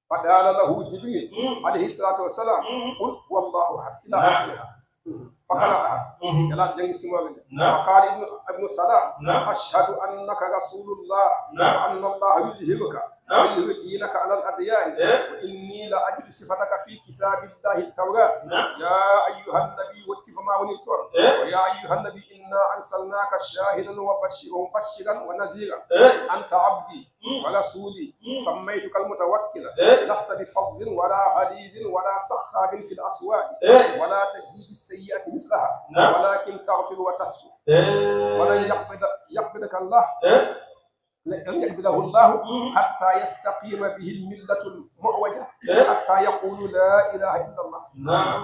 Fa qala lahu Jibril, mhm, alayhi salatu wa salam, mhm, qul huwa Allahu ahad, ila, naam, akhiriha. Mhm. Fa qara'aha. Mhm. Yala jangi simoɓe nde. Naam. Fa qala ibnu, ibnu Salam, naam, ashhadu annaka rasulullah, naam, wa anna Allah yudhiruka, naam, wa yudhiru dinaka ala al-adyan. Eh. Wa inni la ajidu sifataka fi kitabillahi at-Tawrat. Naam. Ya ayyuhan nabi, woni sifa ma woni toon. Eh. Wa ya ayyuhan nabi, inna arsalnaka shahidan wa bashi-, wa mubashiran wa nazira. Eh. Anta abdi, mm, wa rasuli. Mm. Sammaytuka al-mutawakkila. Eh. Lasta bi fazzin wala ghalizin wala sakhabin fil aswaq. Eh. Wala tajzi bis sayyi'ati mislaha. Naam. Walakin taghfir wa tasfu. Eh. Wa lan yaqbida-, yaqbidaka Allah. Eh. Lan yaqbidahu Allah, mm, hatta yastaqima bihi al-millatu al-mu'waja, eh, hatta yaqulu la ilaha illa Allah. Naam.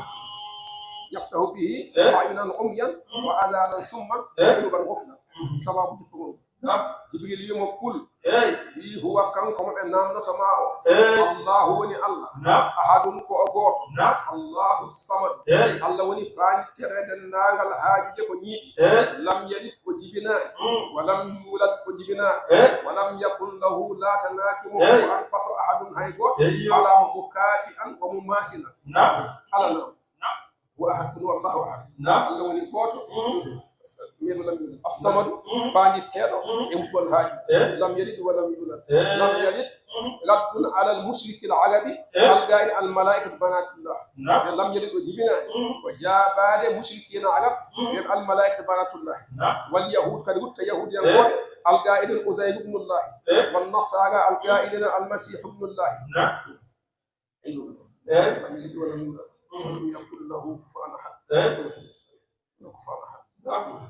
Yaftahu bihi, eh, a'yunan umyan, mm, wa adhanan summan, eh, wa quluban ghufla. Mm. Sababu jikko. Naam. Jibril wi mo, qul. Eh. Wi huwa, kanko mo ɓe naamnoto ma o. Eh. Allahu woni Allah. Naam. Ahadun, ko o gooto. Naam. Allahu samad. Eh. Allah woni paanittere denndaangal haajuje ko ñiiɓi. Eh. Lam yalid, o jibinaani. Mm. Wa lam yuulad, o jibinaani. Eh. Wa lam yakun lahu, laatanaaki mo, eh, kufuwan, faso, ahadun, hay gooto. Eyyo. Alaa mo, mukaafi'an wa mumaasilan. Naam. Alaa, naam. Naam. Wa ahad, qul huwa Allahu ahad. Naam. Allah woni gooto. Mm. Min lam yalid. As-samadu, mm, paanitteeɗo, mm, e mum haaju. Eh. Lam yalid wa lam yuulad. Eh. Lam yalid, mm, raddun ala al-mushriki al-arabi, eh, al-qaa'il al-malaa'ikatu banatullah. Naam. Ɓe lam yalid o jibinaani. Mm. Ko jaabaade mushrikiina arab, mm, ɓen al-malaa'ikatu banatullah. Naam. Wal yahud, kadi rutta yahudiyankooɓe, eh, al-qaa'iliina Uzayru ibnullah. Eh. Wan nasaara al-qaa'iliina al-masiihu ibnullah. Naam. Eh. Lam yalid wa lam yuulad. Mm. Wa lam yakun lahu kufuwan ahad. Eh. Kufuwan ahad. Naam.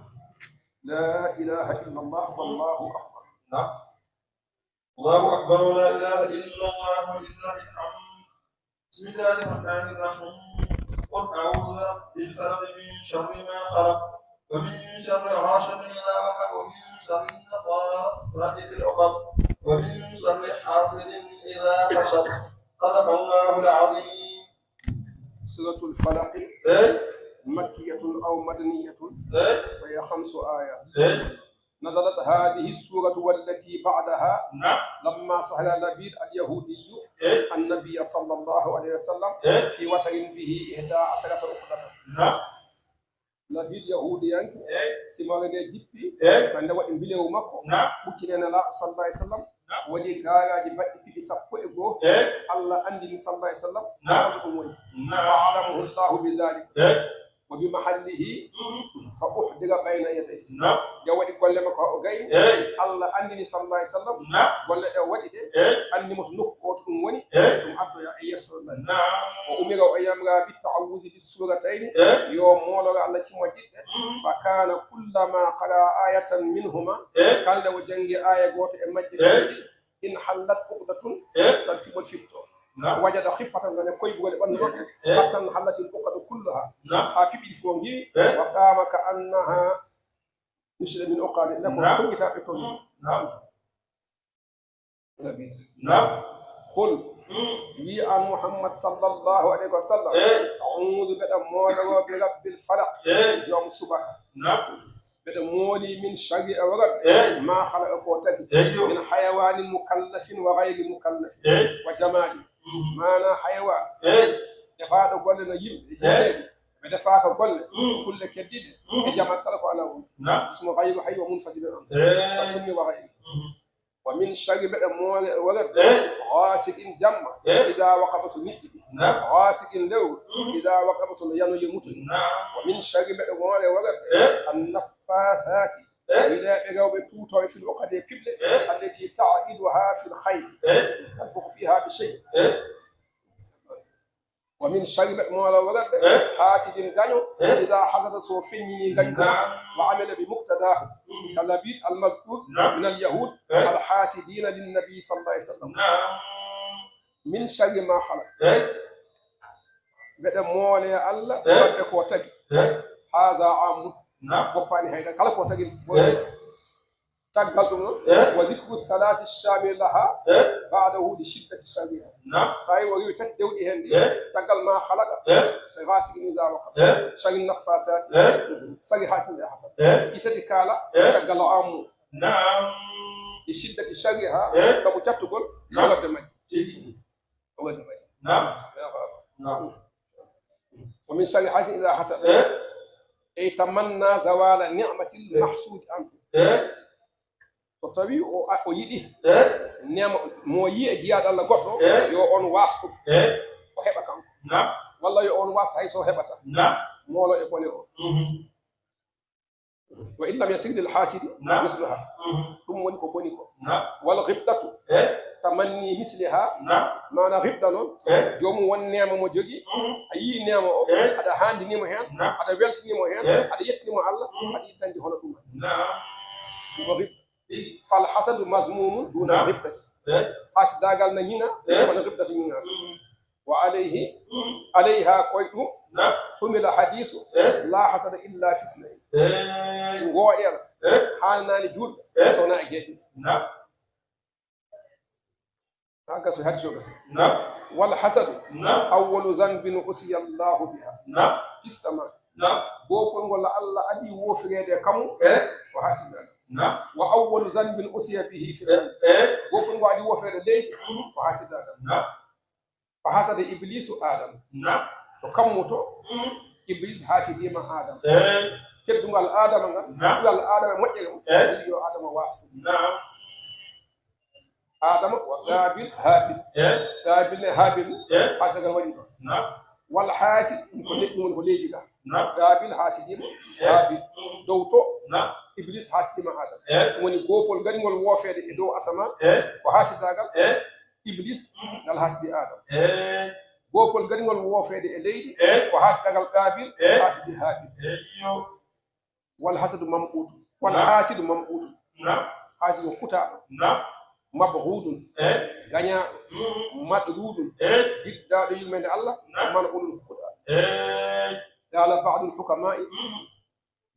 La ilaha illa Allah, wallahu akbar. Naam. الله أكبر، لا إله إلا الله ولله الحمد. بسم الله الرحمن الرحيم. قل أعوذ برب الفلق، من شر ما خلق، ومن شر غاسق إذا وقب، ومن شر النفاثات في العقد، ومن شر حاسد إذا حسد. صدق الله العظيم. سورة الفلق. إيه؟ مكية أو مدنية؟ إيه؟ وهي خمس آيات. إيه؟ نزلت هذه السورة والتي بعدها، نعم. لما سأل لبيد اليهودي، إيه؟ النبي صلى الله عليه وسلم، إيه؟ في وتر به إحدى عشرة عقدة. نعم. Labiid Yahuudiyanke, eh, si mawre nde jippi, eh, ko nde waɗi mbilewu makko, naam, huccini e Nelaaɗo sallallahu alaihi wasallam, naam, waɗi gaaraaji baɗɗi piɗi sappo e goo. Eh. Allah anndini sallallahu alaihi wasallam, naam, hoto ɗum woni. Naam. Fa alamahu Allahu bi zalik. Eh. Wa bi mahallihi, mhm, fa uhdira bayna yadayhi. Naam. Nde waɗi golle makko haa o gayni, eh, Allah anndini sallallahu alaihi wasallam, naam, golle ɗe o waɗi ɗe, eh, anndi mo to nokku o to ɗum woni, eh, ɗum addoya e yeeso Allah. Naam. Wa umira, o yamira bi ta'awuzi bi suratayni, eh, yo mooloro Allah cimmo ɗiɗi. فكان كلما قرأ آية منهما، eh, kala nde o janngi aaya gooto e majje, eh, ɗiɗi, انحلت عقدة, eh, tan cuɓol fipto. Naam. وجد خفة, ngam koybugol e ɓanndu makko, eh, حتى انحلت العقد كلها. Naam. Haa piɓi ɗi fof ngiwi, eh, وقام كأنها نشئت من عقد, nde ko, naam, tonngitaaɓe tongi. Naam. Naam. Qul, mm, wi an Muhammad sallallahu alaihi wasallam, eh, a'udhu, mbeɗa mooloroo bi rabbil falaq, eh, joom subaka. Naam. Mbeɗa mooli min sharri, e worgo, eh, ma khalaqa, ko tagi, eh, yo, min hayawanin mukallafin wa ghayri mukallafin, eh, wa jamaadi. Mm. Maana hayawaan, eh, defaaɗo golle no yimɓe, eh, jinneeji, ɓe defaaka golle, mm, kulle keddiiɗe, mm, e jamaa kala ko alaa won. Naam. Ismu ghayru hayy wa munfasilun an. Eh. Wa summi wa ghayri. Mm. Wa min sharri, mbeɗa moole worgo, eh, ghasiqin, jamma, eh, idha waqaba, so niɓɓiɗi. Naam. Ghasiqin, lewru, mhm, idha waqaba, so ndu yanoyi mutoyi. Naam. Wa min sharri, mbeɗa moole worgo, eh, an-naffathati, eh, wiɗeeɓe rewɓe tuutooɓe, fil uqadi, e piɓle, eh, allati taqiduha fil khayli, eh, tanfukhu fiha bi shay. Eh. Wa min sharri, mbeɗa mooloroo worgo, eh, hasidin, gaño, eh, idha hasada, so feññini gaño. Naam. Wa amila bi muqtadahu. Mm. Ka Labiid al-mazkur, naam, min al-yahud, eh, al-hasidina lin-nabi sallallahu alaihi wasallam. Naam. Min sharri ma khalaq. Eh. Mbeɗa moole Allah, eh, worgo ko tagi. Eh. Haza amun. Naam. Goppaani hay dara. Kala ko tagi. Eh. Caggal ɗum noon, eh, wa dhikru thalathi shamil laha, eh, ba'dahu li shiddati sharriha. Naam. So tawi o rewi tati dewɗi heen ɗi, eh, caggal ma khalaqa, eh, so ghasiqin idha waqab, eh, sharri naffathati, eh, sharri hasidin idha hasad. Eh. Ɗi tati kala, eh, caggal o ammu. Naam. Li shiddati sharriha, eh, sabu cattugol, naam, worgo majji. Tigi. Naam. Naam. Wa min sharri hasidin idha hasad. Eh? Ay tamanna zawala ni'matil, eh, mahsudi anhu. Eh? So tawi o, a, o yiɗi, eh, neema mo yi'i e jiyaaɗo Allah goɗɗo, eh, yo on waas ɗum. Eh? O heɓa kanko. Naam. Walla yo on waas hay so heɓata. Naam. Moolo e bone o. Mhm. Wa in lam yasir lil hasidi, naam, misluha. Mhm. Ɗum woni ko boni ko. Naam. Wal ghibtatu, eh, tamanni misliha. Naam. Maana ghibta noon, eh, joomum won neema mo jogii, mhm, a yii neema o, eh, aɗa haandini mo heen, naam, aɗa weltini mo heen, eh, aɗa yettini mo Allah, mhm, aɗa yiɗi dañde hono ɗum. Naam. Ɗum ko ghibta. Tigi. Fal hasadu mazmumun duna, naam, ghibtati. Eh? Hasidaagal na ñiŋa, eh, kono ghibtatu ñiŋaaka. Mhm. Wa alayhi, mhm, alayha, ko e ɗum, naam, humila hadiisu, eh, la hasada illa fi isnayn. Eh. Ngooƴal, eh, haalanaani juulɗo, eh, so wonaa e geɗe ɗiɗi. Naam. Haa gasa, hadiis o gasa. Naam. Wal hasadu, naam, awwalu dhanbin usiya Allahu biha, naam, fi sama. Naam. Goopol ngol Allah adii woofireede e kammu, eh, ko hasidaagal. Naam. Wa awwalu dhanbin usiya bihi fil, eh, ard. Eh. Goopol ngol adii woofireede leydi, mhm, ko hasidaagal. Naam. Fa hasada Ibliisu Aadama. Naam. To kammu to, mhm, Ibliis haasidiima Aadama. Eh. Teddungal Aadama ngal, naam, teddungal Aadama e moƴƴere mum, eh, wi'i yo Aadama waas. Naam. Aadama wa Qaabil, Haabil. Eh. Qaabil e Haabil, eh, haasidagal waɗi ɗon. Naam. Wal haasid, ɗum ko, mhm, le-, ɗum woni ko leydi ka. Naam. Qaabil haasidiima, eh, Haabil. Mhm. Dow to, naam, Ibliis haasidiima Aadama. Eh. Ɗum woni goopol gaɗingol woofeede e dow asamaan, eh, ko haasidaagal. Eh. Ibliis, mhm, ngal haasidi Aadama. Eh. Goopol gaɗingol woofeede e leydi, eh, ko haasidagal Qaabil, eh, haasidi Haabil. Eyyo. Wal hasadu mamquutu. Wal, naam, haasidu mamquutu. Naam. Haasidu ko kutaaɗo. Naam. مبغوض, eh, gañaaɗo, mm, مطرود, eh, diddaaɗo yurmeende Allah, naam, منعول, hukuɗaaɗo. Eh. قال بعض الحكماء, mm,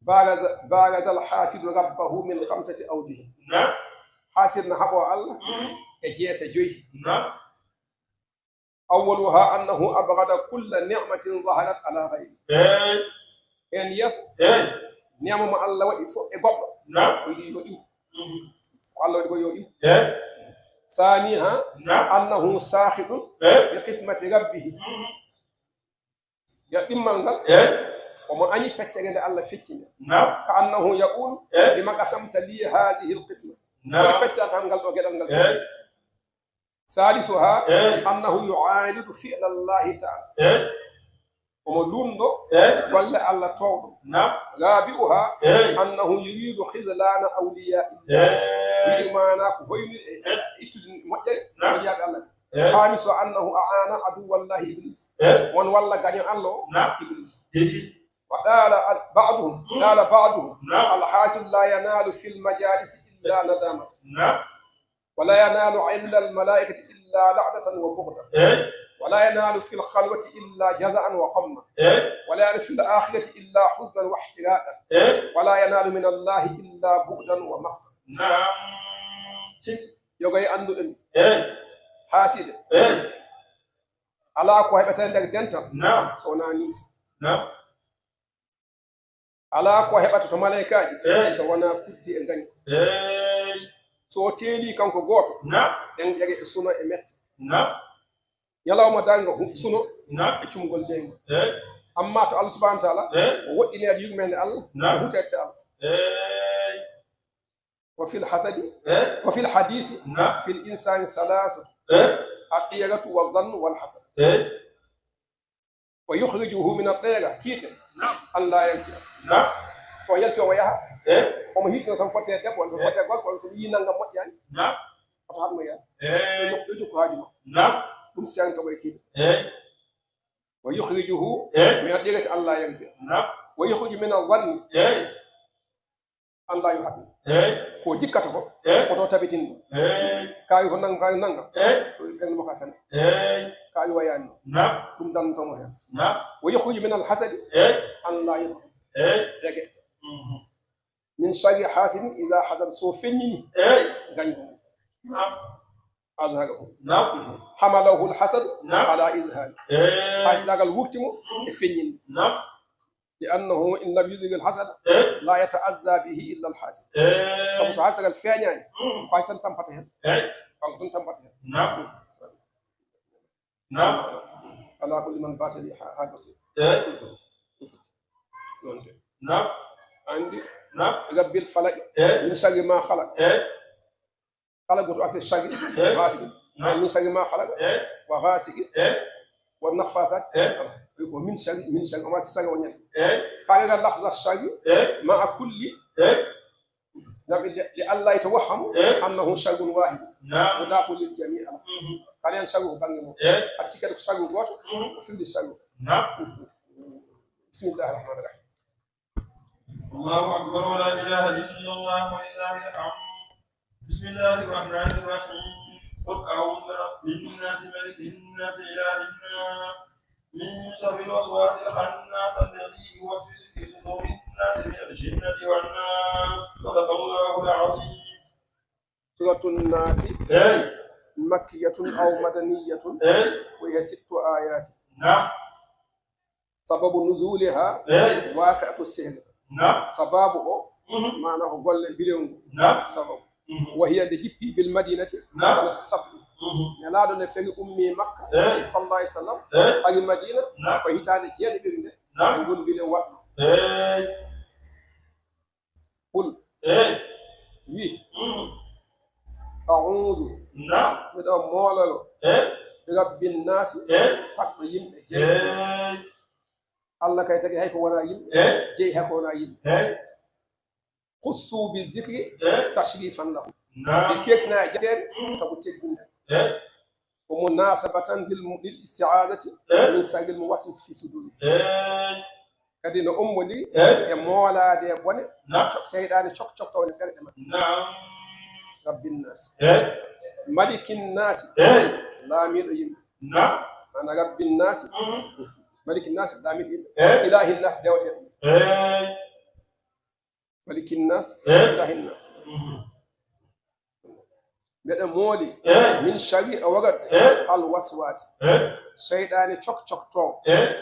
بارز, بارز الحاسد ربه من خمسة أوجه. Naam. Haasid na haɓoo Allah, mm, e jeese joyi. Naam. أولها أنه أبغض كل نعمة ظهرت على غيره. Eh. Heen yeeso, eh, neema mo Allah waɗi fof e goɗɗo. Naam. O wiyi yo iw. Mhm. Ko Allah waɗi ko yo iw. Eh. ثانيها, naam, أنه ساخط, eh, بقسمة ربه. Mhm. Ya ɗimmal ngal, eh, omo añi feccere nde Allah feccini. Naam. كأنه يقول, eh, لم قسمت لي هذه القسمة. Naam. Woni peccataa ngal ɗo geɗal ngal. Eh. ثالثها, eh, أنه يعاند فعل الله تعالى. Eh. Omo luundo, eh, golle Allah toowɗo. Naam. رابعها, eh, أنه يريد خذلان أولياء الله. Eh. Wiyi maanaa ko hoynude e, eh, ittude moƴƴere, naam, moƴƴaaɓe Allah. Eh. خامسها أنه أعان عدو الله إبليس. Eh. Won walla gaño Allah o, naam, Iblis. Tigi. وقال بعضهم, mm, قال بعضهم, naam, الحاسد لا ينال في المجالس إلا ندامة. Naam. ولا ينال عند الملائكة إلا لعنة وبغضا. Eh. ولا ينال في الخلوة إلا جزعا وغما. Eh. ولا ينال في الآخرة إلا حزنا واحتراقا. Eh. ولا ينال من الله إلا بعدا ومقتا. Naam. Tigi. Yoga e annduɗen. Eh. Haaside. Eh. Alaa ko heɓata e nder dental. Naam. So wonaa nimsa. Naam. Alaa ko heɓata to maleykaaji, eh, so wonaa kuddi e ngañgu. Eh. So o teelii kanko gooto, naam, ɗen ƴage e suno e mette. Naam. Ñalawma darnga hu-, suno, naam, e cumgol jeyngo. Eh. Amma to Allah subhanahu wa taala, eh, o woɗɗineede yurmeende Allah, naam, e huterte Allah. Eh. وفي الحسد، eh, وفي الحديث، naam، في الإنسان ثلاثة، eh، الطيرة والظن والحسد. Eh. ويخرجه من الطيرة, kiite, naam, أن لا يرجع. Naam. So yalti omo yaha, eh, omo hiɗno so fotte debbo, so, eh, fotte gorko, so yii nanngam moƴƴaani. Naam. Oto haɗ mo yaha. Eh. Yo, yo jokku haaju makko. Naam. Ɗum seeranta ko e kiite. Eh. ويخرجه، eh، من الطيرة أن لا يرجع. Naam. ويخرج من الظن. Eh. An laa yo haɓɓe. Eey. Ko jikkata ko, eey, ko to tabitin ɗum. Eey. Kaari ko nang-, kaari nangam. Eey. Ko ɓernde makko a fena. Eey. Kaari wayaani noon. Naam. Ɗum danndoto mo heen. Naam. ويخرج من الحسد, eey, أن لا يرجع. Eey. Dege. Mhm. من شر حاسد إذا حسد, so feññini. Eey. Gañgu mum. Naam. أظهره. Naam. حمله الحسد, naam, على إظهاره. Eey. Haasidaagal wurti mo, mhm, e feññinde. Naam. لأنه إن لم يظهر الحسد، eh, لا يتأذى به إلا الحاسد. Eh. Sabu so haasidaagal feeñaani, mm, ko haasido tan tampata heen. Eh. Kanko tan tampata heen. Naam. Naam. ألا قل لمن بات لي حا-، حاجتي. Eh. Noon de. Naam. Anndi. Naam. رب الفلق، eh, من شر ما خلق. Eh. Kala gooto arte sagi, eh, غاسق. Naam. من شر ما خلق. Eh. وغاسق. Eh. والنفاثات. Eh. Ko من شر, من شر, o waɗi sagi o ñande. Eh. Kala lafza sagi, eh, مع كل. Eh. Ngam ɓe, لئلا يتوهم, eh, أنه شر واحد. Naam. مضاف للجميع. Mhm. Kala heen sharru ko bannge mum. Eh. Aɗa sikki ko sharru gooto, mhm, o firti sharru. Naam. Mhm. بسم الله الرحمن الرحيم. الله أكبر، ولا إله إلا الله، ولله الحمد. بسم الله الرحمن الرحيم. قل أعوذ برب الناس، ملك الناس، إله الناس، من شر الوسواس الخناس، الذي يوسوس في صدور الناس من الجنة والناس. صدق الله العظيم. سورة الناس. Eey. مكية أو مدنية. Eey. وهي ست آيات. Naam. سبب نزولها، eey, واقعة السحر. Naam. Sabaabu o, mhm, maanaa ko golle mbilew ngu. Naam. Sababu. Mhm. وهي, nde jippii, بالمدينة، naam, سنة سبع. Mhm. Nelaaɗo ne feri ummii Makka, eey, صلى الله عليه وسلم, eey, ari Madiina, naam, ko hitaande jeeɗiɗirnde, naam, e ngol mbilew waɗɗo. Eey. قل. Eey. Wi. Mm. أعوذ. Naam. Miɗo mooloro. Eey. برب الناس. Eey. Tagɗo yimɓe. Eey. Allah kay tagi hay ko wonaa yimɓe. Eey. Jeyi hay ko wonaa yimɓe. Eey. خصوا بالذكر، eey, تشريفا له. Naam. Ɓe keekina e jateede, mm, sabu teddinde. Eey. ومناسبة لل-، للاستعاذة، eey, من شر الوسواس في الصدور. Eey. Kadi no ommbondiri, eey, e moolaade e bone, naam, cok-, seyɗaane cok-, cokka woni ɓerɗe maɓɓe. Naam. رب الناس. Eey. Malikin naasi. Eey. Laamiiɗo yimɓe. Naam. Maana rabbin naasi. Mhm. Malikin naasi, laamiiɗo yimɓe. Eey. Ilaahin naasi, dewateeɗo. Eey. Malikin naasi. Eey. Ilaahin naasi. Mhm. Mbeɗa mooli. Eey. Min sharri, o wagat. Eey. Al waswaasi. Eey. Seyɗaane cok cok toowo. Eey.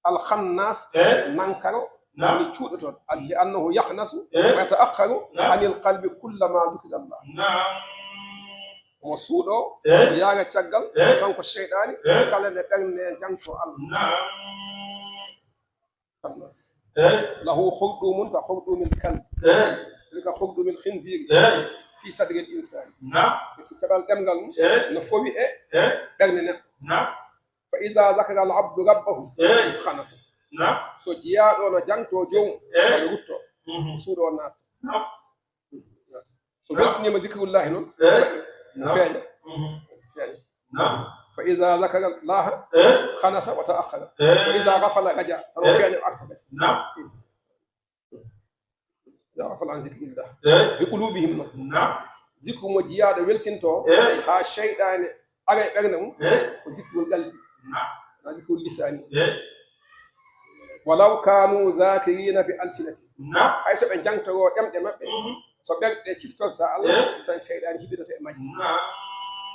Al khannas, eh? Nankaro, naam. Woni cuuɗotoon. Al-, li annahu yakhnasu, eh? Wa yata'akhkharu, naam. Anil qalbi kullama dhukira Allah. Naam. Omo suuɗoo, eh? Omo yaara caggal, eh? Kanko seyɗaani, eh? Kala nde ɓernde jangto Allah. Naam. Khannas. Eh? Lahu khurdumun ka khurdumil kalb. Eh? Ka khurdumil khinziri. Eh? Fi sadril insani. Naam. Ko caɓal ɗemngal mum, eh? No fowi e, eh? Ɓernde neɗɗo. Naam. Fa iza zakara al abdu rabbahu, eey, khanasa. Naam. So jiyaaɗo no jangto joomum, eey, o rutto. Mhm. Suuɗo o natta. Naam. So welsiniima zikrullahi noon, eey, naam, feeña. Mhm. Feeña. Naam. Fa iza zakara Allaha, eey, khanasa wa ta'akhkhara. Eey. Wa iza ghafala raja. Tawa, eey, feeña o arta kadi. Naam. Iza ghafala an zikrillah. Eh? Bi qulubihim noon. Naam. Zikru mo jiyaaɗo welsintoo, eh, haa seyɗaane ara e ɓernde mum, eh, ko zikrul qalbi. Naam. Wonaa zikrul lisaani. Eh? Walaw kanu zakirina bi alsinatihim. Naam. Hay so ɓe jangtoroo ɗemɗe maɓɓe, mhm, so ɓerɗe ciftorta Allah, eh, tan seyɗaane hiɓitoto e majje. Naam.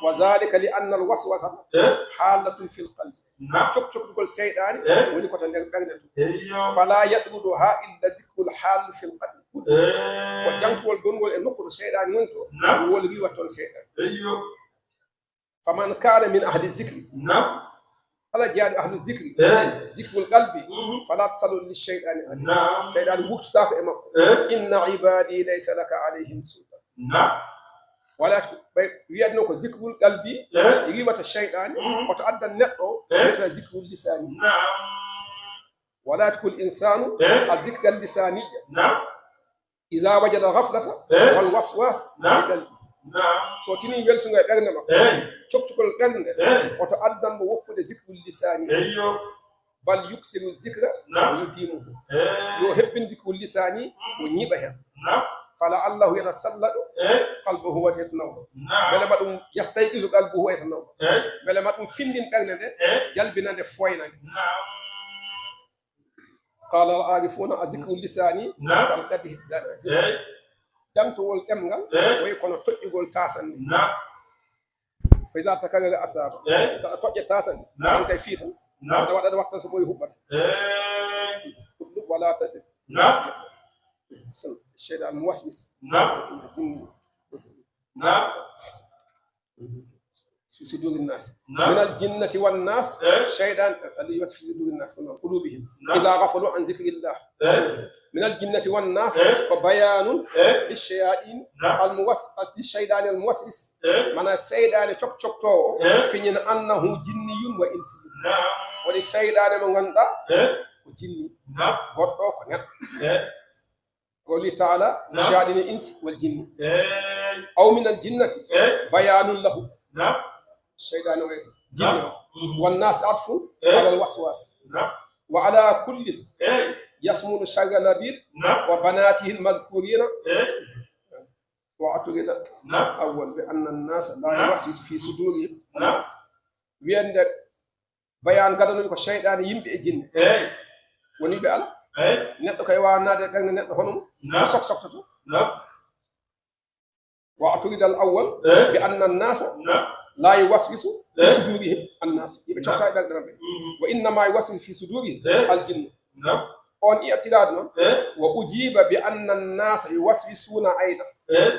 Wa zalika li anna al waswasata, eh, halatun fil qalbi. Naam. Cokcokgol seyɗaane, eh, woni ko to nder ɓernde to. Eyyo. Fala yatruduha illa zikrul hal fil qalbi. Eh. Ko jangtugol gongol e nokku to seyɗaane woni to, naam, wol riiwat toon seyɗaane. Eyyo. Faman kana min ahli zikri. Naam. Kala jeyaaɗo ahlu zikri. Eh. Zikrul qalbi. Mhm. Fala tasallu li shaytani alayhi. Naam. Seyɗaane wurtataako e makko. Eh. Inna ibadi laysa laka alayhim sultan. Naam. Wala ko ɓe wiyatnoo ko zikrul qalbi, eh, riiwata seyɗaane, mhm, oto addan neɗɗo, eh, wiyata zikrul lisaani. Naam. Wala yakul insanu, eh, azikral lisaaniyya. Naam. Iza wajada ghaflata, eh, wal waswas, naam, fi qalbi. Naam. So tinii weltungo e ɓernde makko, eh, cokcugol ɓernde, eh, oto addan mo woppude zikrul lisaani. Eyyo. Bal yuksiru zikra, naam, wa yudimuhu. Eh. Yo hebbin zikrul lisaani, o ñiiɓa heen. Naam. Fala allahu yatasalladu, eh, qalbahu wa yatanawu. Naam. Mbele ma ɗum yastayqizu qalbuhu wa yatanawu. Eh. Mbele ma ɗum findin ɓernde nde, eh, jalbina nde, fooyna nde. Naam. Qala al arifuna, a zikru lisani, naam, kal qadhi zana. Eh. Jangtowol ɗemngal, eh, wayi kono toƴƴugol taasannde. Naam. Fa iza takarrara asaba. Eh? Tawa toƴƴe taasannde. Naam. Ɗum kay fii tan. Naam. Saɗa waɗa, waɗa wattan so ɓooyi huɓɓata. Eh. Utlub wala tadrib. Naam. Seyɗan al muwaswis. Naam. Naam. Fi suduri nnas. Naam. Min al jinnati wan nas. Eh? Seyɗan alladhi yuwaswisu fi suduri nnas. Qulubihim. Naam. Iza ghafalu an zikrillah. Eh? Min al jinnati wan nas, eh, ko bayanun, eh, lishayatin, naam, al muwas-, as-, lishaytani al muwaswis. Eh? Mana seyɗaane cokcoktoowo, eh, feñina annahu jinniyun wa insiyun. Naam. Woni seyɗaane mo ngannduɗaa, eh, ko jinni. Naam. Goɗɗo ko neɗɗo. Eh? Qawli taala, naam, shayatin al insi wal jinni. Eh? Aw min al jinnati, eh, bayanun lahu. Naam. Seyɗaane o e jinni o. Naam. Mhm. Wan nas atfun, eh, ala al waswas. Naam. Wa ala kulli, eh, yashmulu sharra labid, naam, wa banatihi al mazkurina. Eh? Wa utrida, naam, al awwal bi anna an nasa la, naam, yuwaswisu fi sudurihim, naam, nas. Wiyande bayan gadanoɗo ko seyɗaane yimɓe e jinne. Eh? Woni ɓe ala. Eh? Neɗɗo kay waawa naade e ɓernde neɗɗo hono mum. Naam. Sok soktoto. Naam. Wa utrida al awwal, eh, bi anna an nasa, naam, la yuwaswisu fi, eh, sudurihim an nas. Yimɓe, naam, cokta e ɓerɗe maɓɓe. Mhm. Wa innama yuwaswisu fi sudurihim, eh, al jinnu. Naam. On i'tirad noon, eh, wa ujiba bi anna an nasa yuwaswisuna aydan. Eh?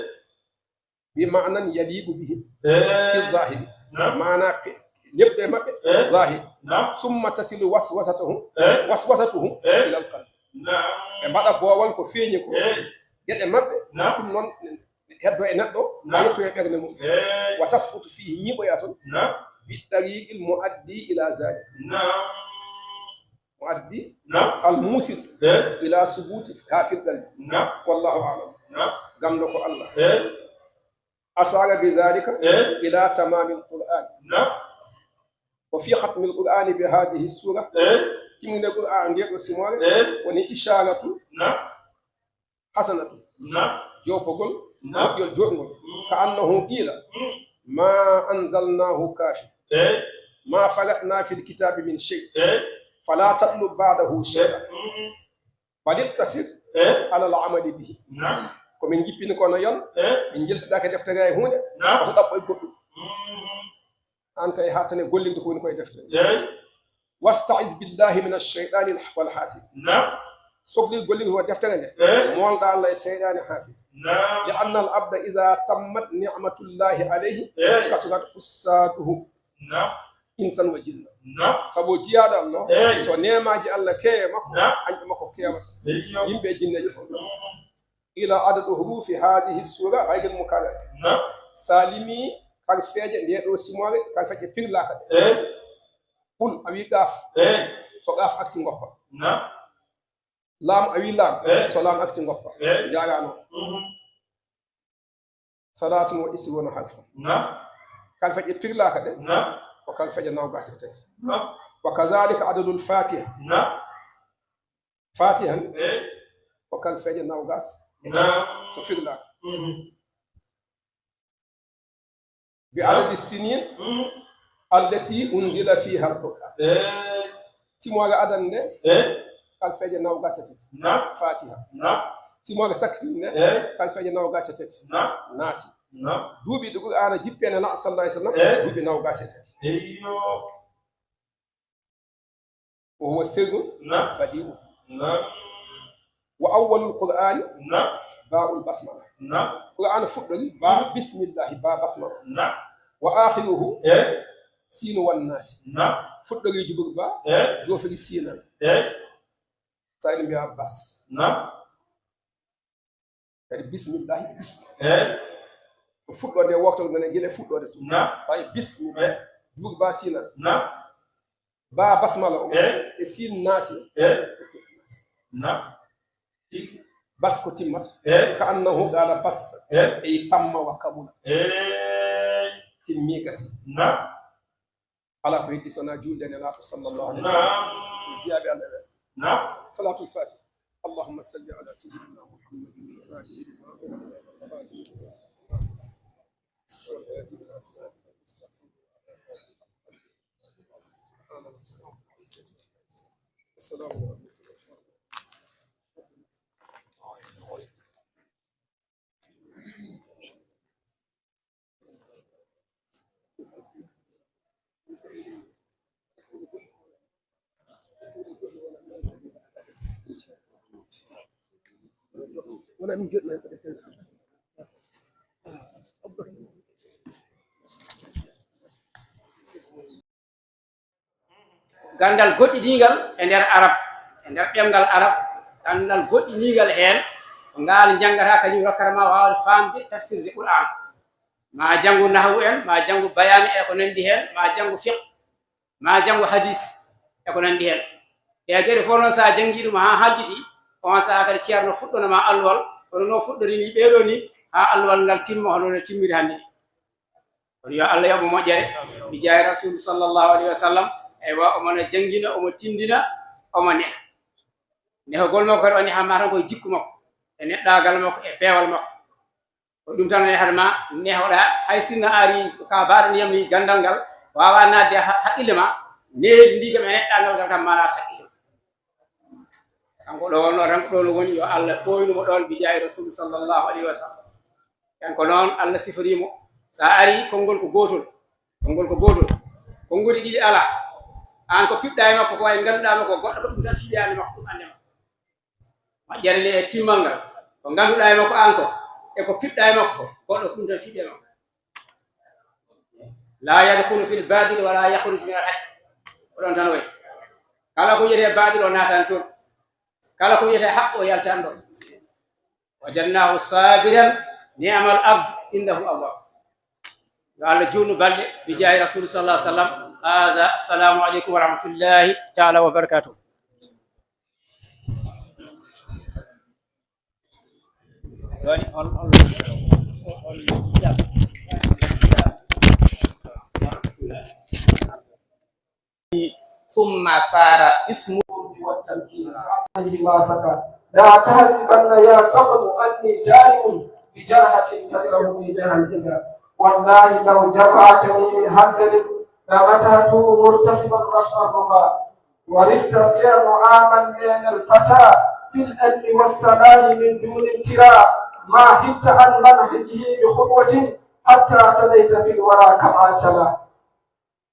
Bi ma'nan yaliqu bihim, eh, fi zahiri. Naam. Maana pe-, leppude maɓɓe, eh, zahiri. Naam. Summa tasilu waswasatuhum, eh, waswasatuhum, eh, ila al qalbi. Naam. Ɓe mbaɗa boowal ko feeñi ko, eh, geɗe maɓɓe, naam, ɗum noon heddo e neɗɗo, naam, yetto e ɓernde mum. Eh. Wa tasbutu fihi, ñiiɓoya toon. Naam. Bi tariqil muaddi ila zalik. Naam. Muaddi, naam, al musil, eh, ila subuti ha fil qalbi. Naam. Wallahu a'lam. Naam. Ganndo ko Allah. Eh. Ashara bi zalika, eh, ila tamamil Qur'an. Naam. Wa fi khatmil Qur'ani bi hadhihi sura. Eh. Timmunde Qur'an nde ɗo simoore, eh, woni isharatu, naam, hasanatu. Naam. Joopagol, naam, moƴƴol jooɗngol. Mm. Ka annahu qila. Mm. ما أنزلناه كافي. Eh? ما فرطنا في الكتاب من شيء. Eh? فلا تطلب بعده شيئا. Eh? Mm. بل اقتصر Eh? على العمل به. Naam. Ko min jippini ko no yon, Eh? min jelsidaaka deftere e huunde, Naam. Ko ɗaɓɓo e goɗɗum. Mm. Aan kay hattane gollinde ko woni ko e deftere. Eh? واستعذ بالله من الشيطان والحاسد. Naam. Sokli gollirgol deftere nde. Eh? Moolɗa Allah e seyɗaane haasid. Naam. لأن العبد إذا تمت نعمة الله عليه Eh? كثرت حساده. Naam. إنسا وجنا. Naam. Sabu jiyaaɗo Allah, Eh? So neemaaji Allah keewe makko, Naam. Añɓe makko keewata. Eyyo. Yimɓe e jinneeji fof. Mm. إلى عدد حروف هذه السورة غير المكررة. Naam. Sa limi kalfeeje ndee ɗoo simoore, kalfeeje pirlaaka ɗe. Eh? Qul, a wii qaaf. Eh? So qaaf arti ngoppa. Naam. Laam, a wii laam. Eh? So laam arti ngoppa. Eh? Jaaraama. Mhm. ثلاث وعشرون حرفا. Naam. Kalfeeje pirlaaka ɗe. Naam. Ko kalfeeje noogaas e tati. Naam. وكذلك عدد الفاتحة. Naam. Faatiha Eh? Ko kalfeeje noogaas e tati. Naam. So firlaaka. Mhm. بعدد السنين Mm. التي أنزل فيها القرآن. Eh? Simoore adannde Eh? Kalfeeje noogaas e tati. Naam. Faatiha. Naam. Simoore sakkitinde Eh? Kalfeeje noogaas e tati. Naam. Naasi. Naam. Duuɓi ɗi Qur'aana jippii e Nelaaɗo sallallahu alayhi wa sallam, Eh? Duuɓi noogaas e tati. Eyyo. وهو سر Naam. بديع. Naam. وأول القرآن Naam. باء البسملة. Naam. Qur'aana fuɗɗori ba Mm. bismillahi, ba basmala. Naam. وآخره Eh? سين والناس. Naam. Fuɗɗori jubur ba, Eh? Joofiri siinal. Eh? Sa ene mbiya bas. Naam. Kadi bismillahi, bis. Eh? Ko fuɗɗoode woftal men e gila fuɗɗoode to. Naam. Fay bismillah. Eh? Duur ba sina. Naam. Ba basmala o. Eh? E sin naasi. Eh? Naam. Bas ko timmata. Eh? Ka annahu qala bas. Eh? Ay tamma wa kamula. Eh? Timmi gasi. Naam. Alaa ko heddi so wonaa juulde e Nelaaɗo sallallahu alayhi wa sallam. Naam. Jiyaaɓe Allah ɓe. Naam. Salaatul Faatiha. اللهم صل على سيدنا محمد الفاتح لما أغلق والخاتم لما سبق ناصر الحق بالحق والهادي إلى صراطك المستقيم وعلى آله حق قدره ومقداره العظيم. سبحان ربك رب العزة عما يصفون. السلام على المرسلين. Ganndal goɗɗiniingal e nder Arab, e nder ɗemngal Arab, ganndal goɗɗiniingal heen, ko ngaal njanngataa kañum rokkata ma waawde faamde tafsirde Qur'aan. Ma janngu nahwu en, ma janngu bayaani e ko nanndi heen, ma janngu fiqh, ma janngu hadis e ko nanndi heen. Ɗe geɗe fof noon, so a janngii ɗum haa haltiti, on sahaa kadi Ceerno fuɗɗono ma alluwal, kono no fuɗɗori ni ɓee ɗoo ni, haa alluwal ngal timma, hono no timmiri hannde ni. Kono yo Allah yoɓ mo moƴƴere, mi jaay Rasul sallallahu alayhi wa sallam, eywa, omo no janngina, omo tinndina, omo neha. Nehogol makko kadi o neha ma tan koye jikku makko, e neɗɗaagal makko, e peewal makko. Ko ɗum tan woni hade ma nehoɗa, hay sinno ari ko ka baɗo ndiyam ni, ganndal ngal wawa nadde ha-, haqqille ma, nehdi ndi kam e neɗɗangal ngal kam ma naata haqqille ma. Kanko ɗo wonno tan ko ɗon woni, yo Allah ɓooynu mo ɗon bi jaayi Rasul sallallahu alayhi wa sallam. Kanko noon Allah sifori mo, sa ari konngol ko gootol, konngol ko gootol, konnguɗi ɗiɗi alaa. Aan ko piɓɗa e makko ko wayi ngannduɗa makko, goɗɗo ko ɗum tan fiɓi aan e makko, ɗum annde ma. Moƴƴere nde e timmal ngal, ko ngannduɗaa e makko aan ko, e ko piɓɗaa e makko, goɗɗo ko ɗum tan fiɓi e makko. La yadkhulu fil batil wa la yakhruju min al haqq. Ko ɗon tan wayi. Kala ko wiyetee batil o naatan toon. Kala ko wiyetee haqq o yaltan ɗon. Wajadnahu sabiran ni'mal abd innahu awwab. Yo Allah juutnu balɗe bi jaahi Rasul sallallahu alaihi wasallam. Haza, assalamu alaikum wa rahmatullahi ta'ala wa barakatuh. Woni on, on, on, on, ثم سار اسمه والتمكين عليه ما سكى. لا تحسبن يا صنم أني جارح بجرحة تجرحني جرحا إلا والله لو جرعتني من هنزل لمتهته مرتسما غصن الربا. ورثت سير عاما من الفتى في العلم والصلاح من دون امتراء. ما غبت عن منهجه بخطوة حتى تليت في الورى كما تلا.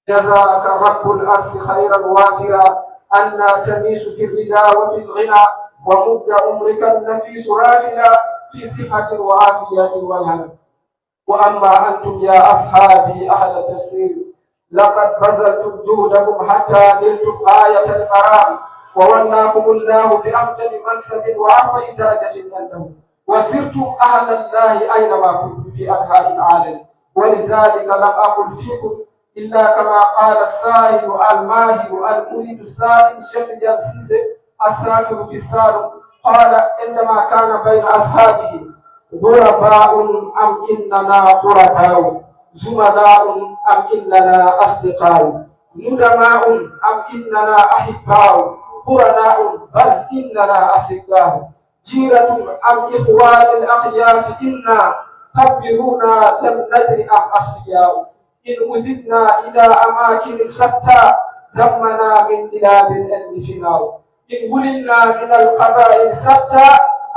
جزاك رب العرش خيرا وافرا، أنا تميس في الرضا وفي الغنى، ومد عمرك النفيس رافلا في صحة وعافية والهنا. وأما أنتم يا أصحابي أهل التفسير، لقد بذلتم جهدكم حتى نلتم غاية المرام، وولاكم الله بأفضل منصب وأرفع درجة عنده، وصرتم أهل الله أينما كنتم في أنحاء العالم. ولذلك لم أقل فيكم إلا كما قال السائل الماهر المريد السالم شيخ يانسيزي الساكن في السالم، قال عندما كان بين أصحابه: غرباء أم إننا غرباء، زملاء أم إننا أصدقاء، ندماء أم إننا أحباء، قرناء بل إننا أصدقاء، جيرة أم إخوان الأخيار إنا، خبرونا لم ندر أم أصفياء. إن أزلنا إلى أماكن شتى دمنا من بلاد العلم فناء. إن وللنا من القبائل شتى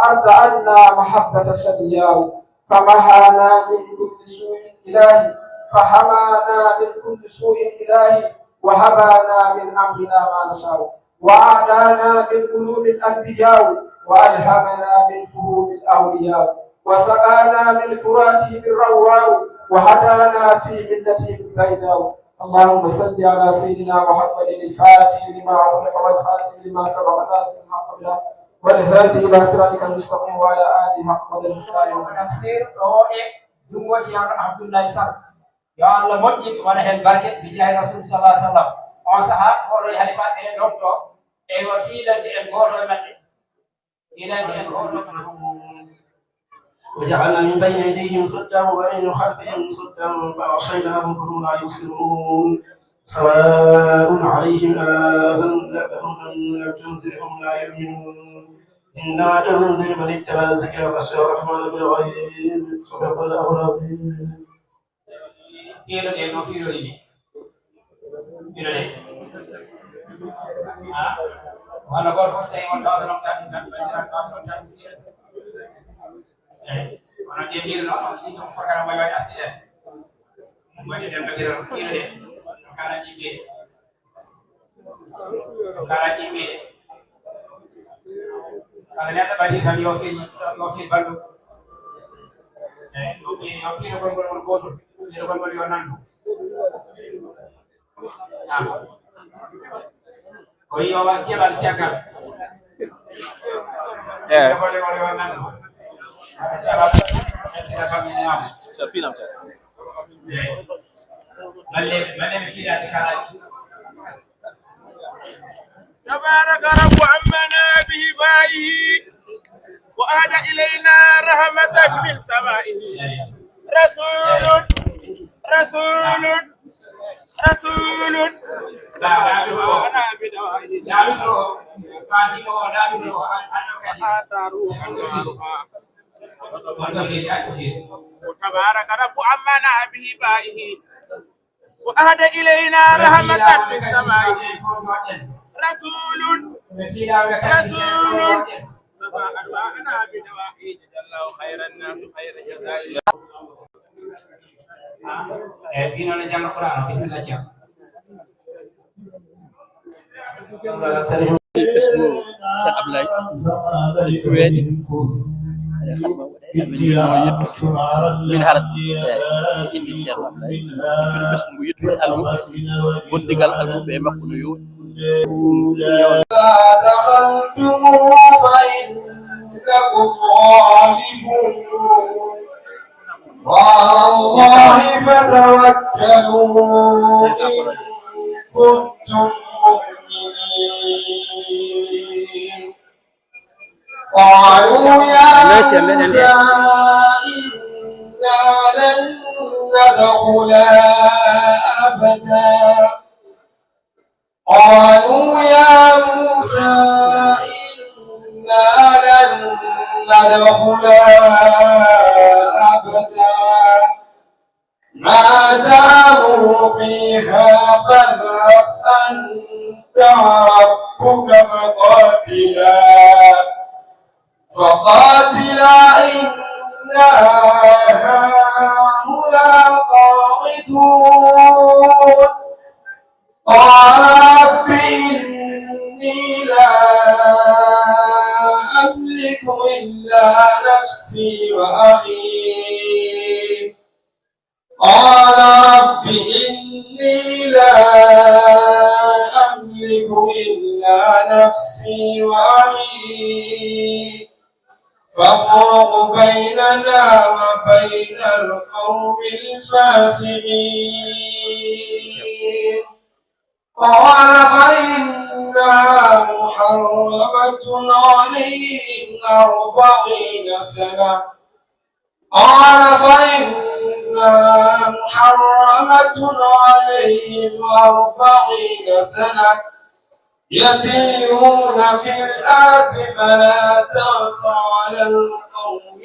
أرضعتنا محبة شقياء. فمحانا من كل سوء إلهي، فحمانا من كل سوء إلهي، وهبانا من أمرنا ما نشاء. وأعطانا من علوم الأنبياء، وألهمنا من فهوم الأولياء، وسقانا من فراتهم الرواء، وهدانا في ملتهم البيضاء. اللهم صل على سيدنا محمد الفاتح لما أغلق والخاتم لما سبق ناصر الحق بالحق والهادي إلى صراطك المستقيم وعلى آله حق قدره ومقداره العظيم. Tafsir ɗo e junngo Ceerno Abdullahi Sall. Yo Allah moƴƴin, waɗa heen barke, bi jaahi Rasul sallallahu alaihi wasallam. On sahaa, oɗo e halifaaɓe en ɗon ɗo, eywa, fiilande en gooto e maɓɓe. Fiilande en gooto e maɓɓe. وجعلنا من بين أيديهم سدا ومن خلفهم سدا فأغشيناهم فهم لا يبصرون. سواء عليهم أأنذرتهم أم لم تنذرهم لا يؤمنون. إنما تنذر من اتبع الذكر وخشي الرحمن بالغيب. صدق الله العظيم. Piiloɗen no fiilori ni. Piiloɗen. Ah, walla gooto fof so tawi on tawata noon tan, tan, tan, tan, tan, tan, tan. Eyi, kono nde mbiyruno, on ɗin ɗon programme waɗi waɗi asde en. Waɗi ɗen mbaɗira piiloɗen. Kala ɗi mbiye. Kala ɗimɓe, kala neɗɗo ɓadii tan yo fil, yo fil banndum. Eyi, yo pi-, yo piilogol ngol won gootol, piilogol ngol yo nanndu. Naam. O wiyi yo waɗ ceɓal caggal. Eyi. Piilogol ngol yo nanndu. Ceɓal, ceɓal, ceɓal, ñaamo. Eyi. Balle, balle mi fiilaade kalaaji. تبارك رب عمنا بهبائه وأهدى إلينا رحمة من سمائه. رسول، رسول، رسول سمعنا بدوائه. تبارك رب عمنا بهبائه وأهدى إلينا رحمة من سمائه. رسول، رسول سما أدواءنا بدوائه. جزا الله خير الناس خير جزائه. Eyi, ɓiino ne jannga Qur'aana, bisimilla, Ceerno. Ɓesngu Seeɗ Ablaye, ɓe duweede, ɓe haɗa, waɗa, eɗen njiɗno yettude. Min hara, eyi, inde Ceerno Ablaye, ɓesngu yettude almuɓɓe, gondigal almuɓɓe e makko no yooɗi. ما دخلتموه فإنكم غالبون. وعلى الله فتوكلوا إن كنتم مؤمنين. قالوا يا موسى إنا لن ندخلها أبدا. قالوا يا موسى إنا لن ندخلها أبدا أنت وربك فقاتلا، فقاتلا إنا هاهنا قاعدون. قال رب إني لا أملك إلا نفسي وأخي. قال رب إني لا أملك إلا نفسي وأخي فافرق بيننا وبين القوم الفاسقين. قال فإنها محرمة عليهم أربعين سنة. قال فإنها محرمة عليهم أربعين سنة يتيهون في الأرض فلا تعس على القوم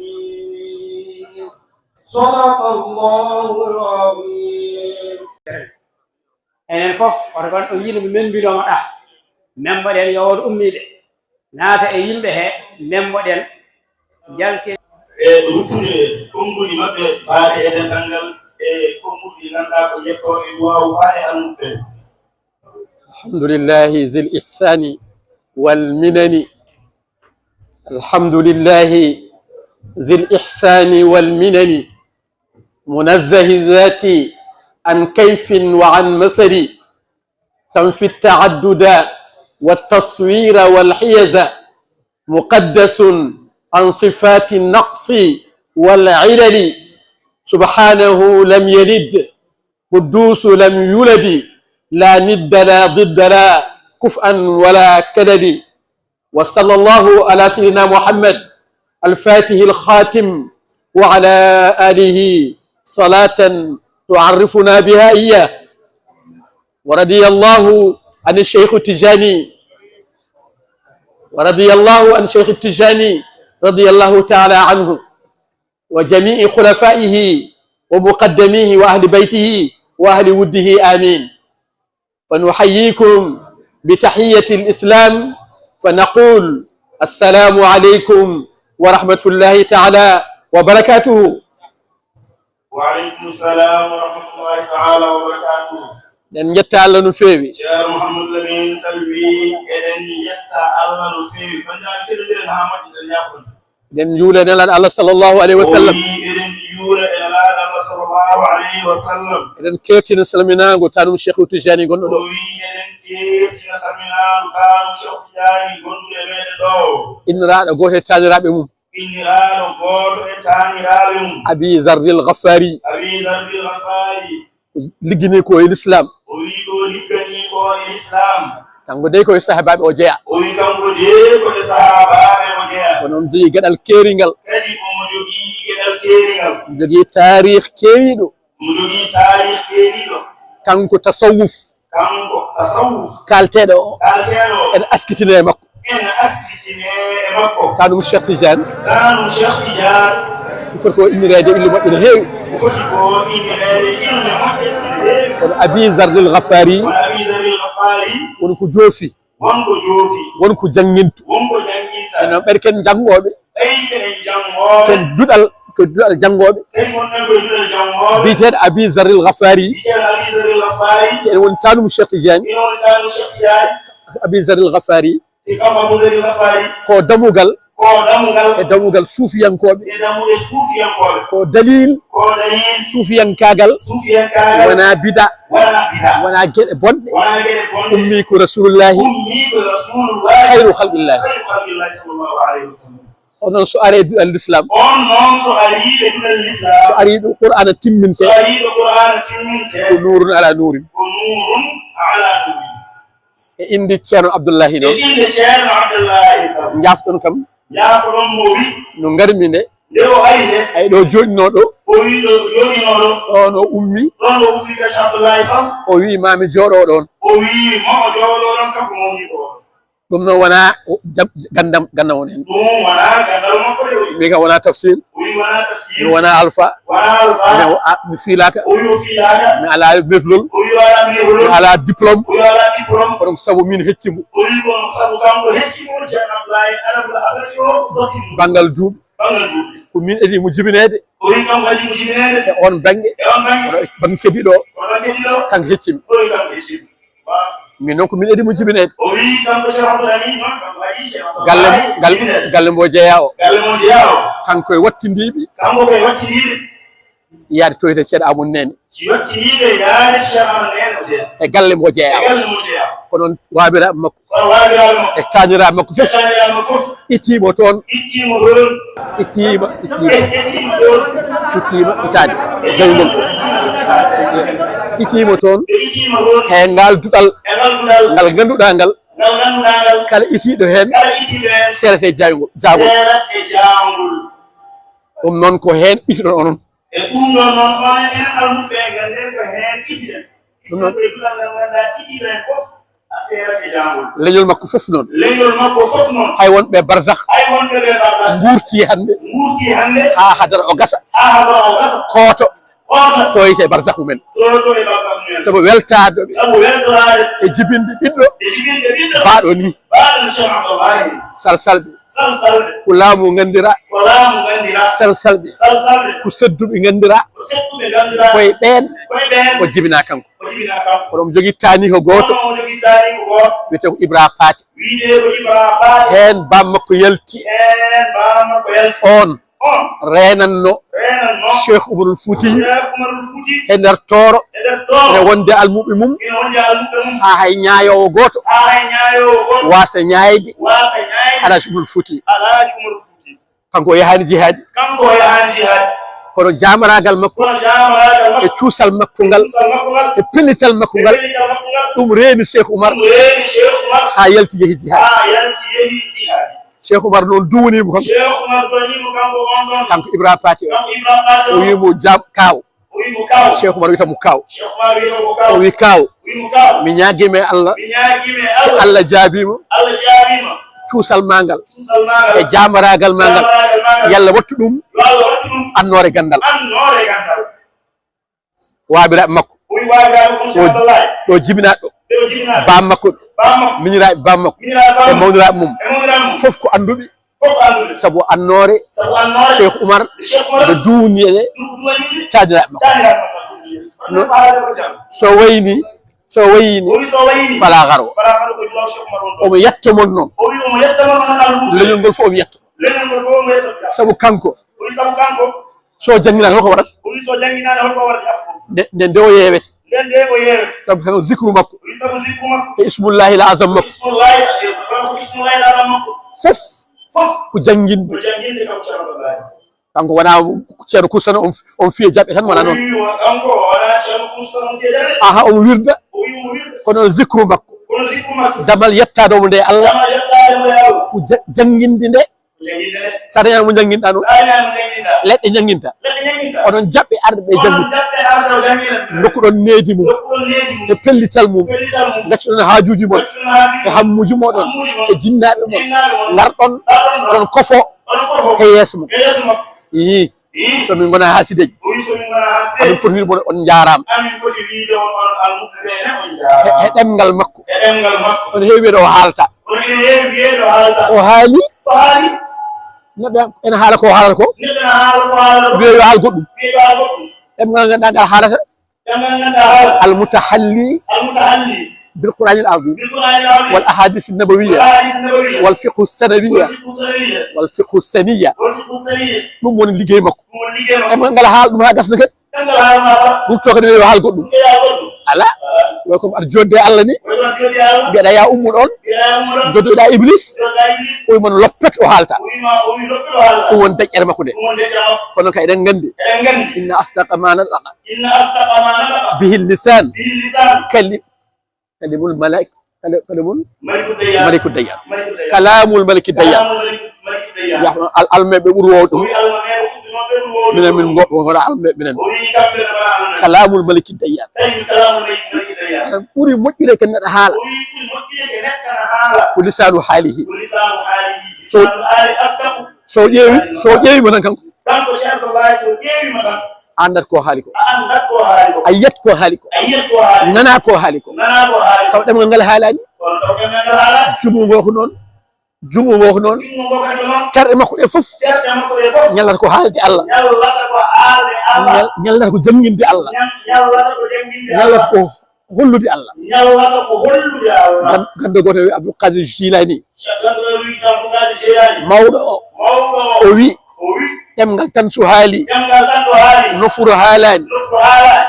الفاسقين. صدق الله العظيم. Enen fof, oto kon on yimɓe men mbiɗoma ɗa, men mbaɗen yo woto ummiiɓe naata e yimɓe he, men mbaɗen njalten. E ruttude konnguɗi maɓɓe faade e dental ngal, e konnguɗi ɗi ngannduɗaa ko njettooɗe duwaawu faade almuɓɓe. الحمد لله ذي الإحسان والمنن. الحمد لله ذي الإحسان والمنن. منزه الذات عن كيف وعن مثل. تنفي التعدد والتصوير والحيز. مقدس عن صفات النقص والعلل. سبحانه لم يلد قدوس لم يولد لا ند لا ضد لا كفءا ولا كلل. وصلى الله على سيدنا محمد الفاتح الخاتم وعلى آله صلاة تعرفنا بها إياه. ورضي الله عن الشيخ التجاني ورضي الله عن شيخ التجاني رضي الله تعالى عنه وجميع خلفائه ومقدميه وأهل بيته وأهل وده آمين. فنحييكم بتحية الإسلام فنقول السلام عليكم ورحمة الله تعالى وبركاته. Wa aleykum salam wa rahmatullahi taala wa barakatuh. Eɗen njetta Allah no feewi. Ceerno Mouhamadou Lamine Sall wi eɗen njetta Allah no feewi. Banndiraaɓe, keɗondiren haa moƴƴa, sen njaafo ɗum. Eɗen njuula e Nelaaɗo Allah sallallahu alayhi wa O sallam. wi eɗen njuula e Nelaaɗo Allah sallallahu alayhi wa sallam. Eɗen keertina salminaango tanum Cheikh Tijani gonɗo O ɗo. wi eɗen keertina salminaango tanum Cheikh Tijani gonɗo e meɗen ɗo. Inniraaɗo gooto e taaniraaɓe mum. Inniraaɗo gooto e taaniraaɓe mum. Abi Zarril Ghaffari. Abi Zarril Ghaffari. Liggini ko e l'islam. O wi ko liggani ko e l'islam. Kanko dey ko e sahabaaɓe o jeya. O wi kanko de ko e sahabaaɓe o jeya. Kono omo jogii geɗal keeringal. Kadi omo jogii geɗal keeringal. Omo jogii taarih keeriiɗo. Omo jogii taarih keeriiɗo. Kanko tasawuf. Kanko tasawuf. Kaalteeɗo o. Kaalteeɗo o. Ene askitine e makko. Ene askitine e makko. Tanum Cheikh Tidiane. Tanum Cheikh Tidiane. Ɗum foti ko innireede ille moƴƴe no heewi. Foti ko innireede ille moƴƴe no heewi. Kono Abi Zarril Ghaffari. Kono Abi Zarril Ghaffari. Woni ko joofi. Won ko joofi. Won ko janngintu. Won ko jannginta. Enen ɓen ken janngooɓe. Ɓeyde en janngooɓe. Ken duɗal, ko duɗal janngooɓe. Tawi gonɗen koye duɗal janngooɓe. Biyeteeɗo Abi Zarril Ghaffari. Biyeteeɗo Abi Zarril Ghaffari. Ene woni tanum Cheikh Tidiane. Ina woni tanum Cheikh Tidiane. Abi Zarril Ghaffari. Te kanko Abu Zarril Ghaffari. Ko damugal. Ko damugal. E damugal suufiyankooɓe. E damugal suufiyankooɓe. Ko dalil. Ko dalil. Suufiyankaagal. Suufiyankaagal. Wona bida. Wona bida. Wona geɗe bonɗe. Wona geɗe bonɗe. Ummi ko Rasulullahi. Ummi ko Rasulullahi. Khayru khalqillahi. Khayru khalqillahi sallallahu alayhi wa sallam. Onon so ari e duɗal l'islam. On noon so ari e duɗal l'islam. So ari ɗo Qur'ana timminte. So ari ɗo Qur'ana timminte. Ko nuurun ala nuurin. Ko nuurun ala nuurin. E inde Ceerno Abdullahi E noon. inde Ceerno Abdullahi Sall. Njaafɗon kam. Yaafoɗon mo wi. No ngarmi nde. Nde o ari nde. Ay ɗo jooɗinoo ɗo. O wi ɗo jooɗinoo ɗo. Ɗon o ummi. Ɗon o ummi ka Cheikh Abdullahi Sall. O wi maami jooɗo ɗon. O wi mo o jooɗo ɗon kanko mawni ko. Ɗum noon wonaa o jam-, ganndam, ganndam won heen. Ɗum wonaa ganndal makko de, o wi. Min kam wonaa tafsir. O wi wonaa tafsir. Mi wonaa alfa. Wonaa alfa. Mi o-, a-, mi fiilaaka. O wi o fiilaaka. Mi alaa metlol. O wi o alaa metlol. Mi alaa diplôme. O wi o alaa diplôme. Kono ko sabu min hecci mo. O wi kono sabu kanko hecci mo, Ceerno Abdoulaye Arabou Abati o fotti mo. Banngal duuɓi. Banngal duuɓi. Ko min adii mo jibineede. O wi kanko adii mo jibineede. E oon bannge. E oon bannge. Kono bannge keddiiɗo o. Kono bannge keddiiɗo o. Kanko hecci mi. O wi kanko hecci mi. Min noon ko min adii mo jibineede. O wi kanko Ceerno Abdoul Amin noon, kanko adii Ceerno Abdoul Galle mo, Amin gal-, jibineede. Galle mo jeyaa o. Galle mo jeyaa o. Kanko e wattindiiɓe. Kanko ko e wattindiiɓe. Yaade toyde Ceerno Amadou Neene. Si wattindiiɓe yaade Ceerno Amadou Neene o jeyaa. E galle mo jeyaa o. E galle mo jeyaa o. Ko noon waabiraaɓe makko. Kono waabiraaɓe makko. E taaniraaɓe makko fof. E taaniraaɓe makko fof. Ittii mo toon. Ittii mo toon. Ittiima, ittiima. Ittiima, itaade. Jawgol. Ittiima toon. He ngal duɗal. He ngal duɗal. Ngal ngannduɗaa ngal. Ngal ngannduɗaa ngal. Kala itiiɗo heen. Kala itiiɗo heen. Seerata e jawgol. Jawgol. Seerata e jawgol. Ɗum noon ko heen itiɗon onon. E ɗum ɗoon noon, onon enen almuɓɓe ngannden ko heen itiɗen. Ɗum noon. Ɗum ko e duɗal ngal ngannduɗaa itiiɗo heen fof. A seerat e jawgol. Leñol makko fof noon. Leñol makko fof noon. Hay wonɓe barzakh. Hay wonɓe ɓe barzakh. Nguurti hannde. Nguurti hannde. Haa hadara o gasa. Haa hadara o gasa. Kooto. Kooto. Toyte e barzakh mumen. Toyto e barzakh mumen. Sabu weltaade ɓe. Sabu weltoraade. E jibinde ɓiɗɗo. E jibinde ɓiɗɗo. Baaɗo ni. Baaɗo ni Ceerno Abdoul Wahid. Salsalɓe. Salsalɓe. Ko laamu nganndira. Ko laamu nganndira. Salsalɓe. Salsalɓe. Ko sedduɓe nganndira. Ko sedduɓe nganndira. Koye ɓeen. Koye ɓeen. O jibinaa kanko. O jibinaa kanko. Kono omo jogii taani ko gooto. Kono omo jogii taani ko gooto. Wiyetee ko Ibra Paate. Wiyetee ko Ibra Paate. Heen baam makko yalti. Heen baam makko yalti. Oon. Oon. Reenanno. Reenanno. Cheikh Umarul Fuuti. Cheikh Umarul Fuuti. E nder Tooro. E nder Tooro. Ene wondi almuɓɓe mum. Ene wondi almuɓɓe mum. Haa hay ñaayoowo gooto. Haa hay ñaayoowo gooto. Waasa ñaayde. Waasa ñaayde. Alhaji Umarul Fuuti. Alhaji Umarul Fuuti. Kanko o yahaani jihaadi. Kanko o yahaani jihaadi. Kono jaamaraagal makko. Kono jaamaraagal makko. E cuusal makko ngal. E cuusal makko ngal. E pellital makko ngal. E pellital makko ngal. Ɗum reeni Cheikh Oumar. Ɗum reeni Cheikh Oumar. Haa yalti yehi jihaadi. Haa yalti yehi jihaadi. Cheikh Oumar noon duwanii mo kanko. Cheikh Oumar duwanii mo kanko on ɗon. Kanko Ibra Paate o. Kanko Ibra Paate o. O wii mo jaab kaaw. O wii mo kaaw. Cheikh Oumar wiyata mo kaaw. Cheikh Oumar wiyata mo kaaw. O wii kaaw. O wii mo kaaw. Mi ñaagiima e Allah. Mi ñaagiima e Allah. Allah jaabii mo. Allah jaabii mo. Cuusal maa ngal. Cuusal maa ngal. E jaamaraagal maa ngal. Jaamaraagal maa ngal. Yo Allah wattu ɗum. Yo Allah wattu ɗum. Annoore ganndal. Annoore ganndal. Waabiraaɓe makko. O wii waabiraaɓe makko, Cheikh Abdoulaye. Ɗo jibinaaɗo. Ɗo jibinaaɗo. Baam makko. Baam makko. Miñiraaɓe baam makko. Miñiraaɓe baam makko. E mawniraaɓe mum. E mawniraaɓe mum. Fof ko annduɓe. Fof annduɓe. Sabu annoore. Sabu annoore. Cheikh Oumar. Cheikh Oumar. Nde duwni e. Du-, duwani. Taaniraaɓe makko. Taaniraaɓe makko. No. Ɗum faalaade ko jam. So wayni, so wayni. O wi so wayni. Falaa garo. Falaa garo ko duwaw Cheikh Oumar on ɗo. Omo yetto mon noon. O wi omo yetta mon noon almuɓɓe. Leñol ngol fof omo yetto. Leñol ngol fof omo yetto. Sabu kanko. O wi sabu kanko. So jannginaani holko waɗata? O wi so jannginaani holko waɗata? Nde, nde, nde o yeewete. Nde, nde o yeewete. Sabu heno zikru makko. O wi sabu zikru makko. E ismullahi al azam makko. Ismullahi, e, e, ismullahi al azam makko. Fof. Fof. Ko jannginde. Ko jannginde kam Ceerno Abdoulaye. Kanko wonaa Ceerno Kursana, on, on fiya jaɓɓe tan, wonaa noon. O wi, kanko wonaa Ceerno Kursana, on fiya jaɓɓe. Aha, omo wirda. O wi omo wirda. Kono zikru makko. Kono zikru makko. Damal yettaade omo nde Allah. Damal yettaade omo nde Allah. Ko ja-, jannginde nde. Jannginde nde. Sa dañaani mo njannginɗaa noon. Sa dañaani mo njannginɗaa. Leɗɗe njannginta. Leɗɗe njannginta. Onon jaɓɓe arɓe ɓe. Onon janngude. Jaɓɓe arɓe ɓe janngude. Ndokkuɗon needi mum. Ndokkuɗon needi mum. E pellital mum. Pellital mum. Ngaccuɗon haajuuji mon. Ngaccuɗon haajuuji mon. E hammuuji moɗon. Hammuuji mon. E jinnaaɓe mon. Jinnaaɓe mon. Ngarɗon. Ngarɗon. Oɗon kofo. Oɗon kofo. He yeeso makko. He yeeso makko. Ii. Ii. So min ngonaa haasideeji. O wi so min ngonaa haasideeji. Amin poti wiide mon on njaaraama. Amin poti wiide on, on almuɓɓe ɓe ne on njaaraama. He, he ɗemngal makko. He ɗemngal makko. On heewi wiyeede o haalta. On ene heewi wiyeede o haalta. O haali. O haali. Neɗɗo ene haala ko haalata ko. Neɗɗo ene haala ko haalata ko. Wiya yo haal goɗɗum. Wiya yo haal goɗɗum. Ɗemngal ngal ngannduɗaa ngal haalata. Ɗemngal ngal ngannduɗaa haalata. Al mutahalli. Al mutahalli. Bil Qur'anil azim. Bil Qur'anil azim. Wal ahadith nabawiyya. Wal ahadith nabawiyya. Wal fiqhu sanawiyya. Wal fiqhu sanawiyya. Wal fiqhu sanawiyya. Wal fiqhu sanawiyya. Ɗum woni liggey makko. Ɗum woni liggey makko. Ɗemngal ngal haala ɗum haa gasna kadi. Ɗemngal haala ma ba. Wurto kadi wiya yo haal goɗɗum. Wiya yo haal goɗɗum. Alaa. Alaa. Way ko mo ar jodde Allah ni. Way ko ar jodde Allah. Mbiɗa ya ummu ɗon. Mbiɗa ya ummu ɗon. Joddoɗaa Iblis. Joddoɗaa Iblis. O wi mon loppet o haalta. O wi ma, o wi loppet o haalta. Ɗum woni deƴƴere makko nde. Ɗum woni deƴƴere makko. Kono kay eɗen nganndi. Eɗen nganndi. Inna asdaqa ma nataqa. Inna asdaqa ma nataqa. Bihi lisan. Bihi lisan. Kali-, kalimul malaik-, kali-, kalimul Malikud Dayyan. Malikud Dayyan. Malikud Dayyan. Kalamul Maliki Dayyan. Kalamul Malik-, Maliki Dayyan. Ya, al-, almeɓe ɓuri wowde ɗum. O wi almameɓe ɓuri wowde ɗum. Minen min ngo-, wona almeɓe minen. O wi kamɓe ne wona almeɓe. Kalamul Maliki Dayyan. Kañum kalamul Maliki, Maliki Dayyan. Ɓuri moƴƴude ko neɗɗo haala. O wi ɓuri moƴƴude ko neɗɗo haala. Ko lisaanu haalihi. Ko lisaanu haalihi. So, lisaanu haali asdaqu. So ƴeewi, so ƴeewi mo tan kanko. Kanko Ceerno Abdoulaye, so ƴeewi mo tan. A anndat ko haali ko. A anndat ko haali ko. A yiyat ko haali ko. A yiyat ko haali ko. Nana ko haali ko. Nana ko haali ko. Taw ɗemngal ngal haalaani. Kono taw ɗemngal ngal haalaani. Jumu ngo ko noon. Jumu ngo ko noon. Jumu ngo kadi ko noon. Terɗe makko ɗe fof. Terɗe makko ɗe fof. Ñallata ko haalde Allah. Ñallata ko haalde Allah. Ñal-, ñallata ko jannginde Allah. Ñal-, ñallata ko jannginde Allah. Ñallata ko hollude Allah. Ñallata ko hollude Allah. Gan-, ganndo gooto wi Abdul Qadir Jilani. Ganndo gooto wi Abdul Qadir Jilani. Mawɗo o. Mawɗo o. O wi. O wi. Ɗemngal tan so haali. Ɗemngal tan so haali. Nofuru haalaani. Nofuru haalaani.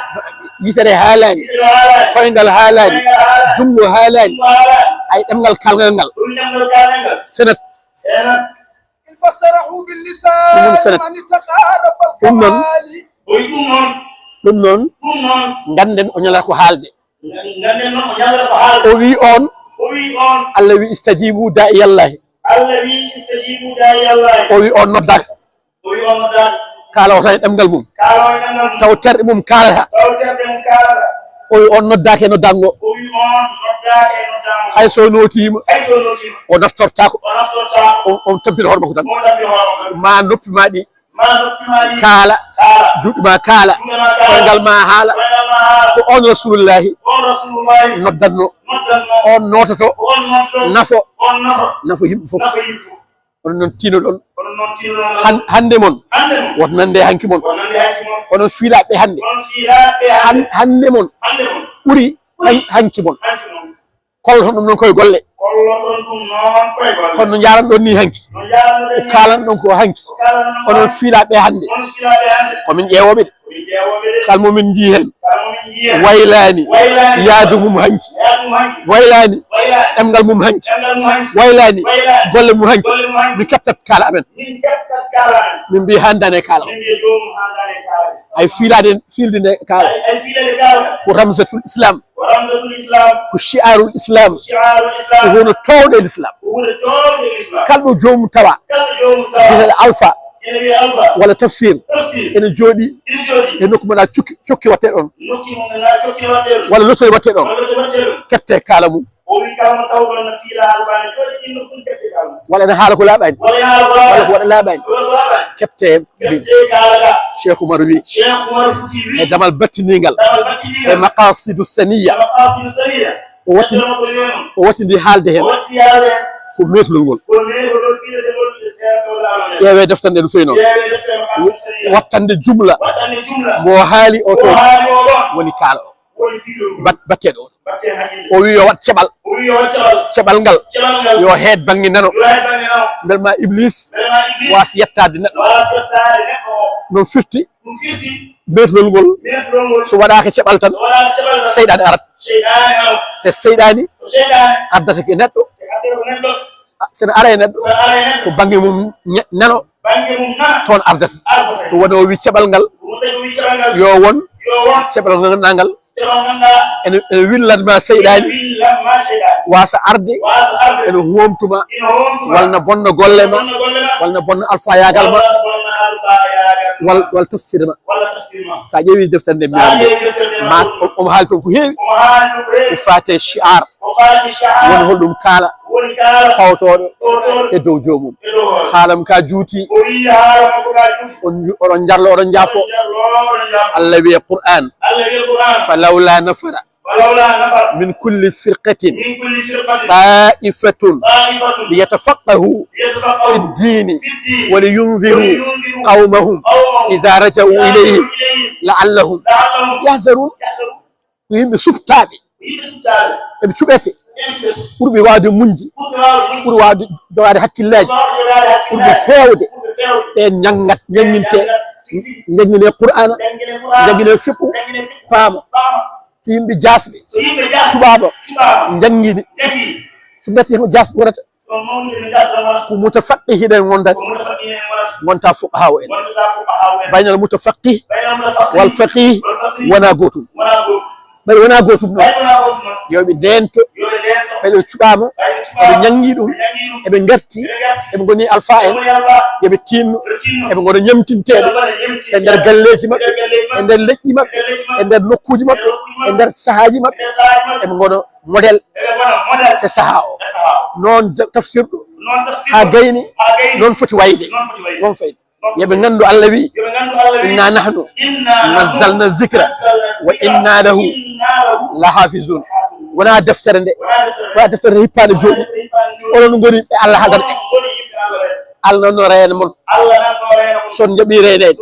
Yitere haalaani. Yitere haalaani. Koyngal haalaani. Koyngal haalaani. Junngo haalaani. Junngo haalaani. Ay ɗemngal kaalngal ngal. Ɗum ɗemngal kaalngal ngal. Fenat. Fenat. إن فسره باللسان ɗum ɗum fenat. من اتقى رب ɗum noon. الكمال. O wi ɗum noon. Ɗum noon. Ɗum noon. Ngannden o ñalata ko haalde. Ngannden noon o ñalata ko haalde. O wi on. O wi on. Allah wi istajibu da'i Allah. Allah wi istajibu da'i Allah. O wi on noddaaka. O wi on noddaaka. Kaala o tan e ɗemngal mum. Kaala o e ɗemngal mum. Taw terɗe mum kaalata. Taw terɗe mum kaalata. O wi on noddaaka e noddaango. O wi on noddaaka e noddaango. Hay so nootiima. Hay so nootiima. O naftortaako. O naftortaako. O, o tampina hoore makko tan. O tampina hoore makko tan. Ma noppi ma ɗi. Ma noppi ma ɗi. Kaala. Kaala. Juuɗe ma kaala. Juuɗe ma kaala. Koyngal ma haala. Koyngal ma haala. Ko on Rasulullahi. Ko on Rasulullahi. Noddanno. Noddanno. On noototo. On noototo. Nafo. On nafo. Nafo yimɓe fof. Nafo yimɓe fof. Onon noon tiinoɗon. Onon noon tiinoɗon. Han-, hannde mon. Hannde mon. Woto nande hanki mon. Woto nande hanki mon. Onon fiilaaɓe hannde. Onon fiilaaɓe hannde. Han-, hannde mon. Hannde mon. Ɓuri han-, hanki mon. Hanki mon. Kolloton ɗum noon koye golle. Kolloton ɗum noon koye golle. Kono no njaaran ɗon ni hanki. No njaaran ɗon ni. Ko kaalan ɗon ko hanki. Ko kaalan ɗon ko hanki. Onon fiilaaɓe hannde. Onon fiilaaɓe hannde. Ko min ƴeewooɓe de. Ko min ƴeewooɓe de. Kala mo min njii heen. Kala mo min njii heen. Waylaani. Waylaani. Yaadu mum hanki. Yaadu mum hanki. Waylaani. Waylaani. Ɗemngal mum hanki. Ɗemngal mum hanki. Waylaani. Waylaani. Golle mum hanki. Golle mum hanki. Min keɓtat kaala amen. Min keɓtat kaala amen. Min mbiya haandaani e kaala. Min mbiya joomum haandaani e kaala. Ay fiilaade, fiilde nde kaala. Ay, ay fiilaade kaala. Ko ramzatul Islam. Ko ramzatul Islam. Ko shi'arul Islam. Ko shi'arul Islam. Ko huunde toowɗe Islam. Ko huunde toowɗe Islam. Kala ɗo joomum tawa. Kala ɗo joomum tawa. Biyeteeɗo Alpha. Ene wiyee Alpha. Walla Tafsir. Tafsir. Ene jooɗii. Ene jooɗii. E nokku mo na cukki, cukki waɗtee ɗoon. Nokku mo na cukki waɗtee ɗoon. Walla lottorie waɗtee ɗoon. Walla lottorie waɗtee ɗoon. Keɓtee kaala mum. O wi kala mo tawɗon no fiila alfaani jooɗi ɗin no foti keɓtee kaala mum. Walla ene haala ko laaɓaani. Walla ene haala ko laaɓaani. Walla ko waɗa laaɓaani. Walla ko laaɓaani. Keɓtee. Keɓtee kaala ka. Cheikh Oumar wi. Cheikh Oumar Fouti wi. E damal battindiingal. Damal battindiingal. E maqasidu saniya. E maqasidu saniya. O watti-, o wattindi haalde heen. O wattindi haalde heen. Ko meetlol ngol. Ko meetlol ngol fiiletee ngol e seeɗa ko laaɓaani. Ƴeewee deftere nde no feewi noon. Ƴeewee deftere maqasidu saniya. Wattande jumla. Wattande jumla. Mo haali o toon. Mo haali o ɗoon. Woni kaala o. Bat-, batteeɗo o. Batte hakkille. O wi yo waɗ ceɓal. O wi yo waɗ ceɓal. Ceɓal ngal. Ceɓal ngal. Yo heed bannge nano. Yo heed bannge nano. Mbele ma Iblis. Mbele ma Iblis. Waas yettaade neɗɗo. Waas yettaade neɗɗo o. No firti. No firti. Meetlol ngol. Meetlol ngol. So waɗaaka ceɓal tan. So waɗaaka ceɓal tan. Seyɗaane arat. Seyɗaane arat. Te seyɗaane. Ko seyɗaane. Ardata ko neɗɗo. Te ardata ko neɗɗo. Ah, so ene ara e neɗɗo. So ene ara e neɗɗo. Ko bannge mum ña-, nano. Bannge mum nano. Toon ardata. Ardata. Ko woni o wi ceɓal ngal. Ko woni o wi ceɓal ngal. Yo won. Yo won. Ceɓal ngal, ngal. Ceɓal ngal. Ene, ene willat ma seyɗaani. Ene willat ma seyɗaani. Waasa arde. Waasa arde. Ene huumtu ma. Ene huumtu ma. Walla na bonna golle ma. Bonna golle ma. Walla na bonna alfayaagal ma. Walla na bonna alfayaagal ma. Wal-, walla tafsir ma. Walla tafsir ma. So a ƴeewi deftere nde mi. So a ƴeewi deftere nde ma, o, omo haali toon ko heewi. Omo haali toon ko heewi. Ko faati e shi'ar. Ko faati e shi'ar. Woni holɗum kaala. Woni kaala. Pawtooɗo. Pawtooɗo. E dow joomum. E dow hoore. Haalam ka juuti. O wi haala makko ka juuti. On ju-, oɗon njarlo, oɗon njaafo. Oɗon njarlo, oɗon njaafo. Allah wiye Qur'an. Allah wiye Qur'an. Falawla nafara. Falawla nafara. Min kulli firqatin. Min kulli firqatin. Ta'ifatun. Ta'ifatun. Liyatafaqqahu. Liyatafaqqahu. Fid dini. Fid dini. Wa liyunziru. Wa liyunziru. Qawmahum. Qawmahum. Idha raja'u ilayhim. Idha raja'u ilayhim. La'allahum. La'allahum. Yahzarun. Yahzarun. Ko yimɓe suɓtaaɓe. Ko yimɓe suɓtaaɓe. Eɓe cuɓete. Eɓe cuɓete. Ɓurɓe waawde muñde. Ɓurɓe waawde muñde. Ɓurɓe feewde. Ɓurɓe waawde hakkillaji. Ɓurɓe feewde. Ɓurɓe feewde. Ɓe ñanngat, ñannginte. Ɓe ñanngat. Tigi, tigi. Ñanngine Qur'aana. Ñanngine Qur'aana. Ñanngine fiqhu. Ñanngine fiqhu. Paama. Paama. So yimɓe jaasɓe. So yimɓe jaasɓe. Cuɓaama. Cuɓaama. Njanngiɗi. Njanngiɗi. So mbiyetee ko jaasɓe wonata. Ko mutafaqqihi en ngontata. Ngonta fuqahaa en. Baynal mutafaqqihi wal faqih wonaa gootum. Ɓayde wonaa gootum noon, yo ɓe ndeento. Ɓayde ɓe cuɓaama, ɓe ñanngi ɗum, Eɓe ngarti, eɓe ngoni alfa en, yo ɓe tinno, eɓe ngona ñemtinteeɓe e nder galleeji maɓɓe, e nder leƴƴi maɓɓe, e nder nokkuuji maɓɓe, e nder sahaaji maɓɓe, eɓe ngona modèle e sahaa o. Noon ja-, tafsirɗo haa gayni, noon foti wayde, noon fayde. Yo ɓe nganndu Allah wi, "Inna nahnu nazzalna zikra wa inna lahu lahafizun." Wonaa deftere nde, wonaa deftere nde hippaande jooɗi. Onon ngoni ɓe Allah haaldata ɓe. Allah nan no reena mon. So on njaɓi reeneede.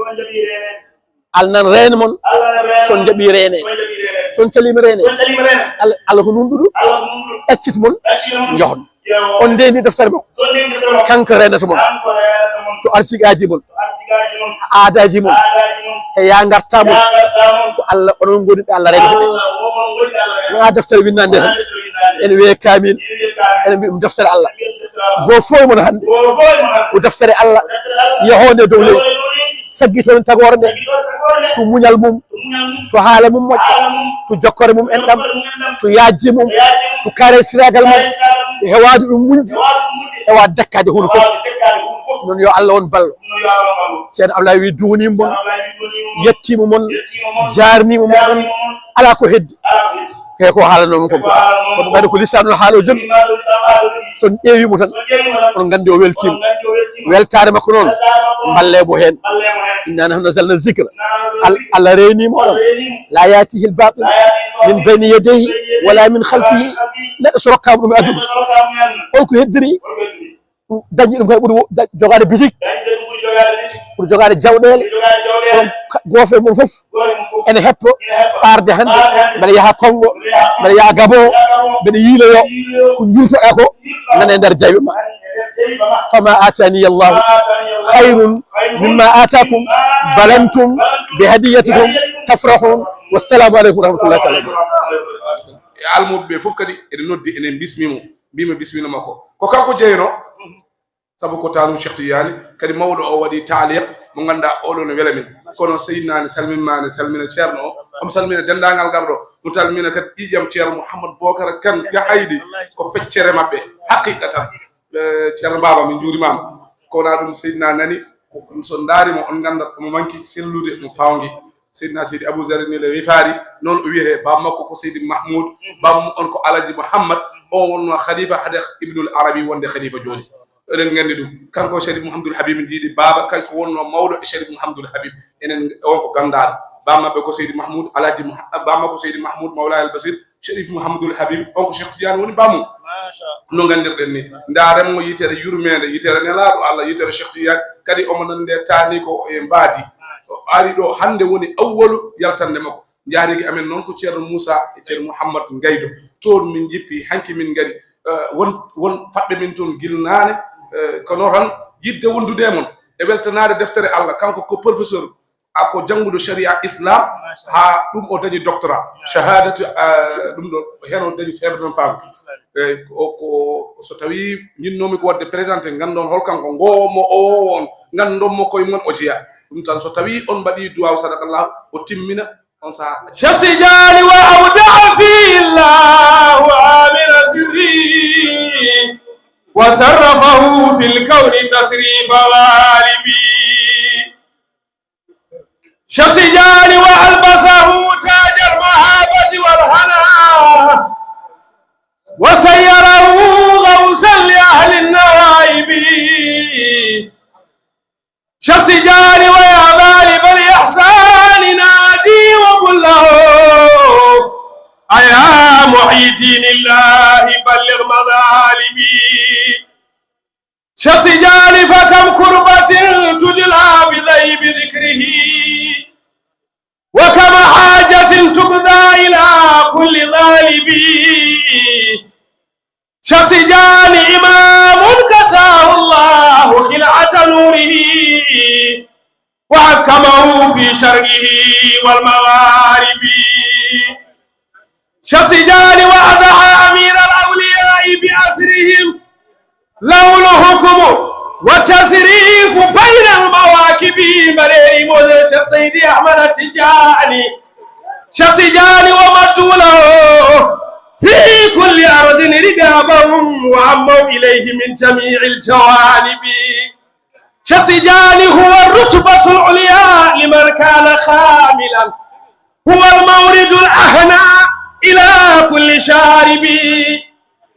Allah nan reena mon. So on njaɓi reeneede. So on saliima reeneede. Allah, Allah ko nunɗuɗo. Accit mon. Njohon. On ndeendi deftere makko. Kanko reenata mon. To arsigaaji mon. Aadaaji mon. E yaa ngartaa mon. Ko Allah, onon ngoni ɓe Allah reenata ɓe. Wonaa deftere winnaande tan. Ene wiyee kaamil. Ene mbiya ɗum deftere Allah. Goo fof e mon hannde ko deftere Allah. Yahoonde dow leydi. Saggitoon tagoore nde. To muñal mum. To haala mum moƴƴa, to jokkore mum enɗam, to yaajji mum, to karesiraagal mum, to hewaade ɗum muñde, hewaade dakkaade huunde fof. Noon yo Allah won ballo. Ceerno Ablaye wi duwniima mon, yettiima mon, jaarniima mon, alaa ko heddi. He ko haalanoo mo ko. Kono mbaɗa ko lislaam no haala o jogi. So on ƴeewi mo tan, on nganndi o weltiima. Weltaare makko noon, mballee mo heen. Inna nahnu nazzalna zikra. Al-, Allah reeniima oɗon. La yatihi al-batil min bayni yadayhi wala min khalfihi. Neɗɗo so rokkaama ɗum e aduna, holko heddiri? Dañi ɗum kay ɓuri wo-, da-, jogaade bitik, ɓuri jogaade jawɗeele. Kono ka-, gooto e mon fof ene heppo ɓaarde hannde, mbeɗa yaha Konngo, mbeɗa yaha Gabon, mbeɗa yiiloyo. Ko njuutoɗaa ko nana e nder jayɓe ma. Fama atani Allahu khayrun mimma atakum bal antum bi hadiyatikum tafrahun. Wassalamu aleykum wa rahmatullahi taala wa barakatuh. E almuɓe ɓe fof kadi eɗen noddi, enen bismi mo, mbima bismina makko. Ko kanko jeyno, sabu ko taanum Cheikh Tidiane, kadi mawɗo o waɗi taaliq mo ngannduɗaa oɗo ne wela min. Kono Seydina ne salminma, ne salmina ceerno o, omo salmina denndaangal garɗo, mo salmina kadi ƴiiƴam ceerno Mouhammad Bokar Kane Gahaydi, ko feccere maɓɓe, haqiqa tan. Eh, ceerno Baba, min njuurimaama. Ko wonaa ɗum Seydina nani, ko, so ndaari mo, on nganndat omo manki sellude, mo fawngi. Seydina Seydi Abou Zarri ni le wifaari, noon o wiyetee, baaba makko ko Seydi Mahmoud, baaba mum on ko Alaji Mouhammad, o wonnoo khalifa hade Ibnul Arabi wonde khalifa jooni. Eɗen nganndi ɗum. Kanko Sharif Mouhamadoul Habib Ndiiɗi Baaba, kanko wonnoo mawɗo e Sharif Mouhamadoul Habib. Enen, on ko ganndaaɗo. Baaba maɓɓe ko Seydi Mahmoud, Alaji Mouha-, baaba makko Seydi Mahmoud, Mawlaya Al Basir, Sharif Mouhamadoul Habib, on ko Cheikh Tidiane woni baaba mum. No nganndirɗen ni. Ndaaren mo yitere yurmeende, yitere nelaaɗo Allah, yitere Cheikh Tidiane, kadi omo nande taani ko e mbaadi. O ari ɗo hannde woni awwalu yaltande makko. Njaarigi amen noon ko Ceerno Moussa e Ceerno Mouhammad Ngaydo. Toon min njippi, hanki min ngari. Eh, won, won faɗɓe min toon gila naane, eh, kono tan yiɗde wondude e mon e weltanaade deftere Allah. Kanko ko professeur, a ko jannguɗo sharia islam, haa ɗum o dañi doctorat, shahadatu, eh, ɗum ɗo, heen o dañi seeɗa ɗon faamu. Eyi, ko, ko, so tawii njinnoomi ko waɗde présenté, nganndon hol kanko, ngoomo o won, nganndon mo koye mon o jeya. Ɗum tan, so tawii on mbaɗii duwaaw, sadakallah, o timmina, on sahaa. Cheikh Tidiane wa awda'a fi Allahu amina sirri, wa sarrafahu fil kawni tasrifa ghalibi. Cheikh Tidiane wa albasahu tajal mahabati wal hana, wa sayyarahu ghawsan li ahli nawaibi. Cheikh Tidiane wa ya talibal ihsani nadi wa qul lahu, aya Muhyiddin illahi balligh mathalibi. Cheikh Tidiane, fa kam kurbatin tujla bi ghaybi dhikrihi, wa kam hajatin tuqda ila kulli talibi. Cheikh Tidiane imamun kasahu Allahu khil'ata nurihi, wa hakkamahu fi sharqihi wal magharibi. Cheikh Tidiane wa adha amir al awliya bi asrihim, lahu al hukmu wa tasrifu bayna al mawakibi. Mbaɗeeri mo Cheikh Seydi Ahmad Tidiane. Cheikh Tidiane wa maddu lahu fi kulli ardin كتابهم وعموا إليه من جميع الجوانب. شيخ تيجاني هو الرتبة العليا لمن كان خاملا، هو المورد الأهنى إلى كل شارب.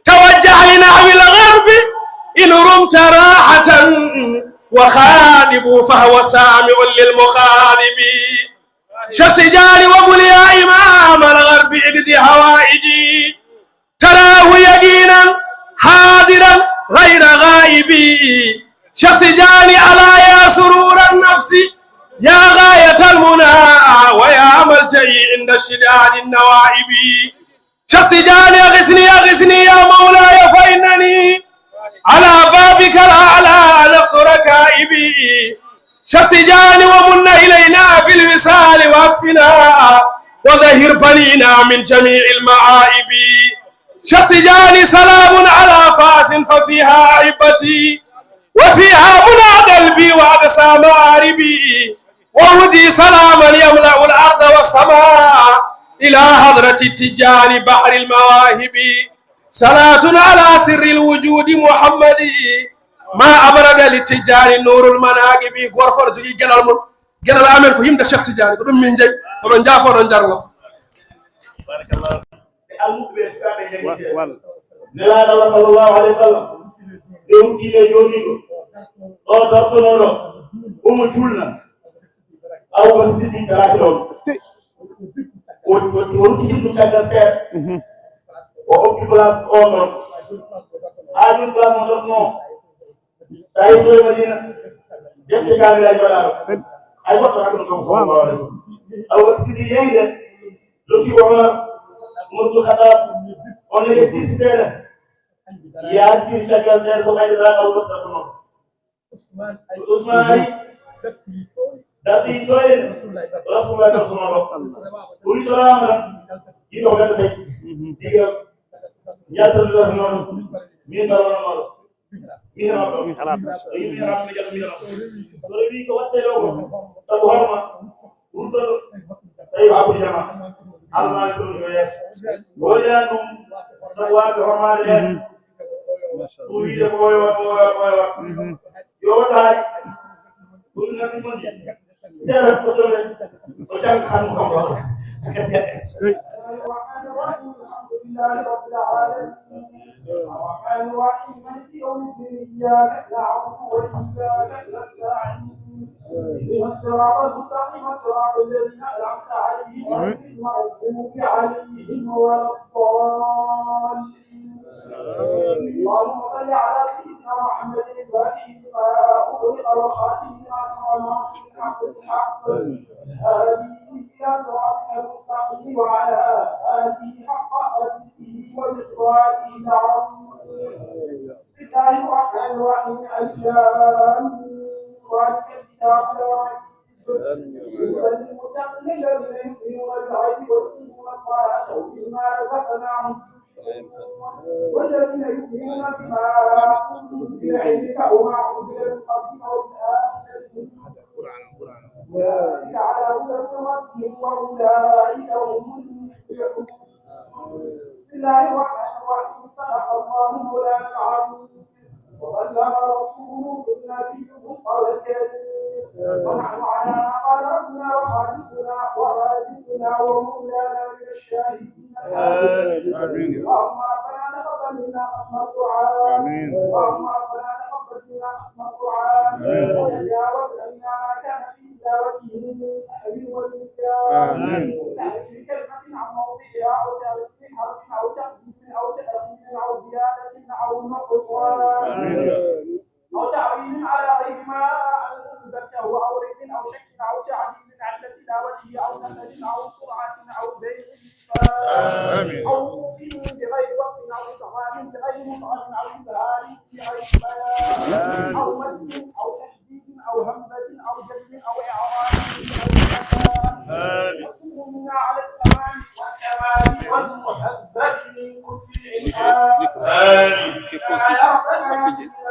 توجه لنحو الغرب إن رمت راحة، وخاطب فهو سامع للمخاطب. شيخ تيجاني وقل يا إمام الغرب اقض حوائجي، تراه يقينا حاضرا غير غائب. شيخ تيجاني ألا يا سرور النفس، يا غاية المنى، ويا ملجئي عند اشتداد النوائب. شيخ تيجاني أغثني، أغثني يا مولاي فإنني على بابك الأعلى أنخت ركائبي. شيخ تيجاني ومن إلينا بالوصال وأكفنا وظهر بنينا من جميع المعائب. شيخ تيجاني سلام على فاس ففيها أحبتي، وفيها منى قلبي وأقصى مآربي، وأهدي سلاما يملأ الأرض والسماء إلى حضرة التيجاني بحر المواهب. صلاة على سر الوجود محمد، ما أبرد للتيجاني نور المناقب. Gooto fof no jogii geɗal mum. Geɗal amen ko yimde Cheikh Tidiane, ko ɗum min njeyi. Oɗon njaafoo, oɗon njarloo. Wa-, wal. Nelaaɗo Allah sallallahu alayhi wa sallam, nde huccii e joomiiɗo, ɗo dartonooɗo, omo julna. Abubakar Siddiq daraaki ɗoon. O, o, o rutti himɓe caggal seeɗa. Mhm. O okki place oon ɗoon. Haa jooni place mo dartunoo. Tawi to e Madina, defte kaamilaaji waɗaama. Hay goɗɗo hakkunde kanko sallallahu alaihi wasallam. Awa sidi yeyde, lottiiɗo Omar, Umar ibn Khattab, on ne disitere. Yaadiri caggal seeɗa ko ɓayde ɗaɗa o waɗata ko noon. Usmaan ari, darti toyen, Rasulullah sallallahu alaihi wasallam. Ɓuri salaama tan, yimɓe ko ɓe tawi. Diga, yalta ɗum noon, min mbaɗa noon. Mihrab ɗo. Mihrab. Mihrab, mihrab, mihrab. So rewi ko watte ɗo ko, sabu horma, wurtoto, tawi ko hakkude jama. Allah e ɗum yo yeeso. Woyɗa ɗum, sabu waɗde hormaade ɓeen. Ɗum wiide ko oyo, oyo, oyo. Yo waɗa hay. Ɗum nafi mon. الرحمن الرحيم، الحمد لله رب العالمين. الرحمن الرحيم، مالك يوم الدين، إياك نعبد وإياك نستعين. اهدنا الصراط المستقيم، صراط الذين أنعمت عليهم، غير المغضوب عليهم ولا الضالين. اللهم صل على سيدنا محمد الفاتح لما أغلق والخاتم لما سبق ناصر الحق بالحق والهادي إلى صراطك المستقيم وعلى آله حق قدره ومقداره العظيم. بسم الله الرحمن الرحيم. الم. ذلك الكتاب لا ريب فيه هدى للمتقين الذين يؤمنون بالغيب ويقيمون الصلاة ومما رزقناهم والذين يؤمنون بما أنزل إليك وما أنزل من قبلك وبالآخرة هم يوحدون. أولئك على هدى من ربهم وأولئك هم المفلحون. بسم الله الرحمن الرحيم. صدق الله مولانا العظيم. وبلغ رسوله النبي المصطفى الكريم. ونحن على ما قال ربنا وخالقنا ورازقنا ومولانا من الشاهدين. آمين. اللهم ربنا تقبل منا ختم القرآن. آمين. اللهم ربنا تقبل منا ختم القرآن. آمين. وتجاوز عنا ما كان في تلاوته من سهو ونسيان. آمين. وتحريف كلمة عن موضعها أو تحريف حرف أو تقديم أو تأخير أو زيادة أو نقصان. آمين. أو تعويل على غير ما أنزلته أو ريب أو شك أو تعديل عند تلاوته أو نقل أو سرعة أو زيغ آمين. أو وقوف بغير وقت أو إدغام بغير مدغم أو إظهار بغير بيان أو مد أو تشديد أو همزة أو جزم أو إعراب بغير مكان. آمين. وصلوا منا على التمام والكمال والمهذب من كل إنسان. آمين. يا ربنا يا سيدنا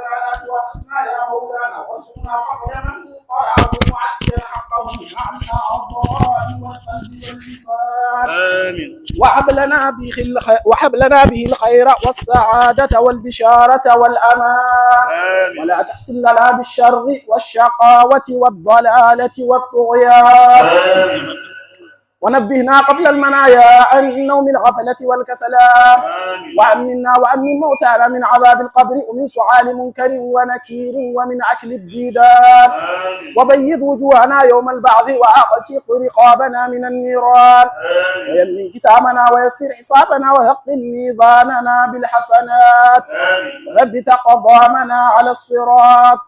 يا مولانا وارزقنا فضل من قرأه مؤديا حقه مع الأعضاء والقلب واللسان. آمين. واحفظ لنا به الخ-، وهب لنا به الخير والسعادة والبشارة والأمان. آمين. ولا تختم لنا بالشر والشقاوة والضلالة والطغيان. آمين. ونبهنا قبل المنايا عن نوم الغفلة والكسلان. آمين. وأمنا وأمن موتانا من عذاب القبر ومن سؤال منكر ونكير ومن أكل الديدان. آمين. وبيض وجوهنا يوم البعث وأعتق رقابنا من النيران. آمين. ويمن كتابنا ويسر حسابنا وثقل ميزاننا بالحسنات. آمين. وثبت أقدامنا على الصراط.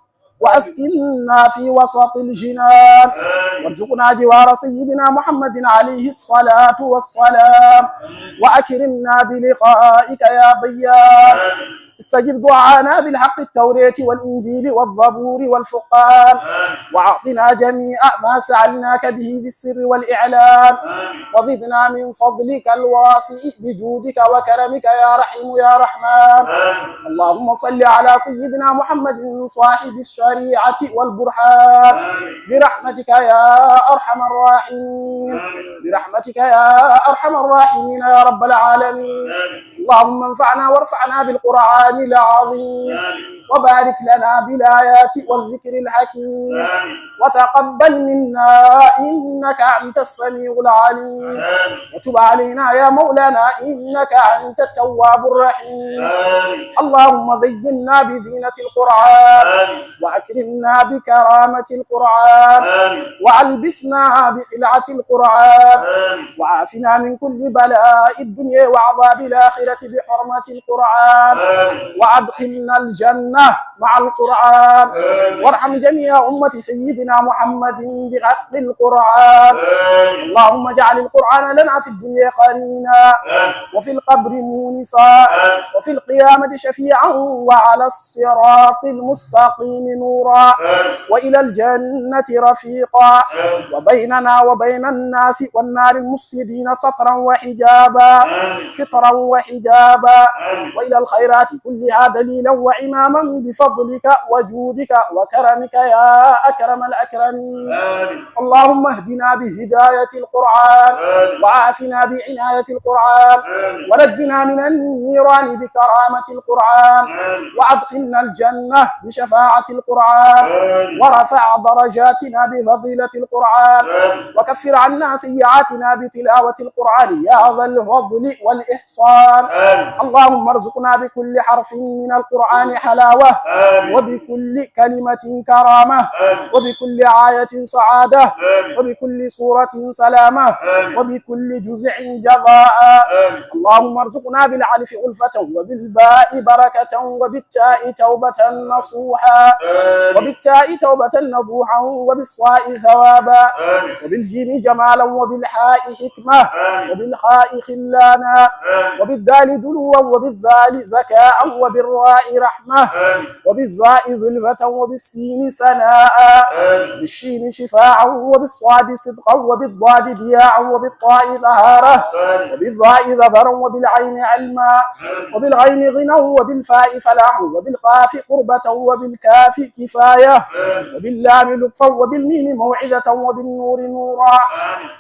وأسكننا في وسط الجنان. آمين. وارزقنا جوار سيدنا محمد عليه الصلاة والسلام. آمين. وأكرمنا بلقائك يا ديان. آمين. استجب دعاءنا بالحق التوراة والإنجيل والزبور والفرقان. آمين. وأعطنا جميع ما سألناك به في السر والإعلان. آمين. وزدنا من فضلك الواسع بجودك وكرمك يا رحيم يا رحمن. آمين. اللهم صل على سيدنا محمد صاحب الشريعة والبرهان. آمين. برحمتك يا أرحم الراحمين. آمين. برحمتك يا أرحم الراحمين يا رب العالمين. آمين. اللهم انفعنا وارفعنا بالقرآن العظيم. آمين. وبارك لنا بالآيات والذكر الحكيم. آمين. وتقبل منا إنك أنت السميع العليم. آمين. وتب علينا يا مولانا إنك أنت التواب الرحيم. آمين. اللهم زينا بزينة القرآن. آمين. وأكرمنا بكرامة القرآن. آمين. وألبسنا بخلعة القرآن. آمين. وعافنا من كل بلاء الدنيا وعذاب الآخرة بحرمة القرآن. آمين. وأدخلنا الجنة مع القرآن. آمين. وارحم جميع أمة سيدنا محمد بحق القرآن. آمين. اللهم اجعل القرآن لنا في الدنيا قرينا. آمين. وفي القبر مونسا. آمين. وفي القيامة شفيعا وعلى الصراط المستقيم نورا. آمين. وإلى الجنة رفيقا. آمين. وبيننا وبين الناس والنار المفسدين سترا وحجابا. آمين. سترا وحجابا. آمين. وإلى الخيرات كلها دليلا وإماما بفضلك وجودك وكرمك يا أكرم الأكرمين. آمين. اللهم اهدنا بهداية القرآن. آمين. وعافنا بعناية القرآن. آمين. ونجنا من النيران بكرامة القرآن. آمين. وأدخلنا الجنة بشفاعة القرآن. آمين. ورفع درجاتنا بفضيلة القرآن. آمين. وكفر عنا سيئاتنا بتلاوة القرآن يا ذا الفضل والإحسان. آمين. اللهم ارزقنا بكل حرف من القرآن حلاوة. آمين. وبكل كلمة كرامة. آمين. وبكل آية سعادة. آمين. وبكل سورة سلامة. آمين. وبكل جزء جزاء. آمين. اللهم ارزقنا بالألف ألفة وبالباء بركة وبالتاء توبة نصوحا. آمين. وبالتاء توبة نصوحا وبالصاء ثوابا. آمين. وبالجيم جمالا وبالحاء حكمة. آمين. وبالخاء خلانا. آمين. وبالدال دلوا وبالذال زكاء وبالراء رحمة. آمين. وبالزاء زلفة وبالسين سناء. آمين. بالشين شفاعا وبالصاد صدقا وبالضاد ضياء وبالطاء طهارة. آمين. وبالظاء ظفرا وبالعين علما. آمين. وبالغين غنى وبالفاء فلاحا وبالقاف قربة وبالكاف كفاية. آمين. وباللام لطفا وبالميم موعظة وبالنور نورا. آمين.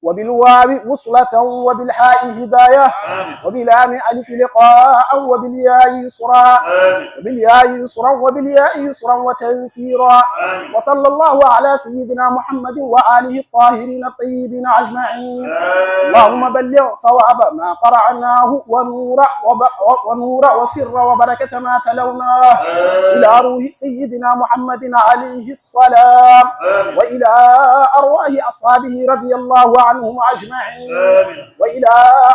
وبالواو وصلة وبالحاء هداية. آمين. وباللام ألف لقاء وبالياء يسرا. آمين. وبالياء يسرا وبالياء يسرا وتنسيرا. آمين. وصلى الله على سيدنا محمد وآله الطاهرين الطيبين أجمعين. آمين. اللهم بلغ صواب ما قرأناه ونور وب-، ونور وسر وبركة ما تلوناه. آمين. إلى روح سيدنا محمد عليه السلام. آمين. وإلى أرواح أصحابه رضي الله عنهم أجمعين. آمين. وإلى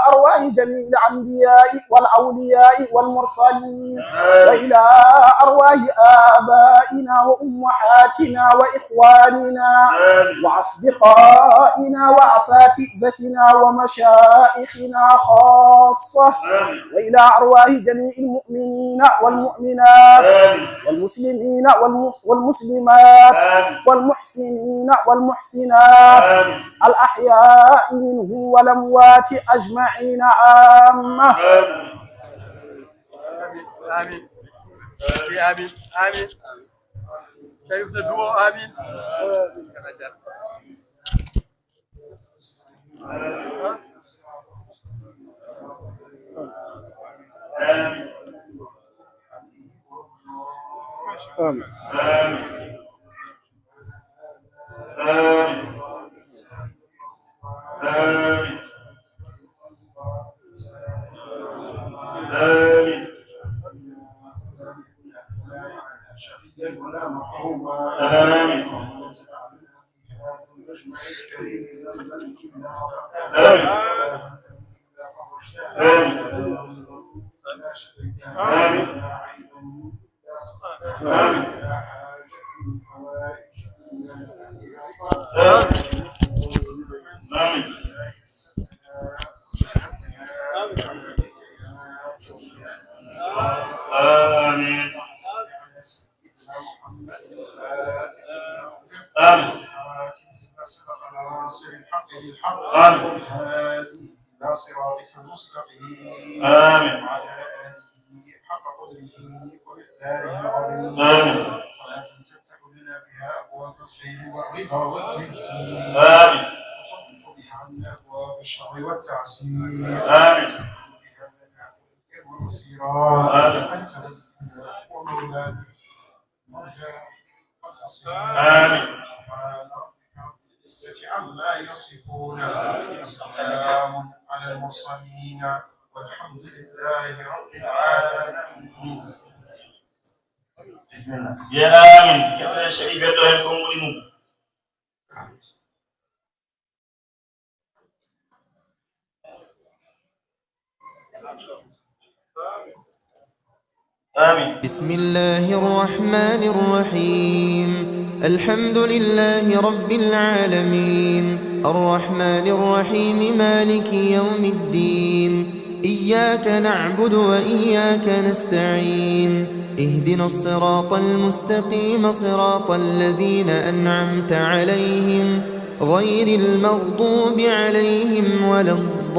أرواح جميع الأنبياء والأولياء والمرسلين. آمين. وإلى أرواح آبائنا وأمهاتنا وإخواننا. آمين. وأصدقائنا وأساتذتنا ومشايخنا خاصة. آمين. وإلى أرواح جميع المؤمنين والمؤمنات. آمين. والمسلمين والم-، والمسلمات. آمين. والمحسنين والمحسنات. آمين. الأحياء منهم والأموات أجمعين عامة. آمين. آمين. آمين. آمين. شريف ندوة. آمين. آمين. آمين. آمين. آمين. آمين. آمين. آمين. آمين. آمين. آمين. آمين. آمين. آمين. آمين. آمين. إلى صراطك المستقيم. آمين. وعلى آله حق قدره ومقداره العظيم. آمين. صلاة تفتح لنا بها أبواب الخير والرضا والتيسير. آمين. وتغلق بها عنا أبواب الشر والتعسير. آمين. وتكون بها لنا كل خير ونصيرا. آمين. أنت ولينا ومولانا. آمين. سبحان ربك رب العزة عما يصفون. وسلام على المرسلين. والحمد لله رب العالمين. بسم الله. يا آمين. Yo Allah sharif heddo hen konguɗi mum. آمين. بسم الله الرحمن الرحيم. الحمد لله رب العالمين. الرحمن الرحيم. مالك يوم الدين. إياك نعبد وإياك نستعين. اهدنا الصراط المستقيم، صراط الذين أنعمت عليهم، غير المغضوب عليهم ولا الضالين.